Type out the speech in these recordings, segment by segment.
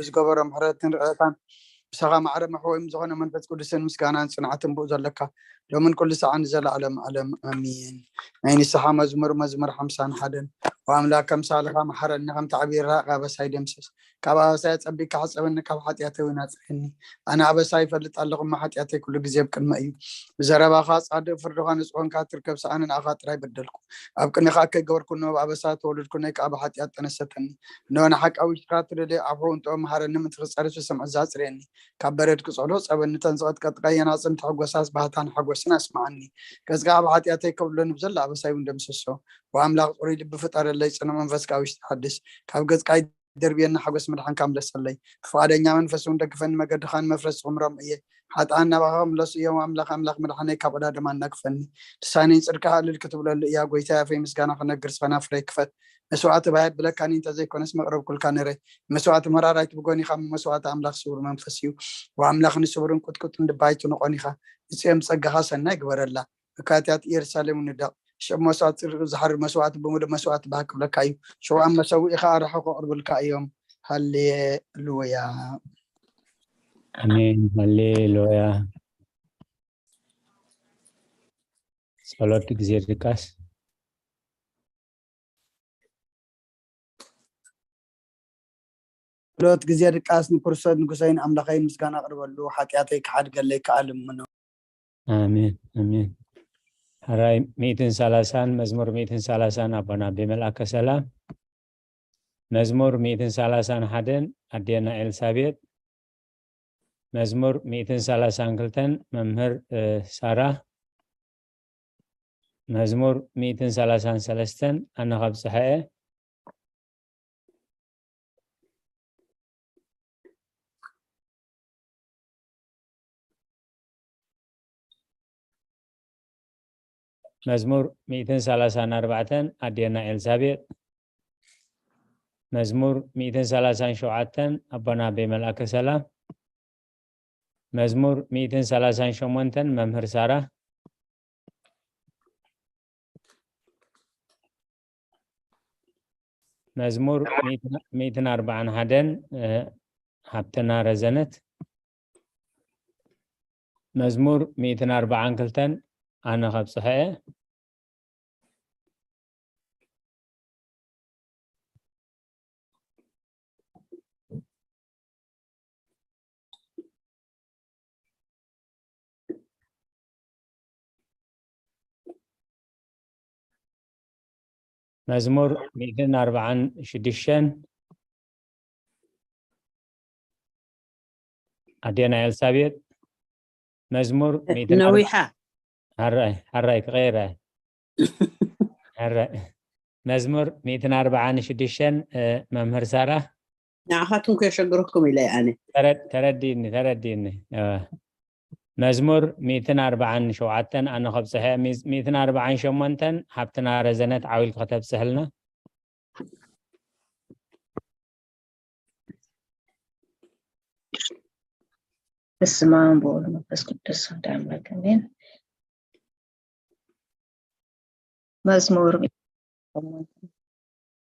ዝገበሮ ምሕረትን ርዕታን ምሳኻ ማዕረ መሕወይም ዝኾነ መንፈስ ቅዱስን ምስጋናን ጽንዓትን ብኡ ዘለካ ሎምን ኩሉ ሰዓን ዘለዓለም ዓለም ኣሜን። ናይ ንስሓ መዝሙር መዝሙር ሓምሳን ሓደን። ወኣምላክ ከምሳልኻ መሓረኒ፣ ከምቲ ዓብዪ ራእቂ ኣበሳይ ደምስስ። ካብ ኣበሳይ ኣጸቢካ ሕጸበኒ፣ ካብ ሓጢኣተይ እውን ኣጽርየኒ። ኣነ ኣበሳይ ይፈልጥ ኣለኹ፣ እሞ ሓጢኣተይ ኩሉ ግዜ ኣብ ቅድመይ እዩ። ብዘረባኻ ጻድቕ፣ ፍርድኻ ንጹህ ኮንካ ትርከብ፣ ሰኣነ ንኣኻ ጥራይ በደልኩ። ኣብ ቅድሜኻ ከይገበርኩ፣ እነሆ ብኣበሳ ተወለድኩ፣ ነይ ከኣ ብሓጢኣት ጠነሰተኒ። እነሆ ንሓቂ ኣብ ውሽጥኻ ትደልዮ፣ ኣብ ሕውንቶ መሃረኒ፣ ምእንቲ ክጸርፍ ዝሰምዕ ኣጽርየኒ። ካብ በረድ ክጸሎ ጸበኒ፣ ነተን ዝቐጥቀጥካየን ኣጽንቲ ሕጎሳስ ባህታን ሓጎስን ኣስምዓኒ። ገጽካ ኣብ ሓጢኣተይ ከብሎ፣ ንብዘላ ኣበሳይ እውን ደምስሶ። ወኣምላኽ ጽሩይ ልቢ ፍጠረለይ፣ ጽኑዕ መንፈስ ከኣ ኣብ ውሽጠይ ሓድስ። ካብ ገጽካ ደርብየኒ ሓጎስ ምድሓንካ ምለሰለይ። ብፍቓደኛ መንፈስ እውን ደግፈኒ፣ መገድኻ ንመፍረስ ዝኽምሮም እየ። ሓጥኣን ናባኻ ክምለሱ እዮም፣ ኣምላኽ ኣምላኽ ምድሓነይ ካብ ዕዳ ድማ ኣናግፈኒ። ልሳነይ ንጽድቅኻ እልል ክትብለሉ እያ፣ ጐይታየ ኣፈይ ምስጋና ክነግር ዝፈና ፍረይ ክፈት። መስዋእቲ ባህ የብለካን እዩ፣ እንተዘይኮነስ መቕረብኩልካ ነይረ። መስዋእቲ መራራይት ብጎኒኻ፣ መስዋእቲ ኣምላኽ ስውር መንፈስ እዩ። ወኣምላኽ ንስውርን ቁጥቁጥን ልቢ ኣይትንቖን ኢኻ። ንጽዮን ብጸጋኻ ሰናይ ግበረላ። እካትያት ኢየሩሳሌም ንደቕ። ሽዑ መስዋእቲ ጽድቂ ዝሓርድ መስዋእቲ ብምሉእ መስዋእቲ ባህ ክብለካ እዩ። ሽዑ ኣብ መሰውኢኻ ኣርሑ ከቕርቡልካ እዮም። ሃሌሉያ። ኣሜን። ሃሌሉያ። ጸሎት ግዜ ድቃስ። ጸሎት ግዜ ድቃስ። ንክርስቶስ ንጉሰይን ኣምላኸይን ምስጋና ኣቕርበሉ፣ ሓጢኣተይ ክሓድገለይ ከኣ ልምኖ። ኣሜን ኣሜን። ሕራይ ሚእትን ሰላሳን መዝሙር ሚእትን ሰላሳን ኣቦና ኣቤ መልኣከ ሰላም። መዝሙር ሚእትን ሰላሳን ሓደን ኣዴና ኤልሳቤጥ። መዝሙር ሚእትን ሰላሳን ክልተን መምህር እ፣ ሳራ። መዝሙር ሚእትን ሰላሳን ሰለስተን ኣነ ከብጽሐ እየ። መዝሙር ሚእትን ሰላሳን ኣርባዕተን ኣዴና ኤልሳቤጥ። መዝሙር ሚእትን ሰላሳን ሸውዓተን ኣቦና ኣቤ መልኣከ ሰላም። መዝሙር ሚእትን ሰላሳን ሸሞንተን መምህር ሳራ። መዝሙር ሚእትን ኣርባዓን ሓደን እ፣ ሃብትና ረዘነት። መዝሙር ሚእትን ኣርባዓን ክልተን ኣነ ከብጽሐ እየ። መዝሙር ሚእትን ኣርባዓን ሽዱሽተን ኣዴና ኤልሳቤጥ። መዝሙር ሚእትን ኣርባዓን ነዊሓ። ሓራይ ሓራይ ክቐይረ። ሓራይ መዝሙር ሚእትን ኣርባዓን ሽዱሽተን እ፣ መምህር ሳራ። ንዓኻትኩም ከየሸግረኩም ኢለ እየ ኣነ። ተረ- ተረዲእኒ ተረዲእኒ። እወ። መዝሙር ሚእትን ኣርባዓን ሸውዓተን ኣነ ከብጽሐ፣ ሚዝ- ሚእትን ኣርባዓን ሸሞንተን ሃብትና ረዘነት ዓው ኢልኪ ከተብጽሕልና። በስመ አብ ወወልድ ወመንፈስ ቅዱስ አንድ አምላክ አሜን። መዝሙር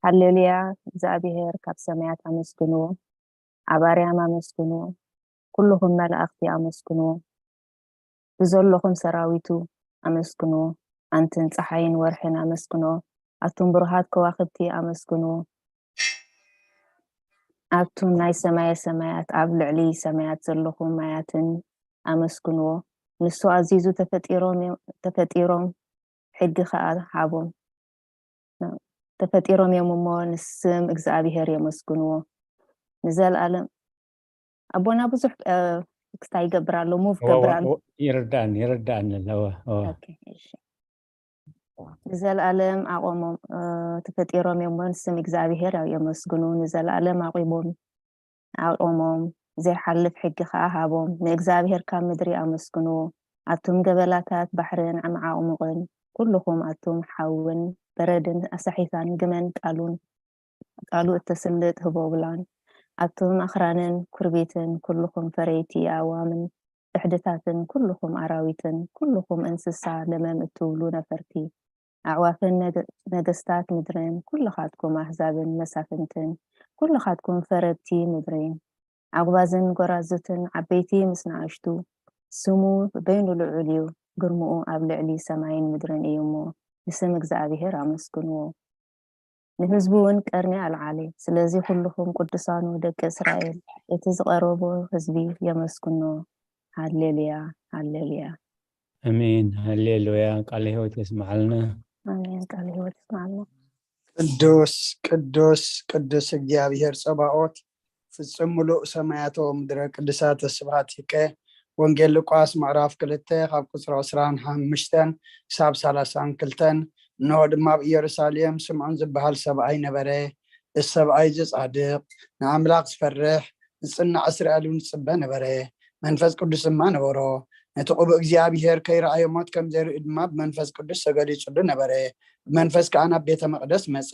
ሃሌሉያ፣ እግዚኣብሔር ካብ ሰማያት ኣመስግንዎ፣ ኣብ ኣርያም ኣመስግንዎ፣ ኩልኹም መላእኽቲ ኣመስግንዎ፣ ብዘለኹም ሰራዊቱ ኣመስግንዎ፣ ኣንትን ጸሓይን ወርሕን ኣመስግንዎ፣ ኣቱም ብሩሃት ከዋኽብቲ ኣመስግንዎ፣ ኣቱም ናይ ሰማየ ሰማያት ኣብ ልዕሊ ሰማያት ዘለኹም ማያትን ኣመስግንዎ። ንሱ ኣዚዙ ተፈጢሮም እዮም- ተፈጢሮም ሕጊ ኸኣ ሃቦም። ተፈጢሮም እዮም እሞ ንስም እግዚኣብሄር የመስግንዎ ንዘለኣለም። ኣቦና ብዙሕ ክስታ ይገብር ኣሎ፣ ሙቭ ገብር ኣሎ። ይርዳእኒ ይርዳእኒ ኣለዎ። ንዘለኣለም ኣቆሞም ተፈጢሮም እዮም እሞ ንስም እግዚኣብሄር የመስግኑ። ንዘለኣለም ኣቂሞም ኣቆሞም፣ ዘይሓልፍ ሕጊ ኸኣ ሃቦም። ንእግዚኣብሄር ካብ ምድሪ ኣመስግንዎ፣ ኣቱም ገበላታት ባሕርን ዓመዓቑሙቕን፣ ኩልኹም ኣቱም ሓውን በረድን ኣሳሒታን ግመን ቃሉን ቃሉ እተስልጥ ህቦብላን፣ ኣቱም ኣኽራንን ኩርቢትን፣ ኩልኹም ፈረይቲ ኣእዋምን ብሕድታትን፣ ኩልኹም ኣራዊትን፣ ኩልኹም እንስሳ ለመም እትብሉ ነፈርቲ፣ ኣዕዋፍን ነገስታት ምድርን፣ ኩልኻትኩም ኣህዛብን መሳፍንትን፣ ኩልኻትኩም ፈረድቲ ምድርን፣ ዓጉባዝን ጎራዙትን፣ ዓበይቲ ምስ ንኣሽቱ፣ ስሙ በይኑ ልዑል እዩ፣ ግርምኡ ኣብ ልዕሊ ሰማይን ምድርን እዩ እሞ፣ ንስም እግዚኣብሄር ኣመስግንዎ። ንህዝቡ እውን ቀርኒ ኣልዓለ። ስለዚ ኩልኹም ቅዱሳኑ ደቂ እስራኤል፣ እቲ ዝቐረቦ ህዝቢ የመስግኖ። ሃሌሉያ፣ ሃሌሉያ። ኣሜን፣ ሃሌሉያ። ቃለ ህይወት የስምዓልና። ኣሜን፣ ቃለ ህይወት የስምዓልና። ቅዱስ፣ ቅዱስ፣ ቅዱስ እግዚኣብሔር ጸባኦት፣ ፍጹም ምሉእ ሰማያት ወምድረ ቅዱሳት ስብሐት ይከ። ወንጌል ሉቃስ ምዕራፍ ክልተ ካብ ቁጽሪ ዕስራን ሓሙሽተን ክሳብ ሰላሳን ክልተን። እንሆ ድማ ኣብ ኢየሩሳሌም ስምዖን ዝበሃል ሰብኣይ ነበረ። እዚ ሰብኣይ እዚ ጻድቕ፣ ንኣምላኽ ዝፈርሕ፣ ንጽናዕ እስራኤል እውን ዝጽበ ነበረ። መንፈስ ቅዱስ ድማ ነበሮ። ነቲ ቅቡእ እግዚኣብሔር ከይረኣዮ ሞት ከም ዘይርኢ ድማ ብመንፈስ ቅዱስ ተገሊጹሉ ነበረ። ብመንፈስ ከኣ ናብ ቤተ መቕደስ መጸ።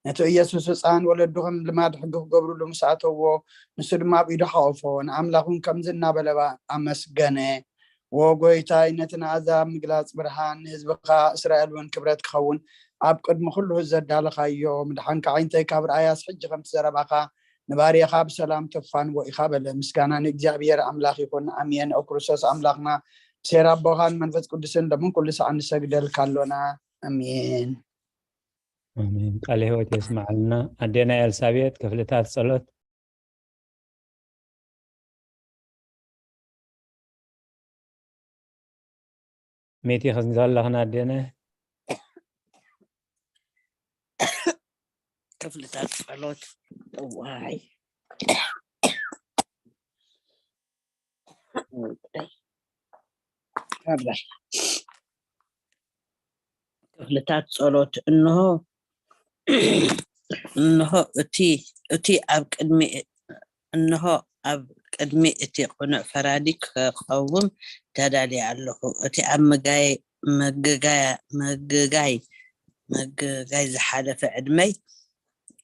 ነቲ ኢየሱስ ህጻን ወለዱ ከም ልማድ ሕጊ ክገብሩሉ ምስ ኣተዎ፣ ንሱ ድማ ኣብ ኢዱ ሓቖፎ፣ ንኣምላኽ እውን ከምዚ እናበለ ኣመስገነ። ዎ ጎይታይ፣ ነቲ ንኣሕዛብ ምግላጽ ብርሃን፣ ንህዝብኻ እስራኤል እውን ክብረት ክኸውን ኣብ ቅድሚ ኩሉ ዘዳለኻዮ፣ ምድሓንካ ኣዒንተይ ካብ ረኣያስ ሕጂ ከምቲ ዘረባኻ ንባርያኻ ብሰላም ተፋንዎ ኢኻ በለ። ምስጋና ንእግዚኣብሔር ኣምላኽ ይኹን፣ ኣሜን። ኦ ክርስቶስ ኣምላኽና፣ ብሴራ ኣቦኻን መንፈስ ቅዱስን ሎምን ኩሉ ሰዓት ንሰግደልካ ኣሎና። ኣሜን። ኣሜን። ቃለ ህይወት የስምዓልና። ኣዴና ኤልሳቤጥ፣ ክፍልታት ጸሎት። ሜቲ፣ ክንዘለኽና ኣዴና። ክፍልታት ጸሎት። እዋይ። ክፍልታት ጸሎት። እንሆ፣ እንሆ እቲ፣ እቲ ኣብ ቅድሚ፣ እንሆ ኣብ ቅድሚ እቲ ቅኑዕ ፈራዲ ክቐውም ተዳልየ ኣለኹ። እቲ ኣብ ምጋይ-፣ ምግጋያ-፣ ምግጋይ፣ ምግጋይ ዝሓለፈ ዕድመይ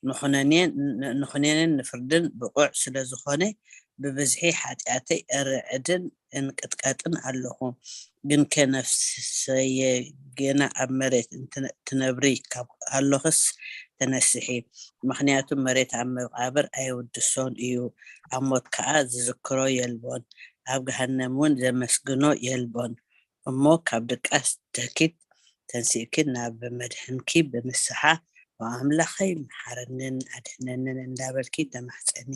ንኹነኔን፣ ን-፣ ንኹነኔን ንፍርድን ብቑዕ ስለ ዝኾነ፣ ብብዝሒ ሓጢኣተይ እርዕድን እንቅጥቀጥን ኣለኹ። ግንከ ነፍሰየ ጌና ኣብ መሬት እንትነ-፣ ትነብሪ ካብ ኣሎኽስ ተነስሒ። ምኽንያቱ መሬት ኣብ መቓብር ኣይውድሶን እዩ፣ ኣብ ሞት ከኣ ዝዝክሮ የልቦን፣ ኣብ ገሃነም እውን ዘመስግኖ የልቦን። እሞ ካብ ድቃስ ተኪት ተንሲእኪ ናብ መድሕንኪ ብንስሓ፣ "ኦ ኣምላኸይ፣ መሓረንን ኣድሕነንን" እንዳበልኪ ተማሕጸኒ።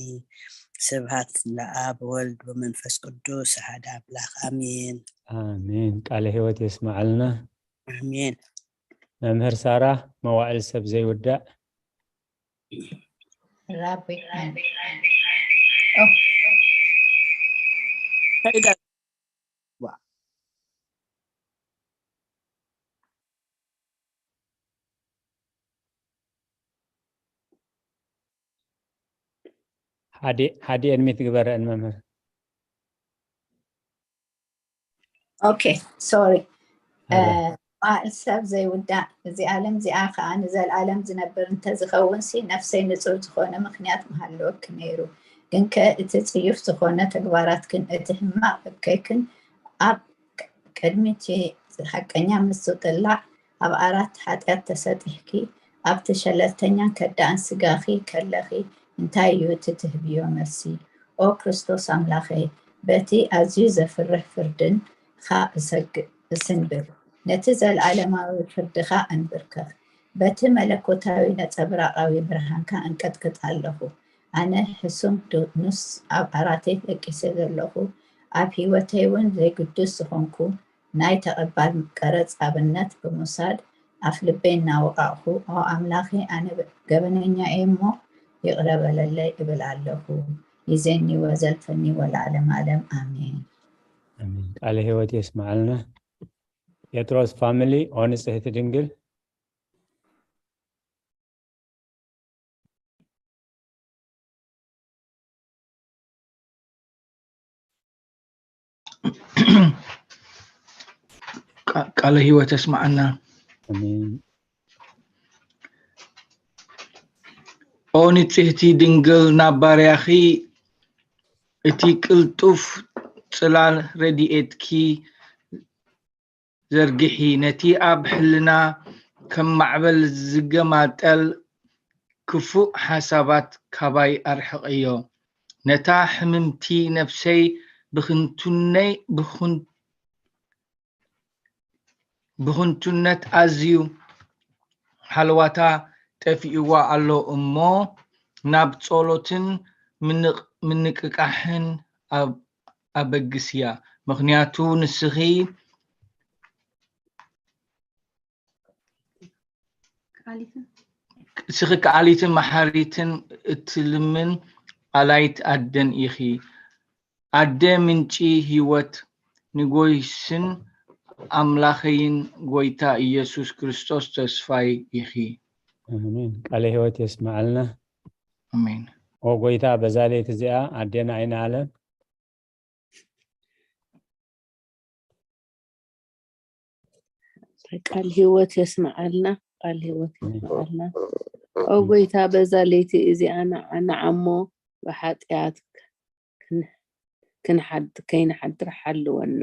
ስብሃት ለኣብ ወልድ ወመንፈስ ቅዱስ ኣሐደ ኣምላኽ፣ ኣሜን። ኣሜን። ቃለ ህይወት የስምዓልና። ኣሜን። መምህር ሳራ፣ መዋዕል ሰብ ዘይውዳእ። ራቢ። ኦ። ሓደ፣ ሓደ ኤድሚት ግበረን መምህር። ኦኬ፣ ሶሪ። ኣረ። እ፣ መዋዕል ሰብ ዘይውዳእ፣ እዚ ዓለም እዚኣ ኸኣ ንዘለኣለም ዝነብር እንተዝኸውን ሲ፣ ነፍሰይ ንጹር ዝኾነ ምኽንያት ምሃለወኪ ነይሩ። ግንከ እቲ ጽዩፍ ዝኾነ ተግባራትክን እቲ ሕማቕ እከይክን ኣብ ቅድሚ እቲ ሓቀኛ ምስ ዝጥላዕ፣ ኣብ ዓራት ሓጢኣት ተሰጢሕኪ፣ ኣብቲ ሸለልተኛን ከዳእን ስጋኺ ከለኺ፣ እንታይ እዩ እቲ ትህብዮ መልሲ? ኦ ክርስቶስ ኣምላኸይ፣ በቲ ኣዝዩ ዘፍርህ ፍርድኻ እሰግ-፣ እስንብር፣ ነቲ ዘለኣለማዊ ፍርድኻ እንብርከኽ፣ በቲ መለኮታዊ ነጸብራቓዊ ብርሃንካ እንቀጥቅጥ ኣለኹ። ኣነ ሕሱም ዱኑስ ኣብ ዓራተይ ደቂሰ ዘለኹ፣ ኣብ ህይወተይ እውን ዘይግዱስ ዝኾንኩ፣ ናይ ተቐባል ቀረጽ ኣብነት ብምውሳድ ኣፍ ልበይ እናወቓቕኹ፣ ኦ ኣምላኸይ፣ ኣነ ገበነኛ እየ እሞ ይቕረ በለለይ እብል ኣለኹ። ይዜኒ ወዘልፈኒ ወለዓለመ ዓለም። ኣሜን። ኣሜን። ቃለ ህይወት የስምዓልና። ጴጥሮስ ፋሚሊ፣ ኦ ንጽህቲ ድንግል። ቃ-፣ ቃለ ህይወት የስምዓና። ኣሜን። ኦ ንጽህቲ ድንግል፣ ናብ ባርያኺ እቲ ቅልጡፍ ጽላል ረድኤትኪ ዘርግሒ፣ ነቲ ኣብ ሕልና ከም ማዕበል ዝገማጠል ክፉእ ሓሳባት ካባይ ኣርሕቐዮ። ነታ ሕምምቲ ነፍሰይ ብኽንቱነይ ብኽን ብኽንቱነት ኣዝዩ ሓለዋታ ጠፊእዋ ኣሎ እሞ፣ ናብ ጸሎትን ምንቕ-፣ ምንቅቃሕን ኣብ-፣ ኣበግስያ። ምኽንያቱ ንስኺ፣ ንስኺ ከኣሊትን መሓሪትን እትልምን ኣላይት ኣደን ኢኺ። ኣደ ምንጪ ህይወት፣ ንጎይስን ኣምላኸይን ጎይታ ኢየሱስ ክርስቶስ ተስፋይ ኢኺ። ኣሜን። ቃለ ህይወት የስምዓልና። ኣሜን። ኦ ጎይታ፣ በዛ ለይቲ እዚኣ ኣዴና ኣይንኣለም። ቃል ህይወት የስምዓልና፣ ቃል ህይወት የስምዓልና። ኦ ጎይታ፣ በዛ ለይቲ እዚኣ ንዓ-፣ ንዓሞ ብሓጢኣት ክን-፣ ክንሓድ-፣ ከይንሓድር ሓልወና።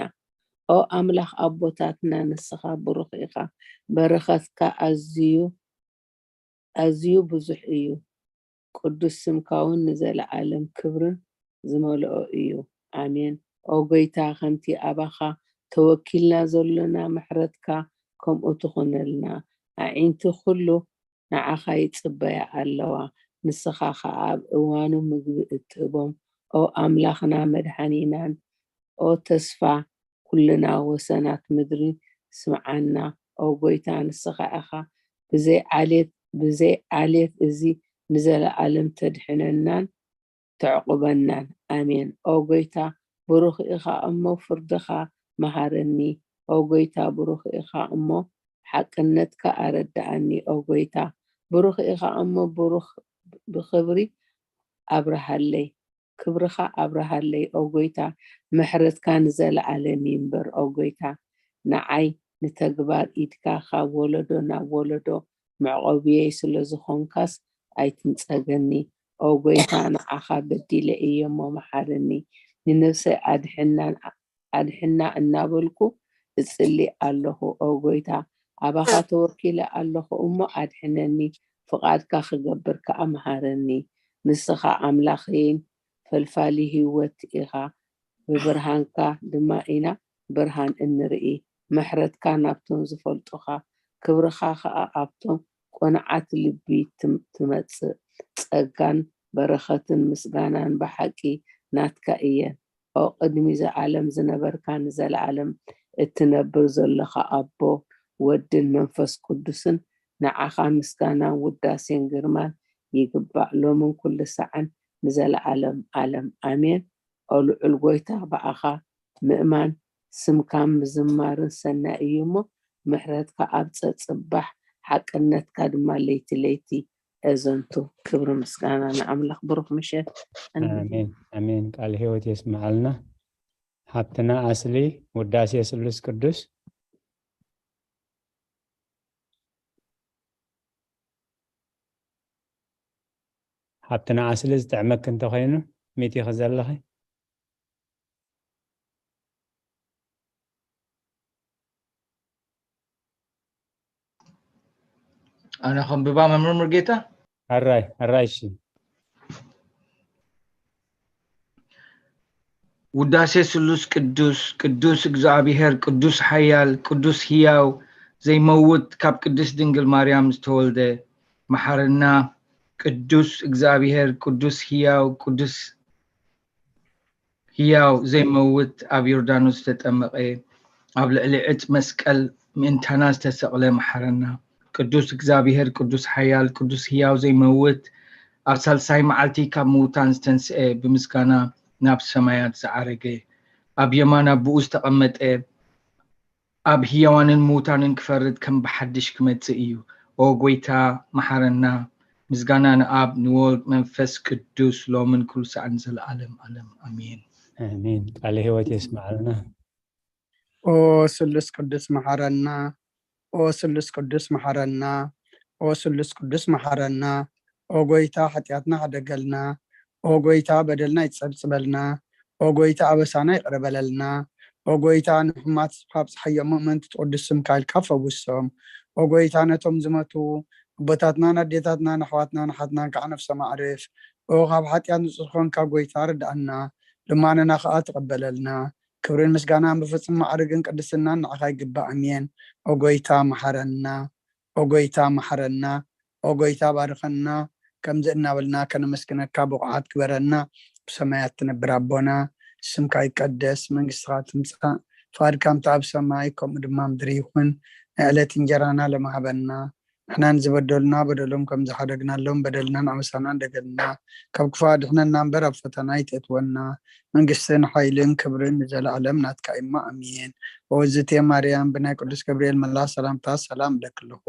ኦ ኣምላኽ ኣቦታትና፣ ንስኻ ብሩኽ ኢኻ፣ በረኸትካ ኣዝዩ ኣዝዩ ብዙሕ እዩ። ቅዱስ ስምካ እውን ንዘለዓለም ክብርን ዝመልኦ እዩ። ኣሜን። ኦ ጎይታ፣ ከምቲ ኣባኻ ተወኪልና ዘሎና፣ ምሕረትካ ከምኡ ትኹነልና። ኣዒንቲ ኩሉ ንዓኻ ይጽበያ ኣለዋ፣ ንስኻ ኸኣ ኣብ እዋኑ ምግቢ እትህቦም። ኦ ኣምላኽና መድሓኒናን ኦ ተስፋ ኩልና ወሰናት ምድሪ ስምዓና። ኦ ጎይታ፣ ንስኻ ኢኻ ብዘይ ዓሌት፣ ብዘይ ዓሌት እዚ ንዘለኣለም ተድሕነናን ተዕቁበናን። ኣሜን። ኦ ጎይታ፣ ብሩኽ ኢኻ እሞ ፍርድኻ መሃረኒ። ኦ ጎይታ፣ ብሩኽ ኢኻ እሞ ሓቅነትካ ኣረድኣኒ። ኦ ጎይታ፣ ብሩኽ ኢኻ እሞ ብሩኽ ብኽብሪ ኣብርሃለይ። ክብርኻ ኣብርሃለይ ኦ ጎይታ፣ ምሕረትካ ንዘለኣለም ይንበር ኦ ጎይታ። ንዓይ ንተግባር ኢድካ ካብ ወለዶ ናብ ወለዶ መዕቆብየይ ስለ ዝኾንካስ ኣይትንጸገኒ። ኦ ጎይታ፣ ንዓኻ በዲለ እየ እሞ መሓረኒ። ንነፍሰይ ኣድሕናን ኣድሕና እናበልኩ እጽሊ ኣለኹ። ኦ ጎይታ፣ ኣባኻ ተወኪለ ኣለኹ እሞ ኣድሕነኒ፣ ፍቓድካ ክገብር ከኣ መሃረኒ። ንስኻ ኣምላኸይን ፈልፋሊ ህይወት ኢኻ፣ ብብርሃንካ ድማ ኢና ብርሃን እንርኢ። ምሕረትካ ናብቶም ዝፈልጡኻ፣ ክብርኻ ከኣ ኣብቶም ቅኑዓት ልቢ ትም-፣ ትመጽእ። ጸጋን በረኸትን ምስጋናን ብሓቂ ናትካ እየን። ኦ ቅድሚ ዘኣለም ዝነበርካ ንዘለኣለም እትነብር ዘለኻ ኣቦ፣ ወድን መንፈስ ቅዱስን ንዓኻ ምስጋናን ውዳሴን ግርማን ይግባእ ሎምን ኩሉ ሰዓን ንዘለኣለም ኣለም ኣሜን። ኦ ልዑል ጎይታ ብኣኻ ምእማን ስምካ ምዝማርን ሰናይ እዩ እሞ ምሕረትካ ኣብ ጸጽባሕ ሓቅነትካ ድማ ለይቲ ለይቲ እዘንቱ። ክብሪ ምስጋና ንኣምላኽ። ብሩኽ ምሸት። ኣሜን፣ ኣሜን። ቃል ህይወት የስምዓልና። ሓብትና ኣስሊ፣ ውዳሴ ስሉስ ቅዱስ። ሓብትና ኣስሊ፣ ዝጥዕመኪ እንተኾይኑ፣ ሚት ኢኺ ዘለኺ። ኣነ ከንብባ መምህር ሙሉጌታ? ኣራይ፣ ኣራይ፣ እሺ። ውዳሴ ስሉስ ቅዱስ፣ ቅዱስ እግዚኣብሔር፣ ቅዱስ ሓያል፣ ቅዱስ ህያው ዘይመውት፣ ካብ ቅድስት ድንግል ማርያም ዝተወልደ፣ መሓረና። ቅዱስ እግዚኣብሔር፣ ቅዱስ ህያው፣ ቅዱስ ህያው ዘይመውት፣ ኣብ ዮርዳኖስ ዝተጠመቐ፣ ኣብ ልዕሊ ዕጽ መስቀል ምእንታና ዝተሰቕለ፣ መሓረና። ቅዱስ እግዚኣብሔር፣ ቅዱስ ሓያል፣ ቅዱስ ህያው ዘይመውት፣ ኣብ ሳልሳይ መዓልቲ ካብ ምዉታን ዝተንስአ፣ ብምስጋና ናብ ሰማያት ዝዓረገ፣ ኣብ የማን ኣቦኡ ዝተቐመጠ፣ ኣብ ህያዋንን ምዉታንን ክፈርድ ከም ብሓድሽ ክመጽእ እዩ። ኦ ጐይታ፣ መሓረና። ምስጋና ንኣብ፣ ንወልድ፣ መንፈስ ቅዱስ፣ ሎምን ኩሉ ሰዓትን ዘለኣለም ኣለም። ኣሜን። ኣሜን። ቃለ ህይወት የስምዓልና። ኦ ስሉስ ቅዱስ መሓረና፣ ኦ ስሉስ ቅዱስ መሓረና፣ ኦ ስሉስ ቅዱስ መሓረና። ኦ ጐይታ፣ ሓጢኣትና ሕደገልና። ኦ ጐይታ፣ በደልና ይጸብጽበልና። ኦ ጐይታ፣ ኣበሳና ይቕረ በለልና። ኦ ጐይታ፣ ንሕሙማት ካብ ጸሓዮም ምእመንቲ ትቕዱስ ስምካ ኢልካ ፈውሶም። ኦ ጐይታ፣ ነቶም ዝመቱ ኣቦታትናን ኣዴታትናን ኣሕዋትናን ኣሓትናን ከዓ ነፍሶም ኣዕርፍ። ኦ ካብ ሓጢኣት ንጹህ ዝኾንካ ጎይታ ርድኣና፣ ልማንና ከኣ ተቐበለልና። ክብርን ምስጋናን ብፍጹም ማዕርግን ቅድስናን ንዓኻ ይግባእ። ኣሜን። ኦ ጎይታ መሓረና፣ ኦ ጎይታ መሓረና፣ ኦ ጎይታ ባርኸና። ከምዚ እናበልና ከነመስግነካ ብቑዓት ግበረና። ብሰማያት ትነብር ኣቦና፣ ስምካ ይቀደስ፣ መንግስትኻ ትምጻእ፣ ፍቓድካ ከምቲ ኣብ ሰማይ ከምኡ ድማ ምድሪ ይኹን። ናይ ዕለት እንጀራና ሎም ሃበና። ንሕና ንዝበደሉና በደሎም ከም ዝሓደግናሎም በደልናን ኣበሳናን ደገልና፣ ካብ ክፉእ ኣድሕነና እምበር ኣብ ፈተና ኣይተእትወና። መንግስትን ሓይልን ክብርን ንዘለኣለም ናትካ እሞ ኣሜን። ኦዝቴ ማርያም ብናይ ቅዱስ ገብርኤል መልኣኽ ሰላምታ ሰላም እለኪ ኣለኹ።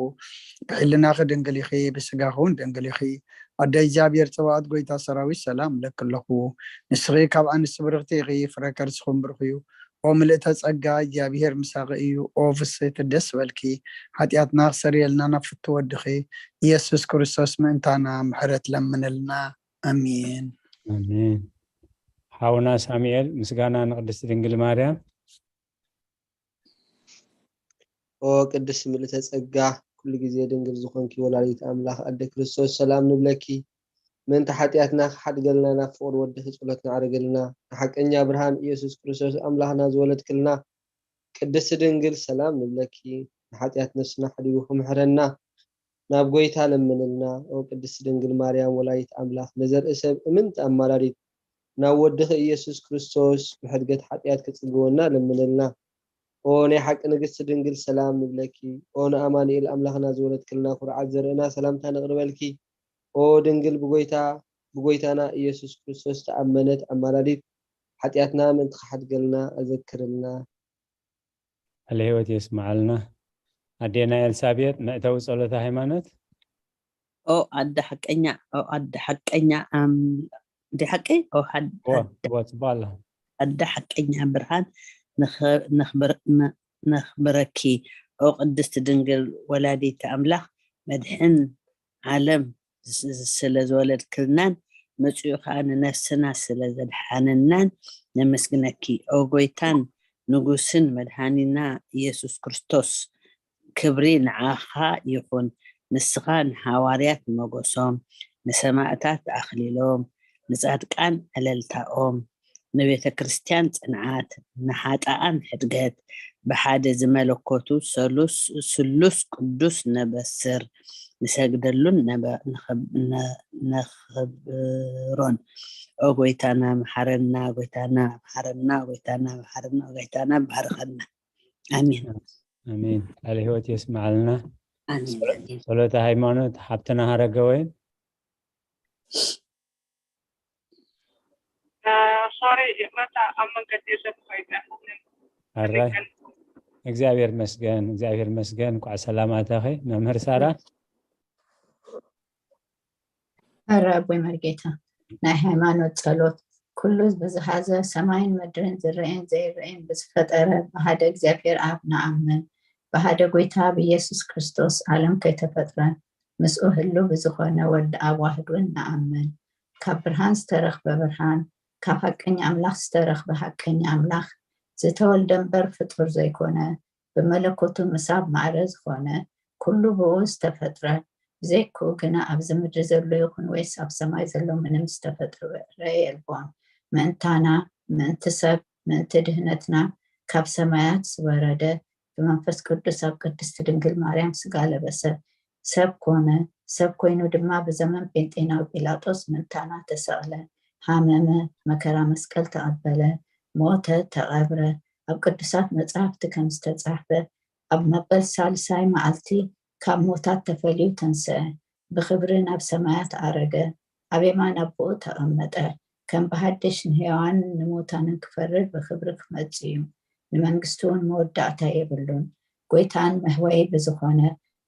ብሕልናኺ ድንግል ኢኺ፣ ብስጋኺ እውን ድንግል ኢኺ። ኣደ እግዚኣብሔር ጸባኦት ጎይታ ሰራዊት ሰላም እለኪ ኣለኹ። ንስኺ ካብ ኣንስቲ ብርኽቲ ኢኺ፣ ፍረ ከርስኺ እውን ብሩኽ እዩ። ኦ ምልእተ ጸጋ እግዚኣብሔር ምሳኺ እዩ። ኦ ፍስሕቲ ደስ በልኪ፣ ሓጢኣትና ክሰርየልና ናብ ፍቱ ወድኺ ኢየሱስ ክርስቶስ ምእንታና ምሕረት ለምንልና። ኣሜን። ኣሜን። ሓውና ሳሙኤል ምስጋና ንቅድስቲ ድንግል ማርያም። ኦ ቅድስቲ ምልእተ ጸጋ ኩሉ ግዜ ድንግል ዝኾንኪ ወላዲት ኣምላኽ ኣደ ክርስቶስ ሰላም ንብለኪ። ምእንቲ ሓጢኣትና ክሓድገልና ናብ ፍቕሪ ወድኺ ጸሎት ነዕርገልና። ንሓቀኛ ብርሃን ኢየሱስ ክርስቶስ ኣምላኽና ዝወለድክልና ቅድስቲ ድንግል ሰላም ንብለኪ። ንሓጢኣት ነፍስና ሓዲጉ ክምሕረና ናብ ጎይታ ለምንልና። ኦ ቅድስቲ ድንግል ማርያም ወላዲት ኣምላኽ ንዘርኢ ሰብ እምንቲ ኣማላዲት ናብ ወድኺ ኢየሱስ ክርስቶስ ብሕድገት ሓጢኣት ክጽግወና ለምንልና። ኦ ናይ ሓቂ ንግስቲ ድንግል ሰላም ንብለኪ። ኦ ንኣማኑኤል ኣምላኽና ዝወለድክልና ኩርዓት ዘርእና ሰላምታ ነቕርበልኪ። ኦ ድንግል ብጎይታ ብጎይታና ኢየሱስ ክርስቶስ ተኣመነት ኣማላዲት ሓጢኣትና ምእንቲ ክሓድገልና ኣዘክርልና። ቃለ ህይወት የስምዓልና። ኣዴና ኤልሳቤጥ መእተዊ ጸሎተ ሃይማኖት። ኦ ኣደ ሓቀኛ ኦ ኣደ ሓቀኛ ኣም እንደ ሓቂ ኦ ሓድ- ዋ ኣደ- ዋ ጽባላ ኣደ ሓቀኛ ብርሃን ነኽ- ነኽብር- ነ- ነኽብረኪ ኦ ቅድስቲ ድንግል ወላዲተ ኣምላኽ መድሕን ዓለም ስ- ስለ ዝወለድክልናን መጺኡ ከዓ ንነፍስና ስለ ዘድሓነናን ነመስግነኪ ኦ ጎይታን ንጉስን መድሓኒና ኢየሱስ ክርስቶስ። ክብሪ ንዓኻ ይኹን። ንስኻ ንሃዋርያት ሞገሶም፣ ንሰማእታት ኣኽሊሎም፣ ንጻድቃን ዕለልታኦም፣ ንቤተ ክርስቲያን ጽንዓት፣ ንሓጣኣን ሕድገት፣ ብሓደ ዝመለኮቱ ሰሉስ ስሉስ ቅዱስ ነበስር ንሰግደሉን ነበ- ንኸብ- ነ- ነኽብሮን። ኦ ጎይታና መሓረና፣ ጎይታና መሓረና፣ ጎይታና መሓረና፣ ጎይታና ባርኸና። ኣሜን። ኣሜን። ቃለ ህይወት የስምዓልና። ኣሜን። ጸሎተ ሃይማኖት ሓብትና ሃረገወይን። ሶሪ ይቕረታ ኣብ መንገዲ እየ ሰብ ኮይነ ኣራይ እግዚኣብሔር መስገን እግዚኣብሔር መስገን እንኳዕ ሰላም ኣተኺ መምህር ሳራ። ኣረ ኣቦይ መርጌታ ናይ ሃይማኖት ጸሎት ኩሉ ብዝሃዘ ሰማይን ምድርን ዝረኤን ዘይረኤን ብዝፈጠረ ብሃደ እግዚኣብሔር ኣብ ንኣምን። ብሃደ ጎይታ ብኢየሱስ ክርስቶስ ዓለም ከይተፈጥረ ምስኡ ህሉ ብዝኾነ ወዲ ኣብ ዋህድ እውን ንኣምን። ካብ ብርሃን ዝተረኽበ ብርሃን ካብ ሓቀኛ ኣምላኽ ዝተረኽበ ሓቀኛ ኣምላኽ ዝተወልደ እምበር ፍጡር ዘይኮነ ብመለኮቱ ምሳብ ማዕረ ዝኾነ ኩሉ ብኡ ዝተፈጥረ ብዘይክኡ ግና ኣብዚ ምድሪ ዘሎ ይኹን ወይስ ኣብ ሰማይ ዘሎ ምንም ዝተፈጥረ የልቦን። ምእንታና ምእንቲ ሰብ ምእንቲ ድህነትና ካብ ሰማያት ዝወረደ ብመንፈስ ቅዱስ ኣብ ቅድስቲ ድንግል ማርያም ስጋ ለበሰ ሰብ ኮነ። ሰብ ኮይኑ ድማ ብዘመን ጴንጤናዊ ጲላጦስ ምእንታና ተሰቕለ፣ ሃመመ፣ መከራ መስቀል ተቐበለ፣ ሞተ፣ ተቐብረ፣ ኣብ ቅዱሳት መጻሕፍቲ ከም ዝተጻሕፈ ኣብ መበል ሳልሳይ መዓልቲ ካብ ሞታት ተፈልዩ ተንስአ፣ ብኽብሪ ናብ ሰማያት ኣረገ፣ ኣብ የማን ኣቦኡ ተቐመጠ፣ ከም ብሃድሽ ንሕያዋንን ንሙታንን ክፈርድ ብኽብሪ ክመጽእ እዩ፣ ንመንግስቱ እውን መወዳእታ የብሉን። ጐይታን መሕወዪ ብዝኾነ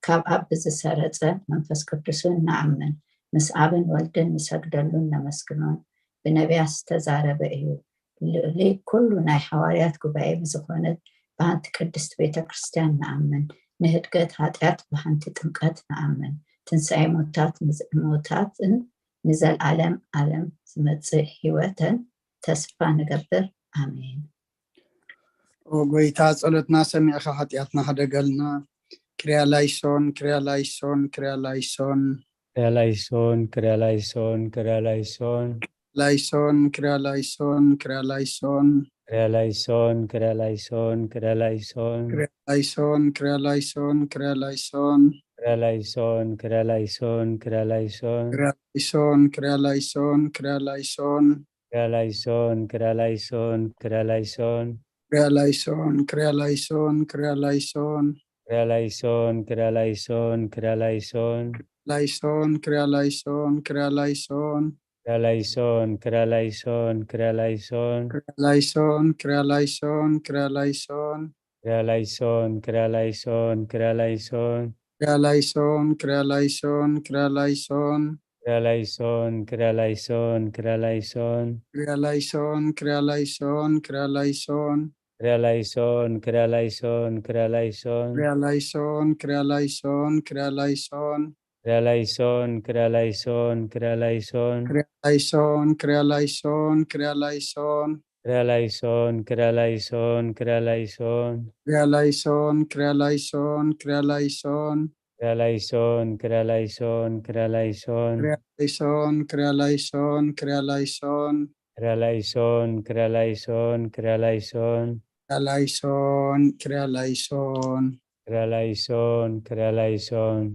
ካብ ኣብ ብዝሰረጸ መንፈስ ቅዱስ እውን ንኣምን፣ ምስ ኣብን ወልድን ንሰግደሉን ነመስግኖን፣ ብነቢያት ዝተዛረበ እዩ። ልዕሊ ኩሉ ናይ ሓዋርያት ጉባኤ ብዝኾነት ብሓንቲ ቅድስቲ ቤተ ክርስቲያን ንኣምን፣ ንህድገት ሓጢኣት ብሓንቲ ጥምቀት ንኣምን፣ ትንሳኤ ሙታት ንዝ- ሙታትን ንዘልኣለም ኣለም ዝመጽእ ህይወትን ተስፋ ንገብር። ኣሜን። ኦ ጎይታ ጸሎትና ሰሚዕኻ ሓጢኣትና ሓደገልና። ክርያ ላይሶን ክርያ ላይሶን ክርያ ላይሶን። ክርያ ላይሶን፣ ክርያ ላይሶን፣ ክርያ ላይሶን። ላይሶን፣ ክርያ ላይሶን፣ ክርያ ላይሶን። ክርያ ላይሶን፣ ክርያ ላይሶን፣ ክርያ ላይሶን። ክርያ ላይሶን፣ ክርያ ላይሶን፣ ክርያ ላይሶን። ክርያ ላይሶን፣ ክርያ ላይሶን፣ ክርያ ላይሶን። ክርያ ላይሶን፣ ክርያ ላይሶን፣ ክርያ ላይሶን። ክርያ ላይሶን፣ ክርያ ላይሶን፣ ክርያ ላይሶን። ክርያ ላይሶን፣ ክርያ ላይሶን፣ ክርያ ላይሶን። ክርያ ላይሶን፣ ክርያ ላይሶን፣ ክርያ ላይሶን። ላይሶን፣ ክርያ ላይሶን፣ ክርያ ላይሶን። ክርያ ላይሶን፣ ክርያ ላይሶን፣ ክርያ ላይሶን። ክርያ ላይሶን፣ ክርያ ላይሶን፣ ክርያ ላይሶን። ክርያ ላይሶን፣ ክርያ ላይሶን፣ ክርያ ላይሶን። ክርያ ላይሶን፣ ክርያ ላይሶን፣ ክርያ ላይሶን። ክርያ ላይሶን፣ ክርያ ላይሶን፣ ክርያ ላይሶን። ክርያ ላይሶን፣ ክርያ ላይሶን፣ ክርያ ላይሶን። ክርያ ላይሶን፣ ክርያ ላይሶን፣ ክርያ ላይሶን። ክርያ ላይሶን፣ ክርያ ላይሶን፣ ክርያ ላይሶን። ክርያ ላይሶን፣ ክርያ ላይሶን፣ ክርያ ላይሶን። ክርያ ላይሶን፣ ክርያ ላይሶን፣ ክርያ ላይሶን። ክርያ ላይሶን፣ ክርያ ላይሶን፣ ክርያ ላይሶን። ክርያ ላይሶን፣ ክርያ ላይሶን፣ ክርያ ላይሶን። ክርያ ላይሶን፣ ክርያ ላይሶን፣ ክርያ ላይሶን። ክርያ ላይሶን፣ ክርያ ላይሶን፣ ክርያ ላይሶን። ክርያ ላይሶን፣ ክርያ ላይሶን፣ ክርያ ላይሶን። ክርያ ላይሶን፣ ክርያ ላይሶን። ክርያ ላይሶን፣ ክርያ ላይሶን።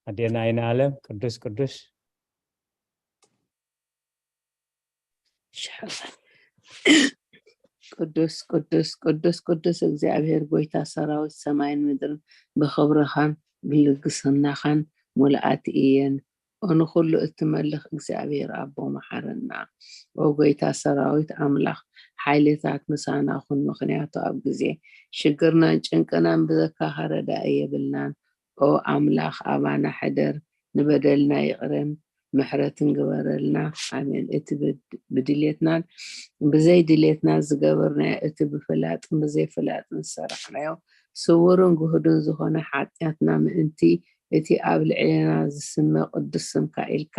ኣዴና ኣይነ ኣለም ቅዱስ ቅዱስ። ቅዱስ ቅዱስ ቅዱስ ቅዱስ እግዚኣብሔር ጎይታ ሰራዊት፣ ሰማይን ምድርን ብኽብርኻን ብልግስናኻን ሙሉኣት እየን። ኦ ንኹሉ እትመልኽ እግዚኣብሔር ኣቦ መሓረና። ኦ ጎይታ ሰራዊት ኣምላኽ፣ ሓይልታት ምሳና ኩን፣ ምኽንያቱ ኣብ ግዜ ሽግርናን ጭንቅናን ብዘካኻ ረዳኢ የብልናን። ኦ ኣምላኽ ኣባና ሕደር፣ ንበደልና ይቕረን ምሕረትን ግበረልና። ኣሜን። እቲ ብድ-፣ ብድልየትናን ብዘይ ድልየትና ዝገበርናዮ፣ እቲ ብፍላጥን ብዘይ ፍላጥን ዝሰራሕናዮ ስውርን ግሁድን ዝኾነ ሓጢኣትና ምእንቲ እቲ ኣብ ልዕሌና ዝስመ ቅዱስ ስምካ ኢልካ፣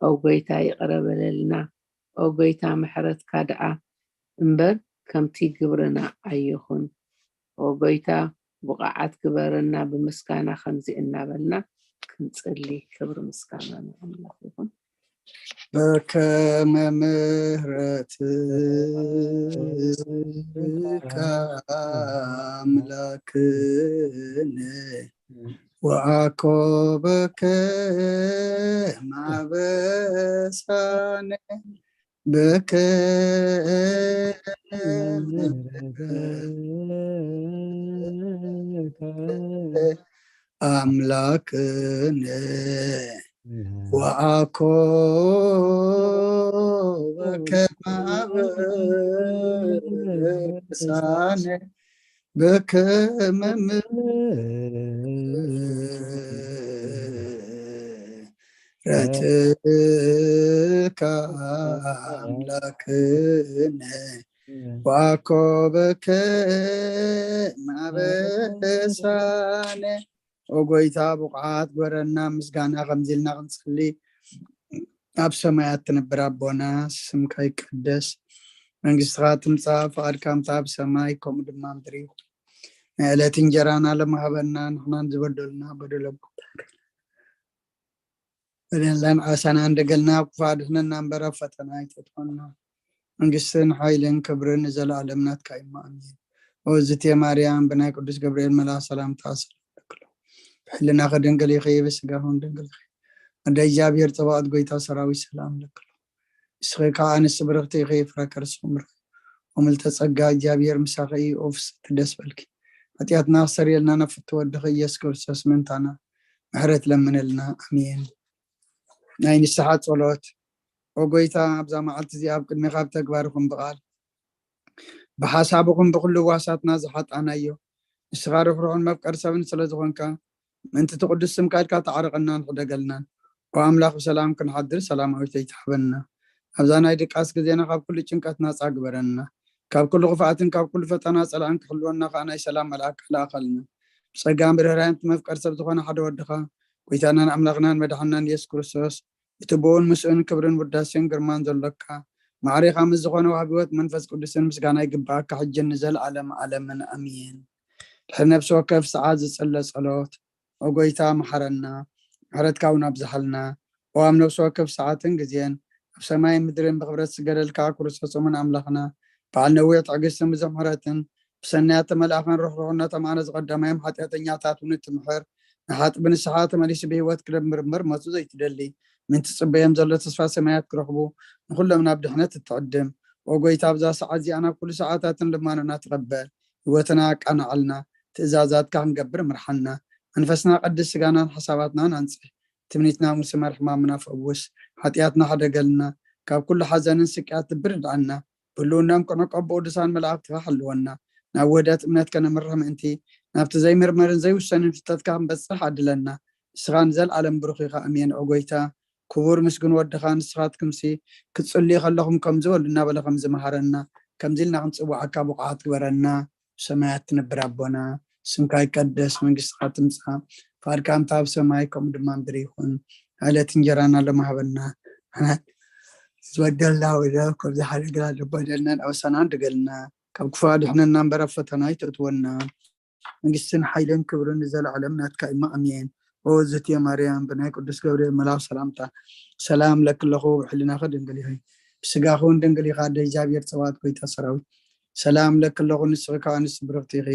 ኦ ጎይታ፣ ይቕረ በለልና። ኦ ጎይታ፣ ምሕረትካ ደኣ እምበር ከምቲ ግብርና ኣይኹን። ኦ ጎይታ፣ ብቑዓት ግበረና ብምስጋና ከምዚ እናበልና ክንጽሊ። ክብሪ ምስጋና ንኣምላኽ ይኹን። በከመ ምሕረትከ ኣምላክነ ወአኮ በከመ አበሳነ በከመ አምላክነ ወአኮ በከመ አበሳነ በከመ ምሕረትከ አምላክነ ወአኮ በከመ አበሳነ። ኦ ጎይታ፣ ብቑዓት ግበረና ምስጋና ከምዚ ኢልና ክንጽሊ። ኣብ ሰማያት ትነብር ኣቦና፣ ስምካ ይቀደስ፣ መንግስትኻ ትምጻእ፣ ፍቓድካ ከምቲ ኣብ ሰማይ ከምኡ ድማ ምድሪ ይኹን። ናይ ዕለት እንጀራና ሎም ሃበና፣ ንሕናን ዝበደሉና በደሎም ክምታ በደልናን ዓሳና እንደገልና፣ ኣብ ክፉእ ኣድሕነና እምበር ኣብ ፈተና ኣይተእትወና። መንግስትን ሓይልን ክብርን ንዘለኣለም ናትካ እዩ። ኣሜን። ኦ ዝቴ ማርያም፣ ብናይ ቅዱስ ገብርኤል መልኣኽ ሰላምታ ሰላም ለክሎ። ብሕልናኺ ድንግል ኢኺ፣ ብስጋኺ እውን ድንግል ኢኺ። ኣደ እግዚኣብሔር፣ ጸባኦት ጎይታ ሰራዊት ሰላም ለክሎ። ንስኺ ከዓ ኣንስቲ ብርኽቲ ኢኺ፣ ፍረ ከርስኺ ብሩኽ እዩ። ኦ ምልዕተ ጸጋ፣ እግዚኣብሔር ምሳኺ እዩ። ኦ ፍስሕቲ ደስ በልኪ። ሓጢኣትና ክሰርየልና ናብ ፍትው ወድኺ ኢየሱስ ክርስቶስ ምእንታና ምሕረት ለምነልና። ኣሜን። ናይ ንስሓ ጸሎት። ኦ ጎይታ፣ ኣብዛ መዓልቲ እዚኣ ኣብ ቅድሜኻ ብተግባር ይኹን ብቓል ብሓሳብ ይኹን ብኹሉ ዋሳትና ዝሓጣናዮ፣ ንስኻ ርሕሩሕን መፍቀር ሰብን ስለ ዝኾንካ፣ ምእንቲ እቲ ቅዱስ ስምካ ኢልካ ተዓረቐናን ሕደገልናን። ኦ ኣምላኽ፣ ብሰላም ክንሓድር ሰላማዊት ለይቲ ሃበና። ኣብዛ ናይ ድቃስ ግዜና ካብ ኩሉ ጭንቀት ናጻ ግበረና። ካብ ኩሉ ክፍኣትን ካብ ኩሉ ፈተና ጸላእን ክሕልወና ከኣ ናይ ሰላም መልኣክ ልኣኸልና። ብጸጋን ብርህራሄን እቲ መፍቀር ሰብ ዝኾነ ሓደ ወድኻ፣ ጎይታናን ኣምላኽናን መድሓንናን ኢየሱስ ክርስቶስ፣ እቲ ብኡን ምስኡን ክብርን ውዳሴን ግርማን ዘሎካ፣ ማዕሬኻ ምስ ዝኾነ ወሃቢ ህይወት መንፈስ ቅዱስን ምስጋና ይግብኣካ፣ ሕጅን ንዘለኣለም ዓለምን። ኣሜን። ድሕሪ ነፍሲ ወከፍ ሰዓት ዝጽለ ጸሎት፣ ኦ ጎይታ መሓረና፣ ምሕረትካ እውን ኣብዝሓልና። ኦ ኣብ ነፍሲ ወከፍ ሰዓትን ግዜን ኣብ ሰማይን ምድርን ብኽብረት ዝገደልካ ክርስቶስ እሙን ኣምላኽና፣ በዓል ነዊሕ ትዕግስትን ብዙሕ ምሕረትን፣ ብሰናያት ተመልኣኻን ርሕሩሕነቶም ኣነ ዝቐዳማዮም ሓጢኣተኛታት እውን እትምሕር፣ ንሓጢ ብንስሓ ተመሊሱ ብህይወት ክደምር እምበር ሞቱ ዘይትደሊ፣ ምእንቲ ጽበዮም ዘሎ ተስፋ ሰማያት ክረኽቡ፣ ንኹሎም ናብ ድሕነት እትዕድም። ኦ ጎይታ፣ ኣብዛ ሰዓት እዚኣ ናብ ኩሉ ሰዓታትን ልማኖና ተቐበል። ህይወትና ኣቃናዓልና፣ ትእዛዛትካ ክንገብር ምርሓና። መንፈስና ቀድስ፣ ስጋናን ሓሳባትናን ኣንጽህ። ትምኒትና ምስ መርሕ ሕማምና ፈውስ። ሓጢኣትና ሕደገልና፣ ካብ ኩሉ ሓዘንን ስቅያት ልቢ ርድኣና። ብህልውናኦም ክንዕቀብ ብቅዱሳን መላእኽትኻ ሓልወና። ናብ ውህደት እምነት ከነምርሕ ምእንቲ፣ ናብቲ ዘይምርመርን ዘይውሰንን ፍልጠትካ ክንበጽሕ ኣድለና። ንስኻ ንዘለኣለም ብሩኽ ኢኻ። ኣሜን። ኦ ጎይታ፣ ክቡር ምስጉን ወድኻ ንስኻትኩምሲ ክትጽልዩ ከለኹም ከምዚ በሉ እናበለ ከም ዝመሃረና፣ ከምዚ ኢልና ክንጽውዓካ ብቑዓት ግበረና። ሰማያት ትነብር ኣቦና፣ ስምካ ይቀደስ፣ መንግስትኻ ትምጻእ፣ ፍቓድካ ከምቲ ኣብ ሰማይ ከምኡ ድማ ምድሪ ይኹን። ዕለት እንጀራና ሎሚ ሃበና። ዝበደልና ወደ ከምዚ ሓደግና ዝበደልና ኣውሳና ድገልና፣ ካብ ክፉ ኣድሕነና እምበር ኣብ ፈተና ኣይተእትወና። መንግስትን ሓይልን ክብርን ንዘለዓለም ናትካ እዩ። ኣሜን። ኦ ዝትየ ማርያም፣ ብናይ ቅዱስ ገብርኤል መልኣኽ ሰላምታ ሰላም ለኪ ኣለኹ፣ ብሕልናኺ ድንግል ኢኺ፣ ብስጋኺ እውን ድንግል ኢኻ፣ ኣደ እግዚኣብሔር ጸባኦት ጎይታ ሰራዊት። ሰላም ለኪ ኣለኹ፣ ንስኺ ከኣ ኣንስቲ ብርኽቲ ኢኺ፣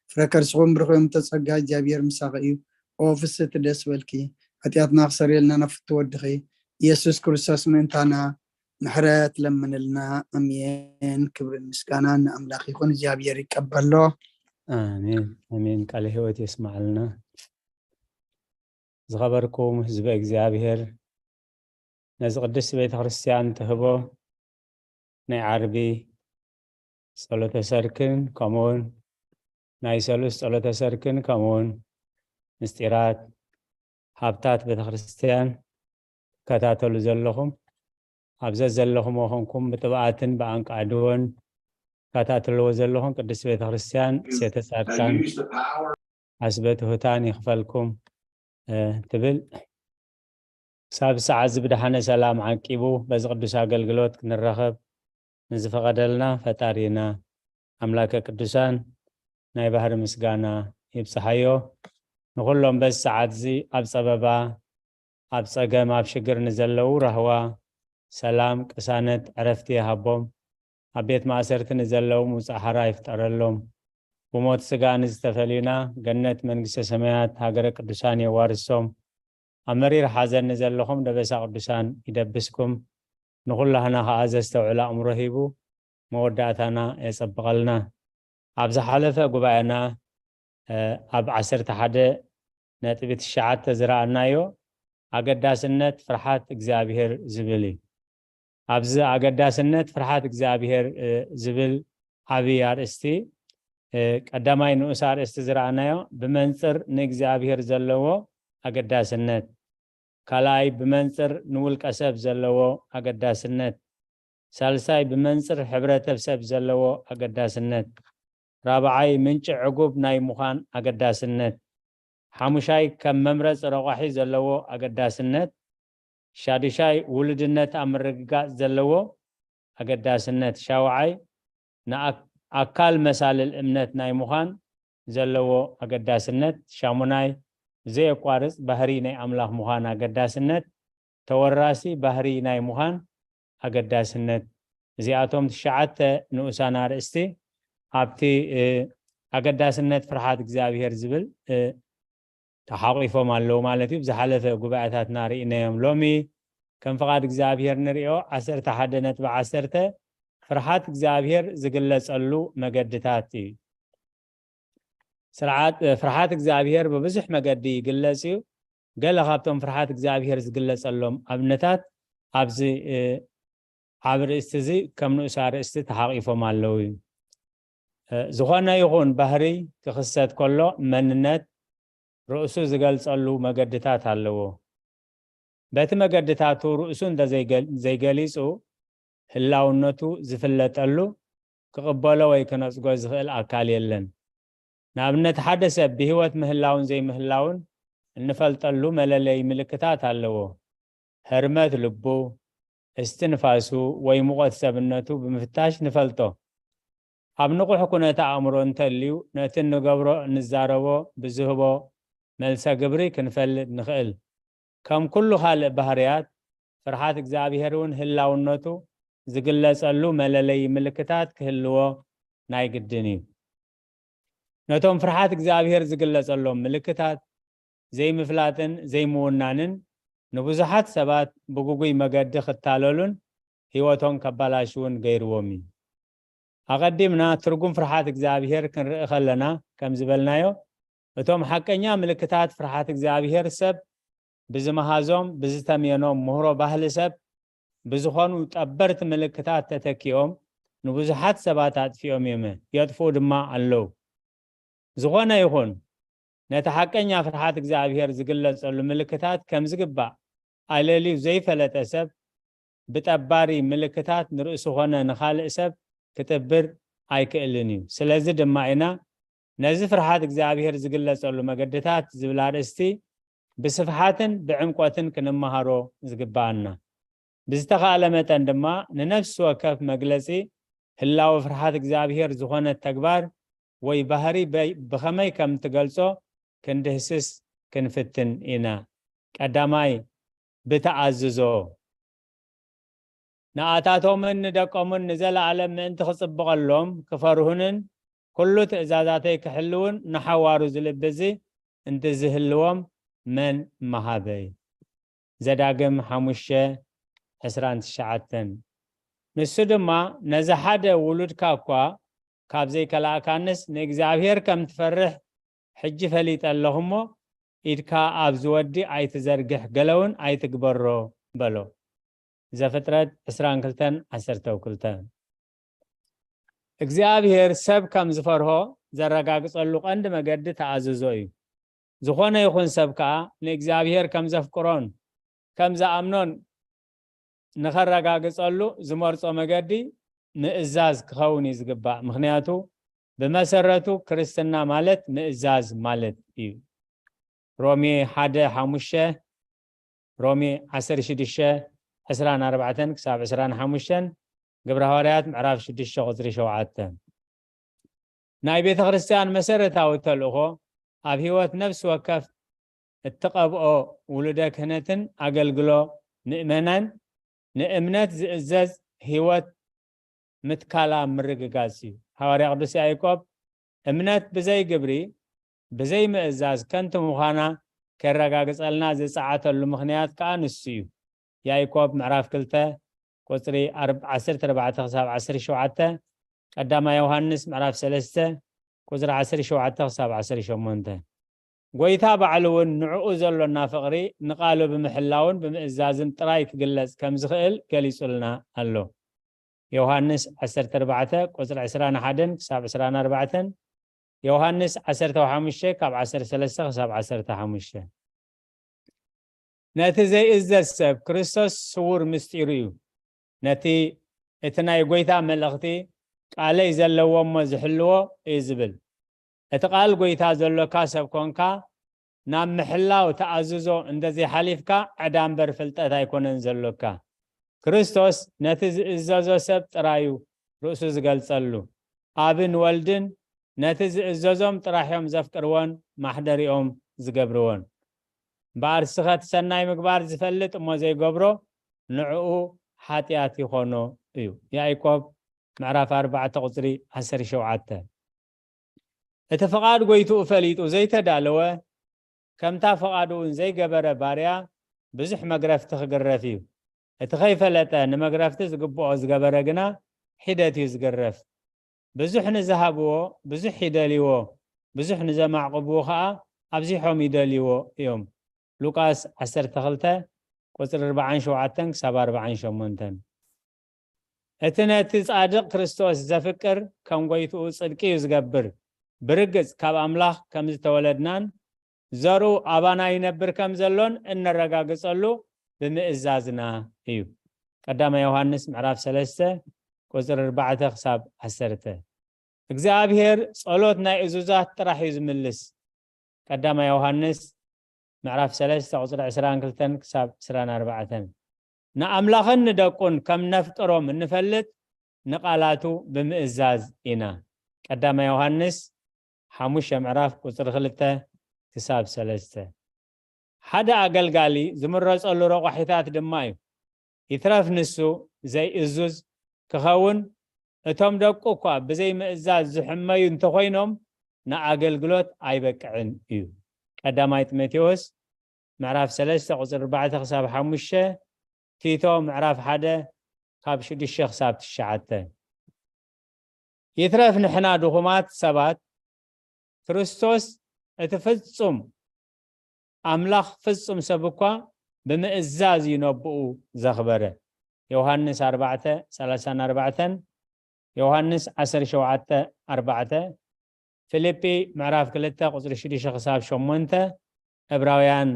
ፍረ ከርስኺ እውን ብሩኽ እዩ፣ እምተ ጸጋ እግዚኣብሔር ምሳኺ እዩ። ኦ ፍስሕቲ ደስ በልኪ፣ ሓጢኣትና ክሰርየልና ናብ ፍትው ወድኺ ኢየሱስ ክርስቶስ ምእንታና ምሕረት ለምንልና። ኣሜን። ክብርን ምስጋናን ንኣምላኽ ይኹን፣ እግዚኣብሔር ይቀበሎ። ኣሜን፣ ኣሜን። ቃለ ህይወት የስማዓልና። ዝኸበርኩም ህዝበ እግዚኣብሔር፣ ነዚ ቅድስቲ ቤተ ክርስቲያን ትህቦ ናይ ዓርቢ ጸሎተ ሰርክን ከምኡውን ናይ ሰሉስ ጸሎተ ሰርክን ከምኡውን ምስጢራት ሃብታት ቤተ ክርስቲያን ትከታተሉ ዘለኹም፣ ኣብ ዘዘለኹምዎ ኮንኩም ብጥብኣትን ብኣንቃዕድዎን ትከታተልዎ ዘለኹም ቅድስቲ ቤተ ክርስቲያን ሴተ ጻድቃን ኣስበ ትሑታን ይኽፈልኩም፣ እ፣ ትብል። ክሳብ ሰዓት እዚ ብደሓነ ሰላም ዓቂቡ በዚ ቅዱስ ኣገልግሎት ክንረኸብ ንዝፈቐደልና ፈጣሪና ኣምላከ ቅዱሳን ናይ ባህሪ ምስጋና ይብጽሓዮ። ንኹሎም በዚ ሰዓት እዚ ኣብ ጸበባ፣ ኣብ ጸገም፣ ኣብ ሽግር ንዘለዉ ራህዋ፣ ሰላም፣ ቅሳነት፣ ዕረፍቲ ይሃቦም። ኣብ ቤት ማእሰርቲ ንዘለዉ ምውጻእ ሓራ ይፍጠረሎም። ብሞት ስጋ ንዝተፈልዩና ገነት መንግስተ ሰማያት ሃገረ ቅዱሳን የዋርሶም። ኣብ መሪር ሓዘን ንዘለኹም ደበሳ ቅዱሳን ይደብስኩም። ንኹላህና ኸኣ ዘስተውዕል ኣእምሮ ሂቡ መወዳእታና የጸብቐልና። ኣብ ዝሓለፈ ጉባኤና፣ እ፣ ኣብ ዓሰርተ ሓደ ነጥቢ ትሽዓተ ዝረኣናዮ ኣገዳስነት ፍርሓት እግዚኣብሔር ዝብል እዩ። ኣብዚ ኣገዳስነት ፍርሓት እግዚኣብሔር፣ እ፣ ዝብል ዓብዪ ኣርእስቲ፣ እ፣ ቀዳማይ ንኡስ ኣርእስቲ ዝረኣናዮ ብመንጽር ንእግዚኣብሔር ዘለዎ ኣገዳስነት፣ ካልኣይ ብመንጽር ንውልቀ ሰብ ዘለዎ ኣገዳስነት፣ ሳልሳይ ብመንጽር ሕብረተሰብ ዘለዎ ኣገዳስነት፣ ራብዓይ ምንጪ ዕጉብ ናይ ምዃን ኣገዳስነት፣ ሓሙሻይ ከም መምረጺ ረቋሒ ዘለዎ ኣገዳስነት፣ ሻዱሻይ ውሉድነት ኣብ ምርግጋጽ ዘለዎ ኣገዳስነት፣ ሻውዓይ ንኣክ-፣ ኣካል መሳልል እምነት ናይ ምዃን ዘለዎ ኣገዳስነት፣ ሻሙናይ ብዘየቋርጽ ባህሪ ናይ ኣምላኽ ምዃን ኣገዳስነት፣ ተወራሲ ባህሪ ናይ ምዃን ኣገዳስነት። እዚኣቶም ትሽዓተ ንኡሳን ኣርእስቲ ኣብቲ፣ እ፣ ኣገዳስነት ፍርሓት እግዚኣብሔር ዝብል፣ እ፣ ተሓቂፎም ኣለዉ ማለት እዩ። ብዝሓለፈ ጉባኤታትና ርኢናዮም። ሎሚ ከም ፍቓድ እግዚኣብሔር ንርእዮ ዓሰርተ ሓደ ነጥቢ ዓሰርተ ፍርሓት እግዚኣብሔር ዝግለጸሉ መገድታት እዩ። ስርዓት፣ እ፣ ፍርሓት እግዚኣብሔር ብብዙሕ መገዲ ይግለጽ እዩ። ገለ ካብቶም ፍርሓት እግዚኣብሔር ዝግለጸሎም ኣብነታት ኣብዚ፣ እ፣ ዓቢ ርእስቲ እዚ ከም ንኡስ ኣርእስቲ ተሓቂፎም ኣለዉ እዩ። እ፣ ዝኾነ ይኹን ባህሪ ክኽሰት ከሎ መንነት ርእሱ ዝገልጸሉ መገድታት ኣለዎ። በቲ መገድታቱ ርእሱ እንተ ዘይገል-፣ ዘይገሊጹ ህላውነቱ ዝፍለጠሉ ክቕበሎ ወይ ክነጽጎ ዝኽእል ኣካል የለን። ንኣብነት ሓደ ሰብ ብህይወት ምህላውን ዘይምህላውን እንፈልጠሉ መለለዪ ምልክታት ኣለዎ። ህርመት ልቡ፣ እስትንፋሱ ወይ ሙቐት ሰብነቱ ብምፍታሽ ንፈልጦ። ኣብ ንቑሕ ኩነተ ኣእምሮ እንተልዩ፣ ነቲ እንገብሮ እንዛረቦ ብዝህቦ መልሰ ግብሪ ክንፈልጥ ንኽእል። ከም ኩሉ ካልእ ባህርያት፣ ፍርሓት እግዚኣብሔር እውን ህላውነቱ ዝግለጸሉ መለለዪ ምልክታት ክህልዎ ናይ ግድን እዩ። ነቶም ፍርሓት እግዚኣብሔር ዝግለጸሎም ምልክታት ዘይምፍላጥን ዘይምውናንን ንብዙሓት ሰባት ብግጉይ መገዲ ክታለሉን ህይወቶም ከባላሽውን ገይርዎም እዩ። ኣቐዲምና ትርጉም ፍርሓት እግዚኣብሔር ክንርኢ ከለና ከም ዝበልናዮ፣ እቶም ሓቀኛ ምልክታት ፍርሓት እግዚኣብሔር ሰብ ብዝመሃዞም ብዝተምየኖም ምህሮ ባህሊ ሰብ ብዝኾኑ ጠበርቲ ምልክታት ተተኪኦም ንብዙሓት ሰባት ኣጥፊኦም እዮም፣ የጥፍኡ ድማ ኣለዉ። ዝኾነ ይኹን ነቲ ሓቀኛ ፍርሓት እግዚኣብሔር ዝግለጸሉ ምልክታት ከም ዝግባእ ኣለልዩ ዘይፈለጠ ሰብ ብጠባሪ ምልክታት ንርእሱ ኾነ ንኻልእ ሰብ ክጥብር ኣይክእልን እዩ። ስለዚ ድማ ኢና ነዚ ፍርሓት እግዚኣብሔር ዝግለጸሉ መገድታት ዝብል ኣርእስቲ ብስፍሓትን ብዕምቆትን ክንመሃሮ ዝግባኣና። ብዝተኻእለ መጠን ድማ ንነፍሲ ወከፍ መግለጺ ህላወ ፍርሓት እግዚኣብሔር ዝኾነ ተግባር ወይ ባህሪ በይ-፣ ብኸመይ ከም ትገልጾ ክንድህስስ ክንፍትን ኢና። ቀዳማይ፣ ብተኣዝዞ። ንኣታቶምን ንደቆምን ንዘለኣለም ምእንቲ ክጽብቐሎም ክፈርሁንን ኩሉ ትእዛዛተይ ክሕልውን ንሓዋሩ ዝልቢ እዚ እንተዝህልዎም መን መሃበ? ዘዳግም ሓሙሽተ፣ ዕስራን ትሽዓተን። ንሱ ድማ፣ ነዚ ሓደ ውሉድካ እኳ ካብ ዘይከላእካንስ ንእግዚኣብሔር ከም ትፈርሕ ሕጂ ፈሊጠ ኣለኹ እሞ፣ ኢድካ ኣብዚ ወዲ ኣይትዘርግሕ፣ ገለ እውን ኣይትግበሮ በሎ። ዘፍጥረት ዕስራን ክልተን ዓሰርተ ክልተን። እግዚኣብሔር ሰብ ከም ዝፈርሆ ዘረጋግጸሉ ቀንዲ መገዲ ተኣዝዞ እዩ። ዝኾነ ይኹን ሰብ ከኣ ንእግዚኣብሔር ከም ዘፍቅሮን ከም ዝኣምኖን ንኸረጋግጸሉ ዝመርጾ መገዲ ምእዛዝ ክኸውን እዩ ዝግባእ። ምኽንያቱ ብመሰረቱ ክርስትና ማለት ምእዛዝ ማለት እዩ። ሮሜ ሓደ ሓሙሽተ፣ ሮሜ ዓሰርተ ሽዱሽተ፣ ዕስራን ኣርባዕተን ክሳብ ዕስራን ሓሙሽተን፣ ግብረ ሃዋርያት ምዕራፍ ሽዱሽተ ቁጽሪ ሸውዓተ። ናይ ቤተ ክርስቲያን መሰረታዊ ተልእኾ ኣብ ህይወት ነፍሲ ወከፍ እትቐብኦ ውሉደ ክህነትን ኣገልግሎ ምእመናን ንእምነት ዝእዘዝ ህይወት ምትካላ ምርግጋጽ እዩ። ሃዋርያ ቅዱስ ያዕቆብ፣ እምነት ብዘይ ግብሪ፣ ብዘይ ምእዛዝ ከንቱ ምዃና ከረጋግጸልና ዝጸዓተሉ ምኽንያት ከኣ ንሱ እዩ። ያዕቆብ ምዕራፍ ክልተ ቁጽሪ ኣርብ-፣ ዓሰርተ ኣርባዕተ ክሳብ ዓሰርተ ሸውዓተ፣ ቀዳማይ ዮሃንስ ምዕራፍ ሰለስተ ቁጽሪ ዓሰርተ ሸውዓተ ክሳብ ዓሰርተ ሸሞንተ። ጐይታ ባዕሉ እውን ንዕኡ ዘሎና ፍቕሪ ንቓሉ ብምሕላውን ብምእዛዝን ጥራይ ክግለጽ ከም ዝኽእል ገሊጹልና ኣሎ። ዮሃንስ ዓሰርተ ኣርባዕተ ቁጽሪ ዕስራን ሓደን ክሳብ ዕስራን ኣርባዕተን፣ ዮሃንስ ዓሰርተ ሓሙሽተ ካብ ዓሰርተ ሰለስተ ክሳብ ዓሰርተ ሓሙሽተ። ነቲ ዘይእዘዝ ሰብ ክርስቶስ ስዉር ምስጢሩ እዩ። ነቲ እቲ ናይ ጐይታ መልእኽቲ ቃለይ ዘለዎ እሞ ዝሕልዎ እዩ ዝብል። እቲ ቃል ጐይታ ዘሎካ ሰብ ኮንካ፣ ናብ ምሕላው ተኣዝዞ እንተዘይሓሊፍካ ዕዳ እምበር ፍልጠት ኣይኮነን ዘሎካ። ክርስቶስ ነቲ ዝእዘዞ ሰብ ጥራዩ ርእሱ ዝገልጸሉ። ኣብን ወልድን ነቲ ዝእዘዞም ጥራሕ እዮም ዘፍቅርዎን ማሕደሪኦም ዝገብርዎን። እምበኣር ስኸ እቲ ሰናይ ምግባር ዝፈልጥ እሞ ዘይገብሮ ንዕኡ ሓጢኣት ይኾኖ እዩ። ያዕቆብ ምዕራፍ ኣርባዕተ ቁጽሪ ዓሰርተ ሸውዓተ። እቲ ፍቓድ ጐይትኡ ፈሊጡ ዘይተዳለወ፣ ከምታ ፍቓዱ እውን ዘይገበረ ባርያ ብዙሕ መግረፍቲ ክግረፍ እዩ። እቲ ከይፈለጠ ንመግረፍቲ ዝግብኦ ዝገበረ ግና ሒደት እዩ ዝግረፍ። ብዙሕ ንዝሃብዎ ብዙሕ ይደልይዎ፣ ብዙሕ ንዘማዕቁብዎ ኸኣ ኣብዚሖም ይደልይዎ እዮም። ሉቃስ ዓሰርተ ክልተ ቁጽሪ ኣርባዓን ሸውዓተን ክሳብ ኣርባዓን ሸሞንተን። እቲ ነቲ ጻድቕ ክርስቶስ ዘፍቅር ከም ጐይትኡ ጽድቂ እዩ ዝገብር። ብርግጽ ካብ ኣምላኽ ከም ዝተወለድናን ዘርኡ ኣባና ይነብር ከም ዘሎን እነረጋግጸሉ ብምእዛዝና እዩ። ቀዳማይ ዮሃንስ ምዕራፍ ሰለስተ ቁጽሪ ኣርባዕተ ክሳብ ዓሰርተ። እግዚኣብሔር ጸሎት ናይ እዙዛት ጥራሕ እዩ ዝምልስ። ቀዳማይ ዮሃንስ ምዕራፍ ሰለስተ ቁጽሪ ዕስራን ክልተን ክሳብ ዕስራን ኣርባዕተን። ንኣምላኽን ንደቁን ከም ነፍቅሮም እንፈልጥ ንቓላቱ ብምእዛዝ ኢና። ቀዳማይ ዮሃንስ ሓሙሽተ ምዕራፍ ቁጽሪ ክልተ ክሳብ ሰለስተ። ሓደ ኣገልጋሊ ዝምረጸሉ ረቋሒታት ድማ እዩ። ይትረፍ ንሱ ዘይእዙዝ ክኸውን፣ እቶም ደቁ እኳ ብዘይ ምእዛዝ ዝሕመዩ እንተኾይኖም ንኣገልግሎት ኣይበቅዕን እዩ። ቀዳማይ ጢሞቴዎስ ምዕራፍ ሰለስተ ቁጽሪ ኣርባዕተ ክሳብ ሓሙሽተ፣ ቲቶ ምዕራፍ ሓደ ካብ ሽዱሽተ ክሳብ ትሽዓተ። ይትረፍ ንሕና ድኹማት ሰባት፣ ክርስቶስ እቲ ፍጹም ኣምላኽ ፍጹም ሰብ እኳ ብምእዛዝ እዩ ነብኡ ዘኽበረ። ዮሃንስ ኣርባዕተ ሰላሳን ኣርባዕተን፣ ዮሃንስ ዓሰርተ ሸውዓተ ኣርባዕተ፣ ፊልጲ ምዕራፍ ክልተ ቁጽሪ ሽዱሽተ ክሳብ ሸሞንተ፣ ዕብራውያን